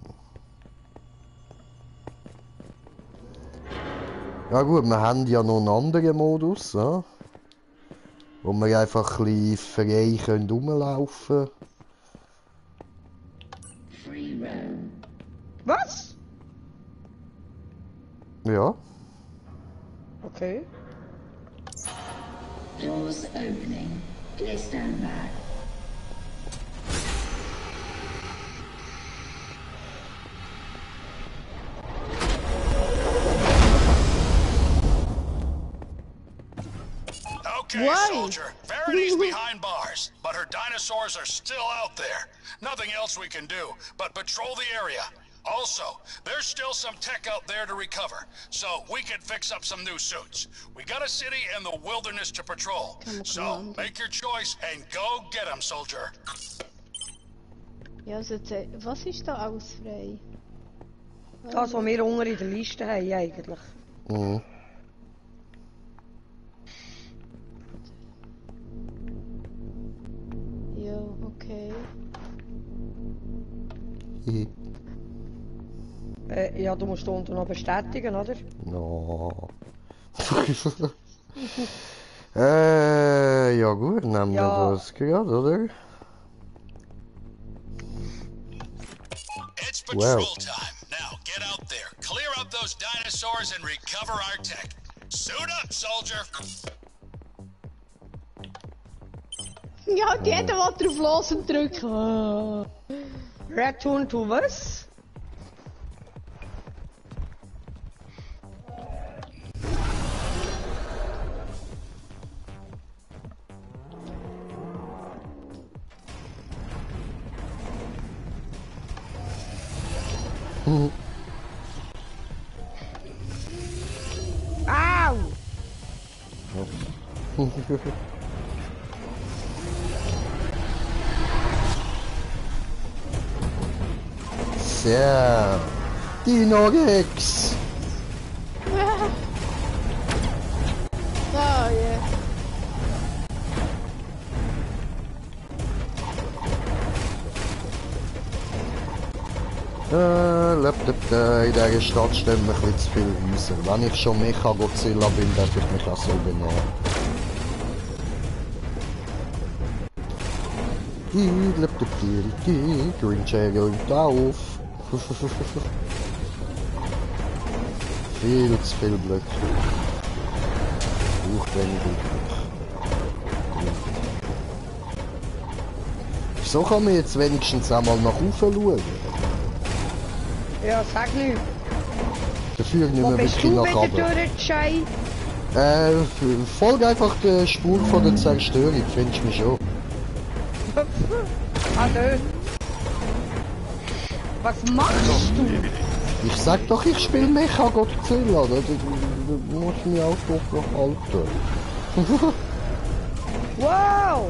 Ja gut, wir haben ja noch einen anderen Modus, ja? Wo wir einfach ein bisschen frei können rumlaufen. Free roam. Was? Ja. Okay. Doors opening. Please stand back. Okay, Why? soldier. Verity's behind bars, but her dinosaurs are still out there. Nothing else we can do but patrol the area. Also, there's still some tech out there to recover, so we can fix up some new suits. We got a city and the wilderness to patrol. So, make your choice and go get them, soldier. Ja, also, was ist da alles frei? Das, was wir unten in der Liste haben, eigentlich. Mhm. Ja, okay. Ja, du musst unten noch bestätigen, oder? No. Ja gut, nehmen wir Ja. das gerade, oder? It's patrol Wow. time. Now, get out there, clear out those dinosaurs and recover our tech. Suit up, soldier. Ja, und jeder will drauf los und drücken. Ah. Return to was? Au! Tja. Dino Rex. Oh, ja. In dieser Stadt stehen mir ein bisschen zu viele Häuser. Wenn ich schon Mecha-Godzilla bin, darf ich mich auch so benehmen. Green Cherry räumt auf. Viel zu viel Blöcke. Braucht weniger Blöcke. So kann man jetzt wenigstens einmal nach oben schauen. Ja, sag nicht. Dafür nicht Wo mehr bist wirklich du nach wieder oben. durch die Schei? Folge einfach der Spur von der Zerstörung, findest du mich schon. Ah, dort. Was machst du? Ich sag doch, ich spiele Mecha Godzilla, da musst du mich auch doch halten. Wow!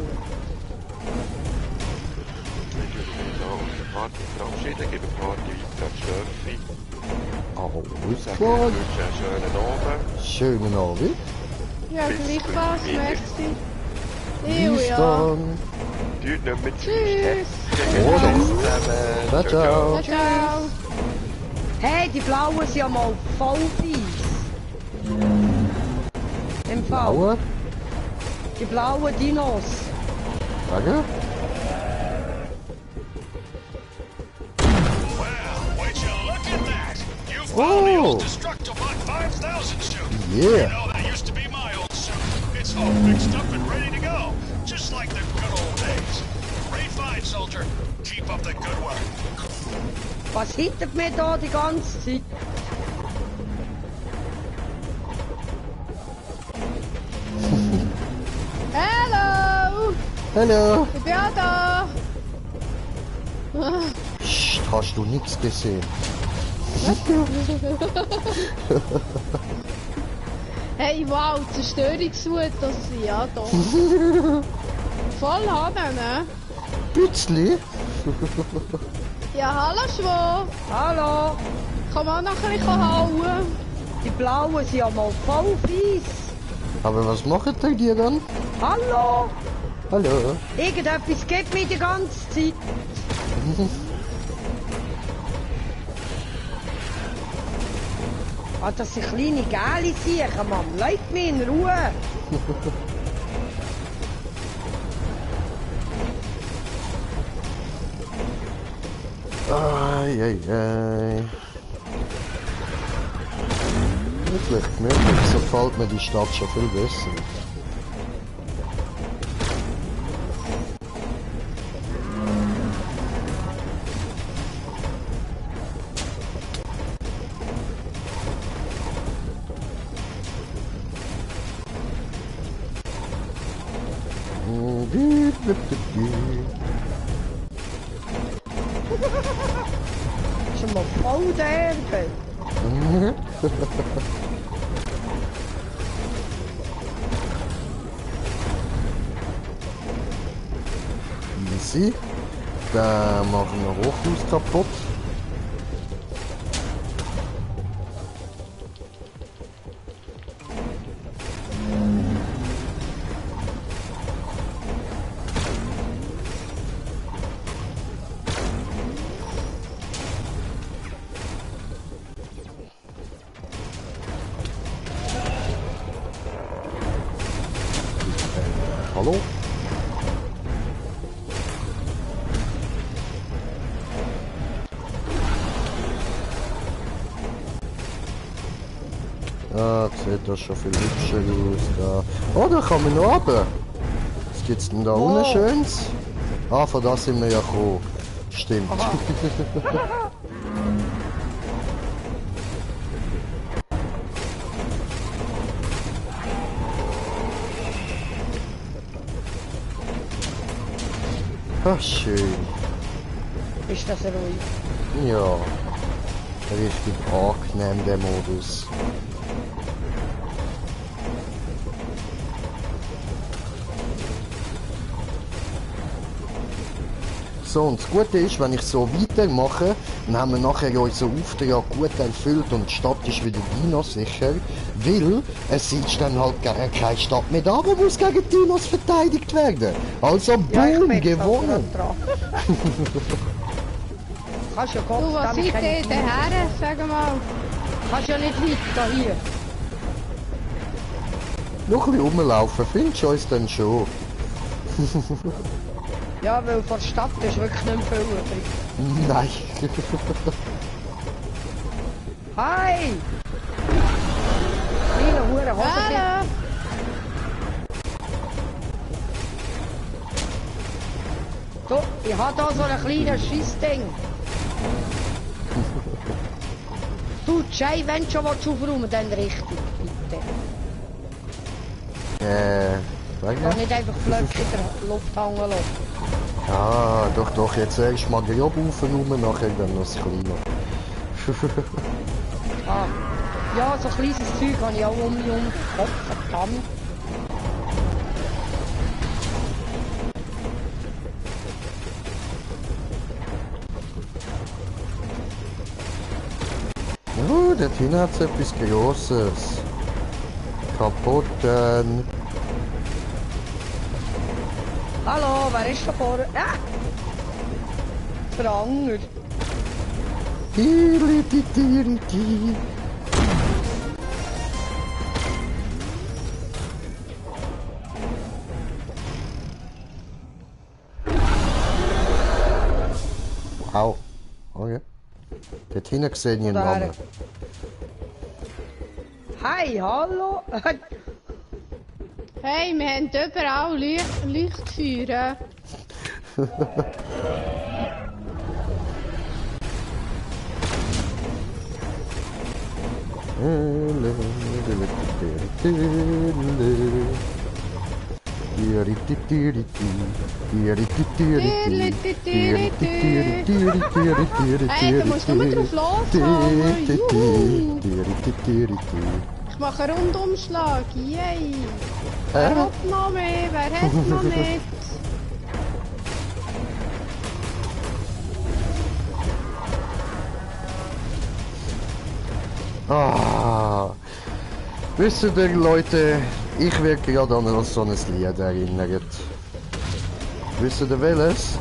Party verabschieden, gebe Party weiter an Störfi. Alles Sag, ich klar. wünsche einen schönen Abend. Schönen Abend. Ja, gleichfalls, merci. Bis Ja. dann. Tut nicht mehr zu Tschüss. Oh, zusammen. Ciao, ciao. Ciao, ciao. Hey, die Blauen sind ja mal voll fies. Im Fall. Blaue? Die blauen Dinos. Danke. Well, would you look at that? You found the Oh. old Destructobot 5000 suit. Yeah. You know, that used to be my old suit. It's all fixed up and ready to go. Just like the good old days. Great find, soldier. Keep up the good work. Was hittet mir da die ganze Zeit? Hallo. Hallo. Ich bin auch da. Psst, hast du nichts gesehen? Hey, wow, Zerstörungswut, das sie ja doch. Voll haben, ne? Bützli? Ja, hallo Schwo. Hallo? Komm auch noch ein bisschen hauen. Die Blauen sind ja mal voll fies. Aber was machen die dann? Hallo? Hallo. Irgendetwas gibt mir die ganze Zeit. Ah, das sind kleine geile Siechen, Mann. Leut mich in Ruhe. Ai, ai, ai. Wirklich, wirklich, so gefällt mir die Stadt schon viel besser. Schon mal voll der Erde. Easy. Da machen wir Hochhaus kaputt. Hallo? Ah, sieht das schon viel hübscher aus da. Oh, da kann man noch runter. Was gibt's denn da unten Schönes? Ah, von da sind wir ja gekommen. Stimmt. Ah, schön. Ist das ruhig? Ja. Richtig angenehm, der Modus. So, und das Gute ist, wenn ich so weitermache, dann haben wir nachher unseren Auftrag gut erfüllt und die Stadt ist wieder Dinos sicher, weil es ist dann halt keine Stadt mehr da, die muss gegen Dinos verteidigt werden. Also, boom, gewonnen. Kannst ja Gott, Du, was damit seid kann ihr ich- daher? Sag mal. Kannst ja nicht weiter hier. Noch ein bisschen rumlaufen, findest du uns dann schon. Ja, weil von der Stadt ist wirklich nicht mehr viel übrig. Nein. Hi! Kleine Hure Hosenfick. Hallo. So, ich habe da so ein kleines Scheissding. Du, Jay, wenn du schon aufräumen, dann richtig, bitte. Sag Kann ja. nicht einfach Blöcke in der Luft hängen lassen. Ja, doch, jetzt erst mal grob aufgenommen, nachher dann noch das Kleine. Ah. Ja, so kleines Zeug habe ich auch um mich um den Kopf, verdammt. Oh, dort hinten hat es etwas Grosses. Kaputten. Hallo, wer ist da vorne? Ah! Pranger. Tiriti. Wow. Okay. Dort hinten sehe ich einen Oder Namen. Hi, hallo. Hey, wir haben überall Leuchtfeuer. Hey, du musst nur drauf loshauen. Juhu. Ich mache einen Rundumschlag. Yay. Wer hat noch mehr? Wer hat noch nicht? Ah, wisst ihr, Leute, ich werde gerade an so ein Lied erinnert. Wisst ihr welches?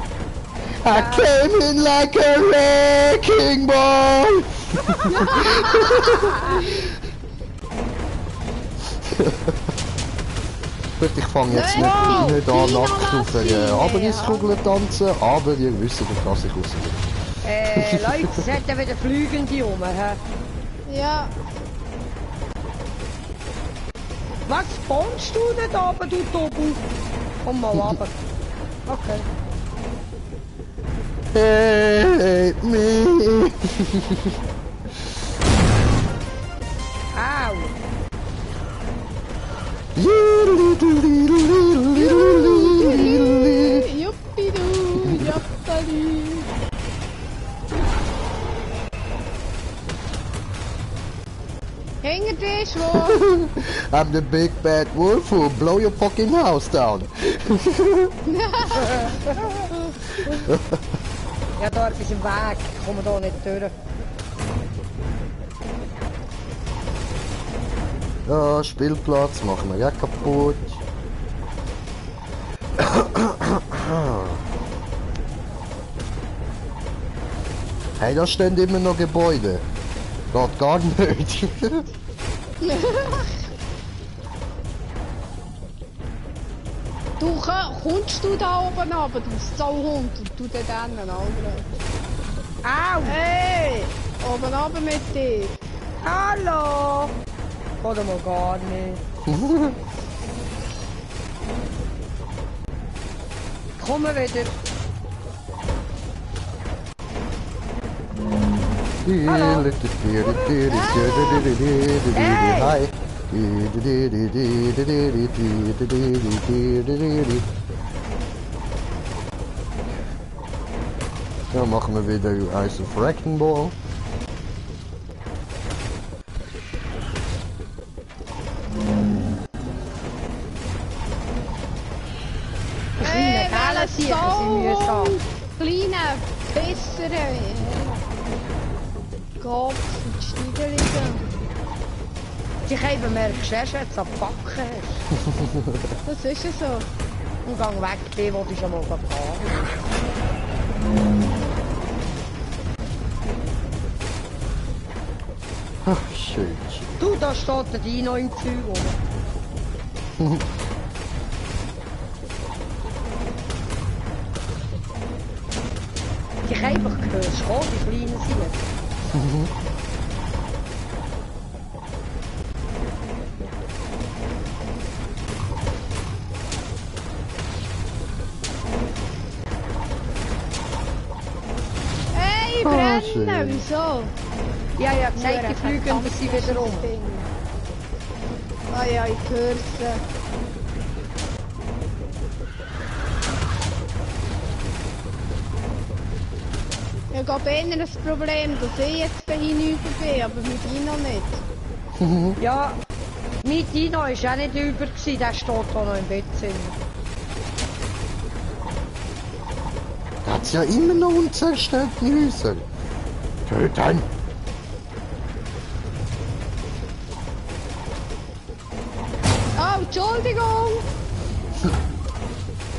I came in like a wrecking ball! Gut, ich fange jetzt nicht an nackt auf eine Abriskugel tanzen, aber ihr wisst, dass ich raus bin. Leute, es hat ja wieder Flügende rum, hä? Ja. Was spawnst du nicht runter, du Tobu? Komm mal runter. Okay. Help me! Au! Juppidu, jappali. Hinter dir, Schwur. I'm the big bad wolf who'll blow your fucking house down. Ja, da etwas im Weg. Ich komme da nicht durch. Ja, Spielplatz machen wir ja kaputt. Hey, da stehen immer noch Gebäude. Geht gar nicht. Du kommst du da oben runter, du Sauhund, und du da drinnen, Alter. Au! Hey, oben runter mit dir. Hallo! Oder mal gar nicht. Komm wieder. Hi. Dan machen wir wieder Ice of Wrecking Ball. Hey, Gala welcher sicher sind mühsam. Sauhund. Kleiner, bessere. Gott, die Steigerungen. Ich habe merkst, dass du jetzt am Backen hast. Das ist ja so. Und gang weg, den wollte ich schon mal fahren. Ach, schön. Du, da steht der Dino im Zeug rum. dich einfach gehört, komm, die kleinen sind. Hey, brennen, wieso? Ja, ja, gesagt, die fliegen bis sie wieder um. Ah ja, ich höre sie. Ich glaube eher ein Problem, dass ich jetzt da hinüber bin, aber mit Dino nicht. Ja, mit Dino war auch nicht über, der steht da noch im Bettzimmer. Da hat's ja immer noch unzerstörte Häuser. Töten! Oh, Entschuldigung!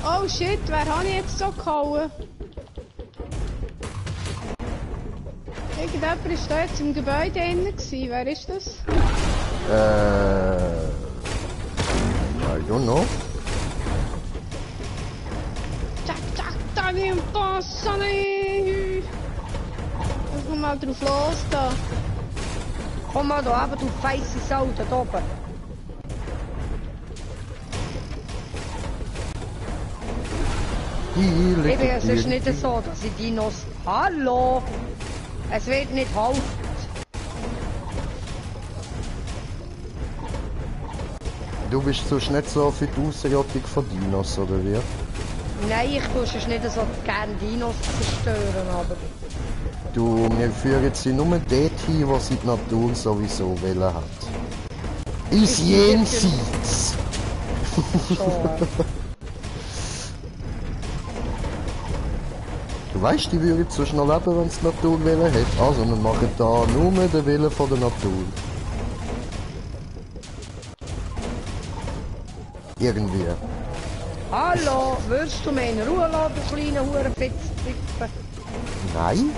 Oh shit, wer habe ich jetzt so gehauen? Irgendjemand war da jetzt im Gebäude drin gewesen. Wer ist das? I don't know. Zack, zack, da im Passani! Komm mal drauf los da. Komm mal da, aber du feisse Sau da oben. Eben, es ist nicht so, dass ich Dinos... Hallo! Es wird nicht halt. Du bist sonst nicht so für die Ausrottung von Dinos, oder wie? Nein, ich tue sonst nicht so gerne Dinos zerstören, aber... Du, wir führen sie nur dorthin, wo sie die Natur sowieso wollen hat. Ins Jenseits! Schon. Du weißt, die würden so schnell leben, wenn es die Natur wollen hat. Also, wir machen da nur den Willen von der Natur. Irgendwie. Hallo, würdest du mich in Ruhe lassen, du kleine Hurenfitzpippe? Nein?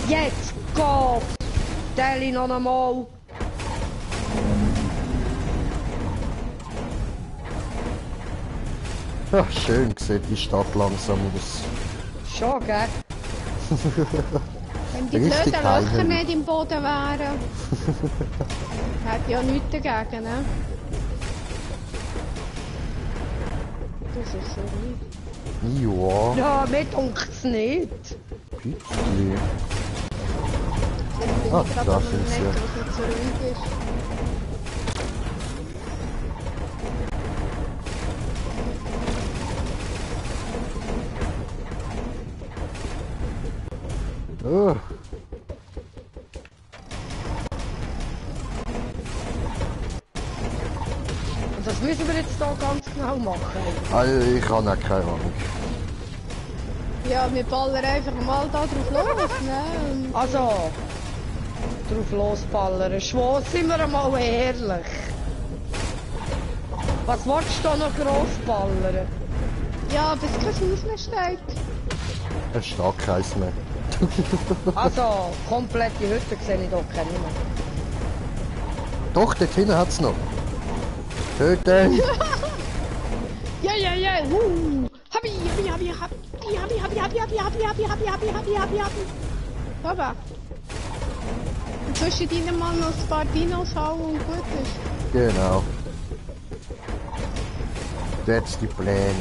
Jetzt geht! Tell noch einmal! Ach, schön sieht die Stadt langsam aus. Schon, gell? Wenn die Richtig blöden Löcher heimelig. nicht im Boden wären. Hätte ja nichts dagegen, ne? Das ist so lieb. Ja, Ja, mir dunkt's nicht. Pützli. Ah, da da sind nicht, sie. was nicht so ruhig ist. Oh. Und das müssen wir jetzt hier ganz genau machen. Also, ich habe auch keine Ahnung. Ja, wir ballern einfach mal da drauf los, ne? Und Also, drauf losballern. Schwor, sind wir einmal ehrlich. Was willst du da noch gross ballern? ja, bis kein Haus mehr steht. Es steht keins mehr. Also, komplette Hütte sehe ich doch keine mehr. Doch, dort hinten hat es noch. Töten! Ja, ja, ja, Habi. Baba. Und zwischen deinen Mann noch ein paar Dinos hauen und gut ist. Genau. That's die Plan.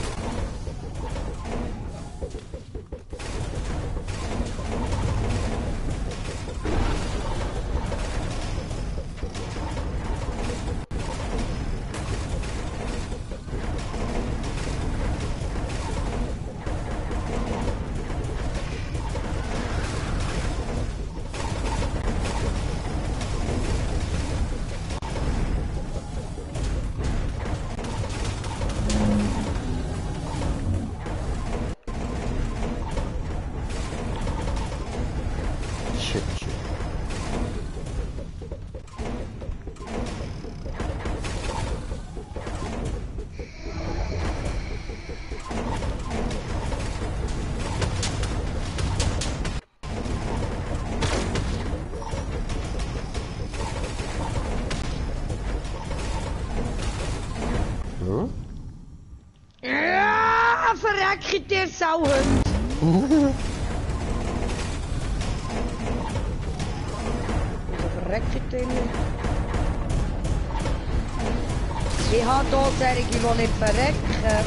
Shit. So? Ja, verreck ich dir Sauhund! Verreckt drin. Ich habe hier solche, die nicht verrecken.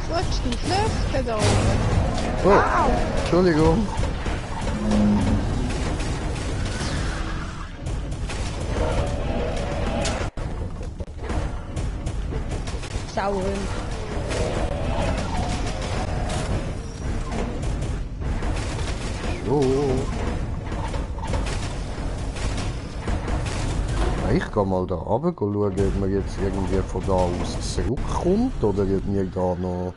Sollst du flüchten da oben? Oh, Entschuldigung. Sauhund. So. Ich gehe mal da runter schauen, ob man jetzt irgendwie von da aus zurückkommt oder ob wir da noch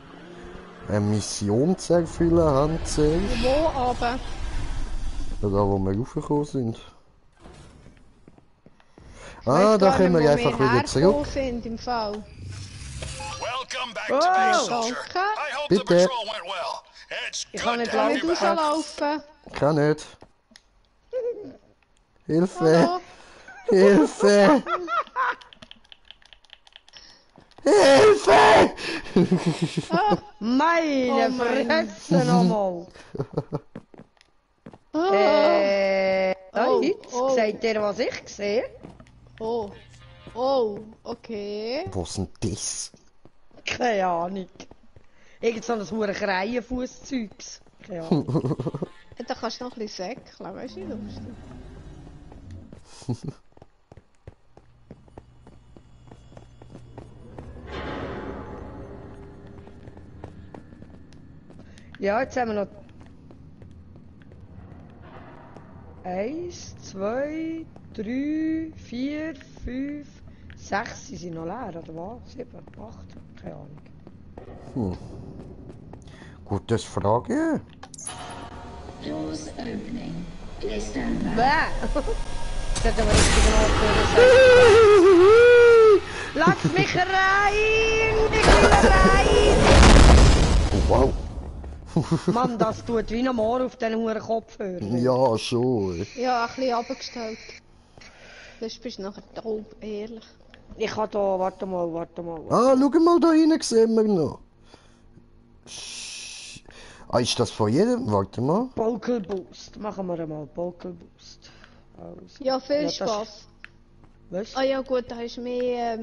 eine Mission zu erfüllen haben zuerst. Wo aber? Da wo wir raufgekommen sind. Ich weiss Da gar können nicht, wir wo einfach wir wieder zurück. hergekommen sind im Fall. Welcome back to base, soldier. danke. I hope the Bitte. patrol went well. It's Ich kann good nicht to have Nicht you back. rauslaufen. Kann nicht. Hilfe! Hallo? Hilfe! Hilfe! Meine Oh mein. Fresse nochmal. Ah. Oh, Jetzt oh. seht ihr, was ich sehe? Oh. Oh, okay. Was ist denn das? Keine Ahnung. Irgend so ein hure Kreienfußzeugs. Keine Ahnung. Ja, da kannst du noch ein bisschen säckeln, weißt du, wie lustig. Ja, jetzt haben wir noch 1, 2, 3, 4, 5, 6. Sie sind noch leer, oder was? 7, 8, keine Ahnung. Gutes Frage. Doors opening. Please stand back. Bäh! Das hat aber richtig aufgehört. Lass mich rein! Ich will rein! Oh, wow. Mann, das tut wie ein Moor auf diesen huren Kopfhörer. Ja, schon. Ja, ein bisschen runtergestellt. Das bist du nachher taub, ehrlich. Ich kann da, warte mal. Ah, schau mal, da hinten sehen wir noch. Ist das von jedem? Warte mal. Vocal Boost. Machen wir einmal Vocal Boost. Also. Ja, viel das- Spaß. Was? Ah ja gut, da hast du mehr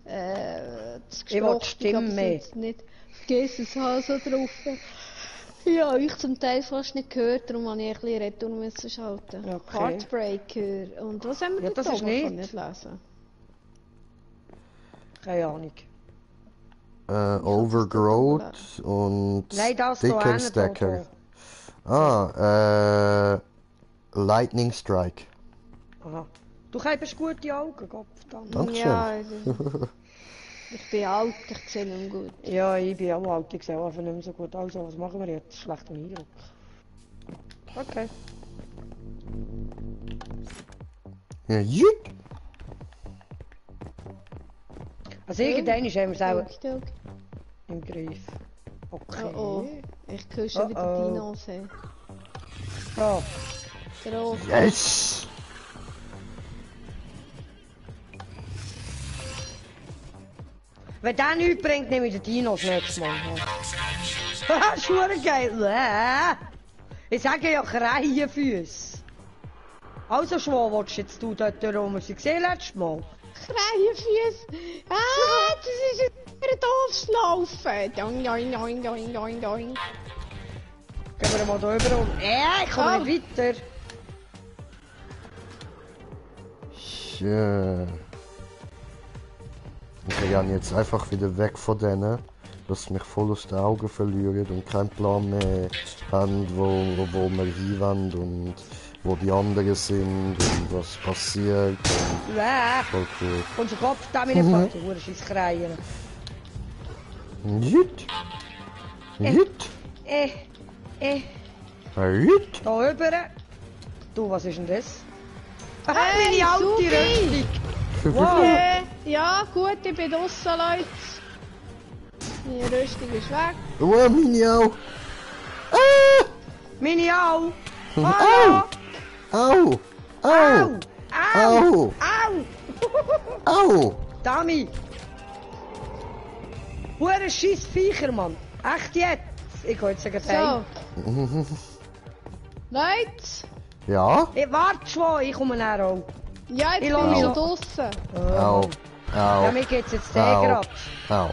das Ich will die Gesprochene, Stimme aber mehr. sonst nicht vergessen, so drauf. Ja, ich zum Teil fast nicht gehört, darum habe ich ein bisschen Retour müssen schalten. Okay. Heartbreaker. Und was haben wir Ja, da das ist oben? Ich kann nicht. nicht lesen. Keine Ahnung. Overgrowth und Nein, das da Dicker hinten, Stacker. Lightning Strike. Aha. Du hast gute Augen, Gott verdammt. Dankeschön. Ja, ich bin alt, ich sehe nicht mehr gut. Ja, ich bin auch alt, ich sehe einfach nicht mehr so gut. Also, was machen wir jetzt? Schlechter Eindruck. Okay. Ja, jut. Also irgendwann haben wir es auch Okay. im Griff. Okay. Oh oh, ich höre schon wieder Oh, oh. Dinos. Hey. Ja. Drauf. Yes! Wenn der nichts bringt, nehme ich den Dinos nächstes Mal. Haha, schwere geil. Ich sage ja Kreienfüße. Also Schwan, willst du jetzt dort rum? Sie gesehen letztes Mal? Kreienfüße! Ah, das ist ein doofes Laufen! Doing, doing, doing, doing, doing, doing. Gehen wir mal da rüber und... ich komme nicht weiter. Schön. Ich gehe jetzt einfach wieder weg von denen, dass sie mich voll aus den Augen verlieren und keinen Plan mehr haben, wo wir hinwollen und wo die anderen sind und was passiert. Voll cool. Unser Kopf, da mir nicht fast, du Hure Scheiss Kreien. Jut. Jut. Jut. Da rüber. Du, was ist denn das? Hey, Meine alte Supi! Rüstung. Wow. Ja, gut, ich bin draussen, Leute. Meine Rüstung ist weg. Oh, meine auch. Meine auch. Au! Au! Au! Au! Au! Au! Au! Dami! Hure scheiß Viecher, Mann. Echt jetzt? Ich geh jetzt sagen, So. Leute. Ja? Ich warte schon, ich komme näher auch. Ja, jetzt Ich bin lass ich mich schon noch- draussen. Au! Ja, Au! mir geht's jetzt Au. grad. Au!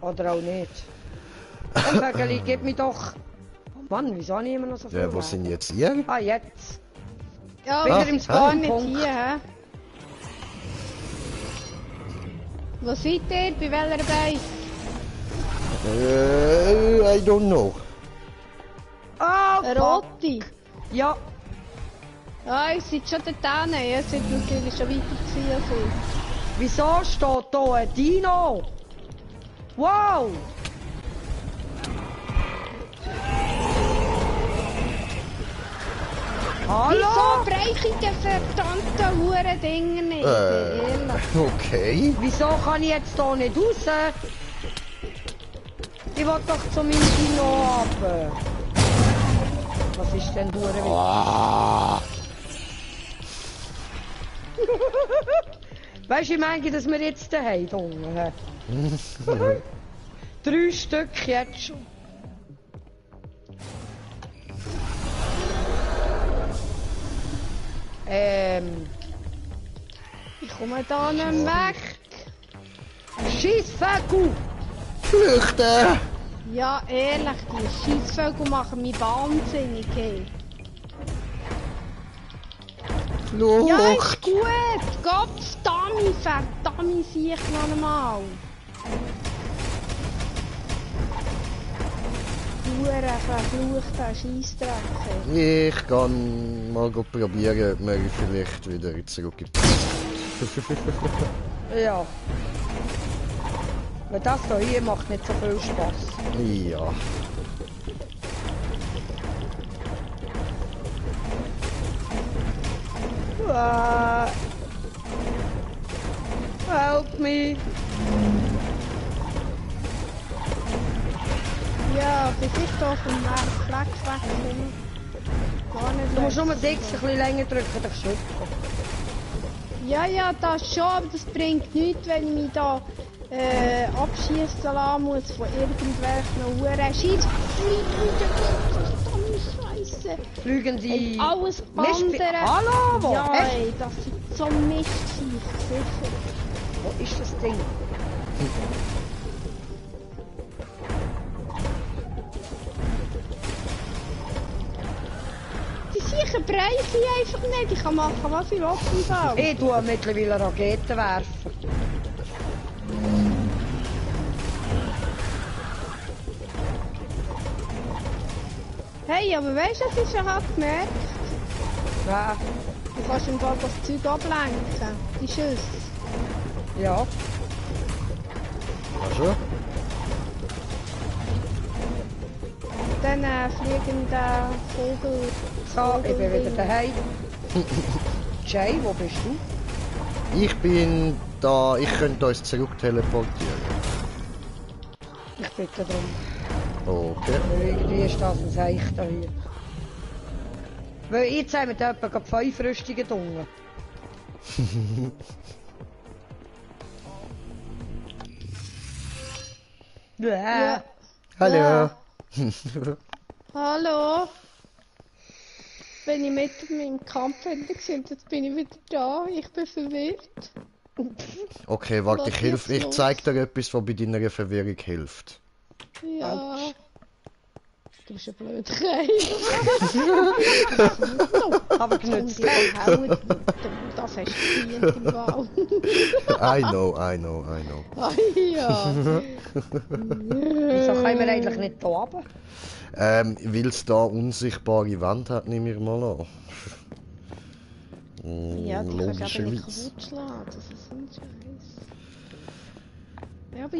Oder auch nicht. Komm, Vögeli, gib mir doch... Mann, wieso habe ich immer noch so viel Ja, wo Wert? sind jetzt ihr? Ah, jetzt. Ja, Wieder ich im bin gar nicht Spawnpunkt. hier, hä? Wo seid ihr? Bei welcher Base? I don't know. Ah, Eine fuck. rote? Ja, Ja, ihr seid schon dort hin. Ihr seid natürlich schon weiter gewesen als ich. wieso steht da ein Dino? Wow! Hallo? Wieso breche ich die verdammten Huren-Dinger nicht? Ehrlich. Okay. Wieso kann ich jetzt hier nicht raus? Ich will doch zu meinem Dino runter. Was ist denn Hure? Ah. Weißt du, ich meine, dass wir jetzt daheim Hunger haben? 3 Stück jetzt schon. Ich komme da nicht mehr weg. Scheiß Vögel! Flüchten! Ja, ehrlich, die Scheissvögel machen mich wahnsinnig. Hey. Ja, ist Flucht! gut. Gottverdammt, verdammt, sehe ich noch einmal. Hure verfluchter Scheissdreck. Ich kann mal probieren, ob wir vielleicht wieder zurück in Ja. Weil das hier macht nicht so viel Spaß. Ja. Help me! Ja, bis ich da vom Fleck wegkomme. Gar nicht Du musst weg. nur 6 ein bisschen länger drücken, dann schlucken. Ja, ja, das schon, aber das bringt nichts, wenn ich mich da abschießen lassen muss von irgendwelchen Huren. Scheiß Scheiße. Fliegen die... Und alles Mist- andere. Hallo, wo? Ja, Hast- ey, das sind so Mistviech, sicher. Wo ist das Ding? Die Viecher breche ich einfach nicht. Ich kann machen, was ich will im Fall. Ich tue mittlerweile Raketen werfen. Hey, aber weißt du, was ich schon habe gemerkt? Ja. Du kannst im Fall das Zeug ablenken. Die Schüsse. Ja. Also? Dann fliegen der Vogel. So, ich bin wieder daheim. Jay, wo bist du? Ich bin da, ich könnte uns zurück teleportieren. Ich bitte darum. Okay. Weil irgendwie ist das ein Seichter hier. Weil jetzt haben wir da etwa 5 Rüstungen drunter. Ja. Hallo. Ja. Hallo. Bin ich mit meinem Kampfende gewesen, jetzt bin ich wieder da. Ich bin verwirrt. Okay, warte, Was ich helfe. ist Ich los? zeig dir etwas, was bei deiner Verwirrung hilft. Ja. Du bist ein blöder Kerl. Aber genützt. Das hast du verdient im Wahl. I know. Ah, ja. Wieso können wir eigentlich nicht hier runter? Weil es da unsichtbare Wand hat, nehme ich mal an. Ja, die kannst du aber nicht Logischerweise. kaputt schlagen. Das ist ein Scheiß. Ja, aber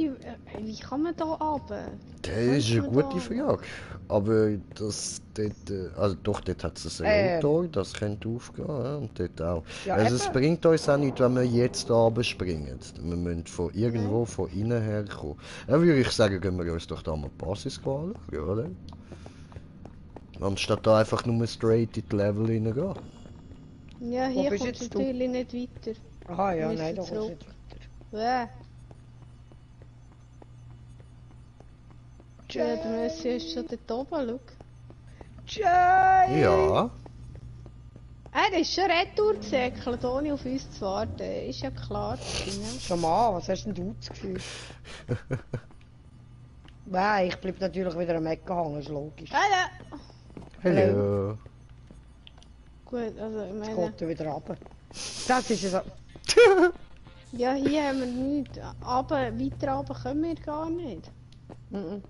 wie kann man da runter? Das ist eine gute Frage. Aber das dort, also doch, dort hat es ein Rotor, das könnte aufgehen, ja, und dort auch. Ja, Also es eben. bringt uns auch nichts, wenn wir jetzt da springen. Wir müssen von irgendwo von innen her kommen. Dann würde ich sagen, gehen wir uns doch da mal die Basis anschauen, oder? Anstatt da einfach nur straight in die Level reingehen. Ja, Wo hier bist kommt jetzt du? natürlich nicht weiter. Aha, ja, Wir nein, da müssen kommst du zurück. nicht weiter. Ja, der Messi ist schon dort oben, schau. Jay! Ja. Er ist schon retour gesäckelt, ohne auf uns zu warten. Ist ja klar. Ja. Schon mal, was hast denn du das Gefühl? Nein, ich bleib natürlich wieder am Ecken hängen, ist logisch. Hallo! Hallo. Gut, also ich Jetzt meine... geht er wieder runter. Das ist es. Ja, hier haben wir nichts. Aber weiter runter können wir gar nicht. Mhm.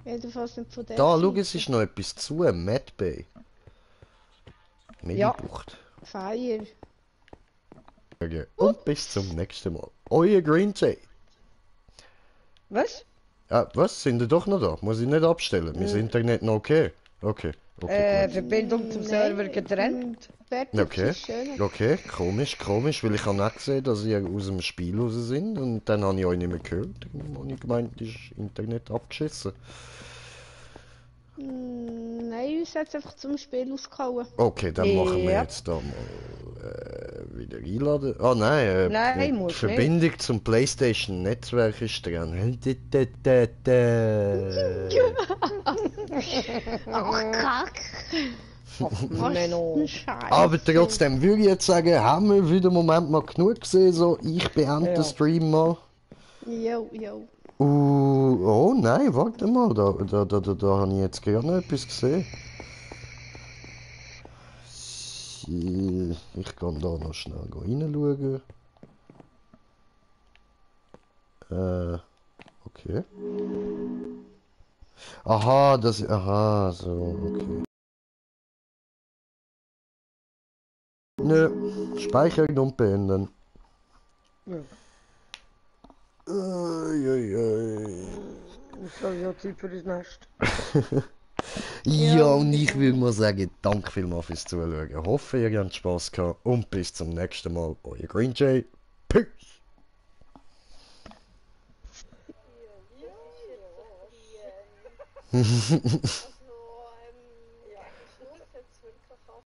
Jedenfalls nicht von der Da, schau, Seite. es ist noch etwas zu, Mad Bay. Medibucht. Feier. Okay. Und bis zum nächsten Mal. Euer Green Jay. Was? Was? Sind ihr doch noch da? Muss ich nicht abstellen? Mein Internet noch okay? Okay. Okay, gut. Verbindung zum Server getrennt. Bertels Okay. ist schön. Okay, komisch, weil ich habe auch gesehen, dass ihr aus dem Spiel raus sind und dann habe ich euch nicht mehr gehört. Dann habe ich gemeint, ist Internet abgeschissen. Nein, uns hat es einfach zum Spiel ausgehauen. Okay, dann machen wir Ja. jetzt da mal wieder einladen. Ah nein, Nein, die muss Verbindung zum PlayStation Netzwerk ist dran. Ach, Kack. Menno. Scheiße. Aber trotzdem würde ich jetzt sagen, haben wir für den Moment mal genug gesehen, so ich beende den Stream mal. Jo. Oh nein, warte mal, da habe ich jetzt gerade noch etwas gesehen. Ich kann da noch schnell reinschauen. Okay. Aha, so, okay. Nö, speichern und beenden. Ja. Ich habe ja Zeit für das Nest. Ja, und ich würde mal sagen, danke vielmals fürs Zuschauen. Ich hoffe, ihr habt Spaß gehabt und bis zum nächsten Mal. Euer Green Jay. Peace!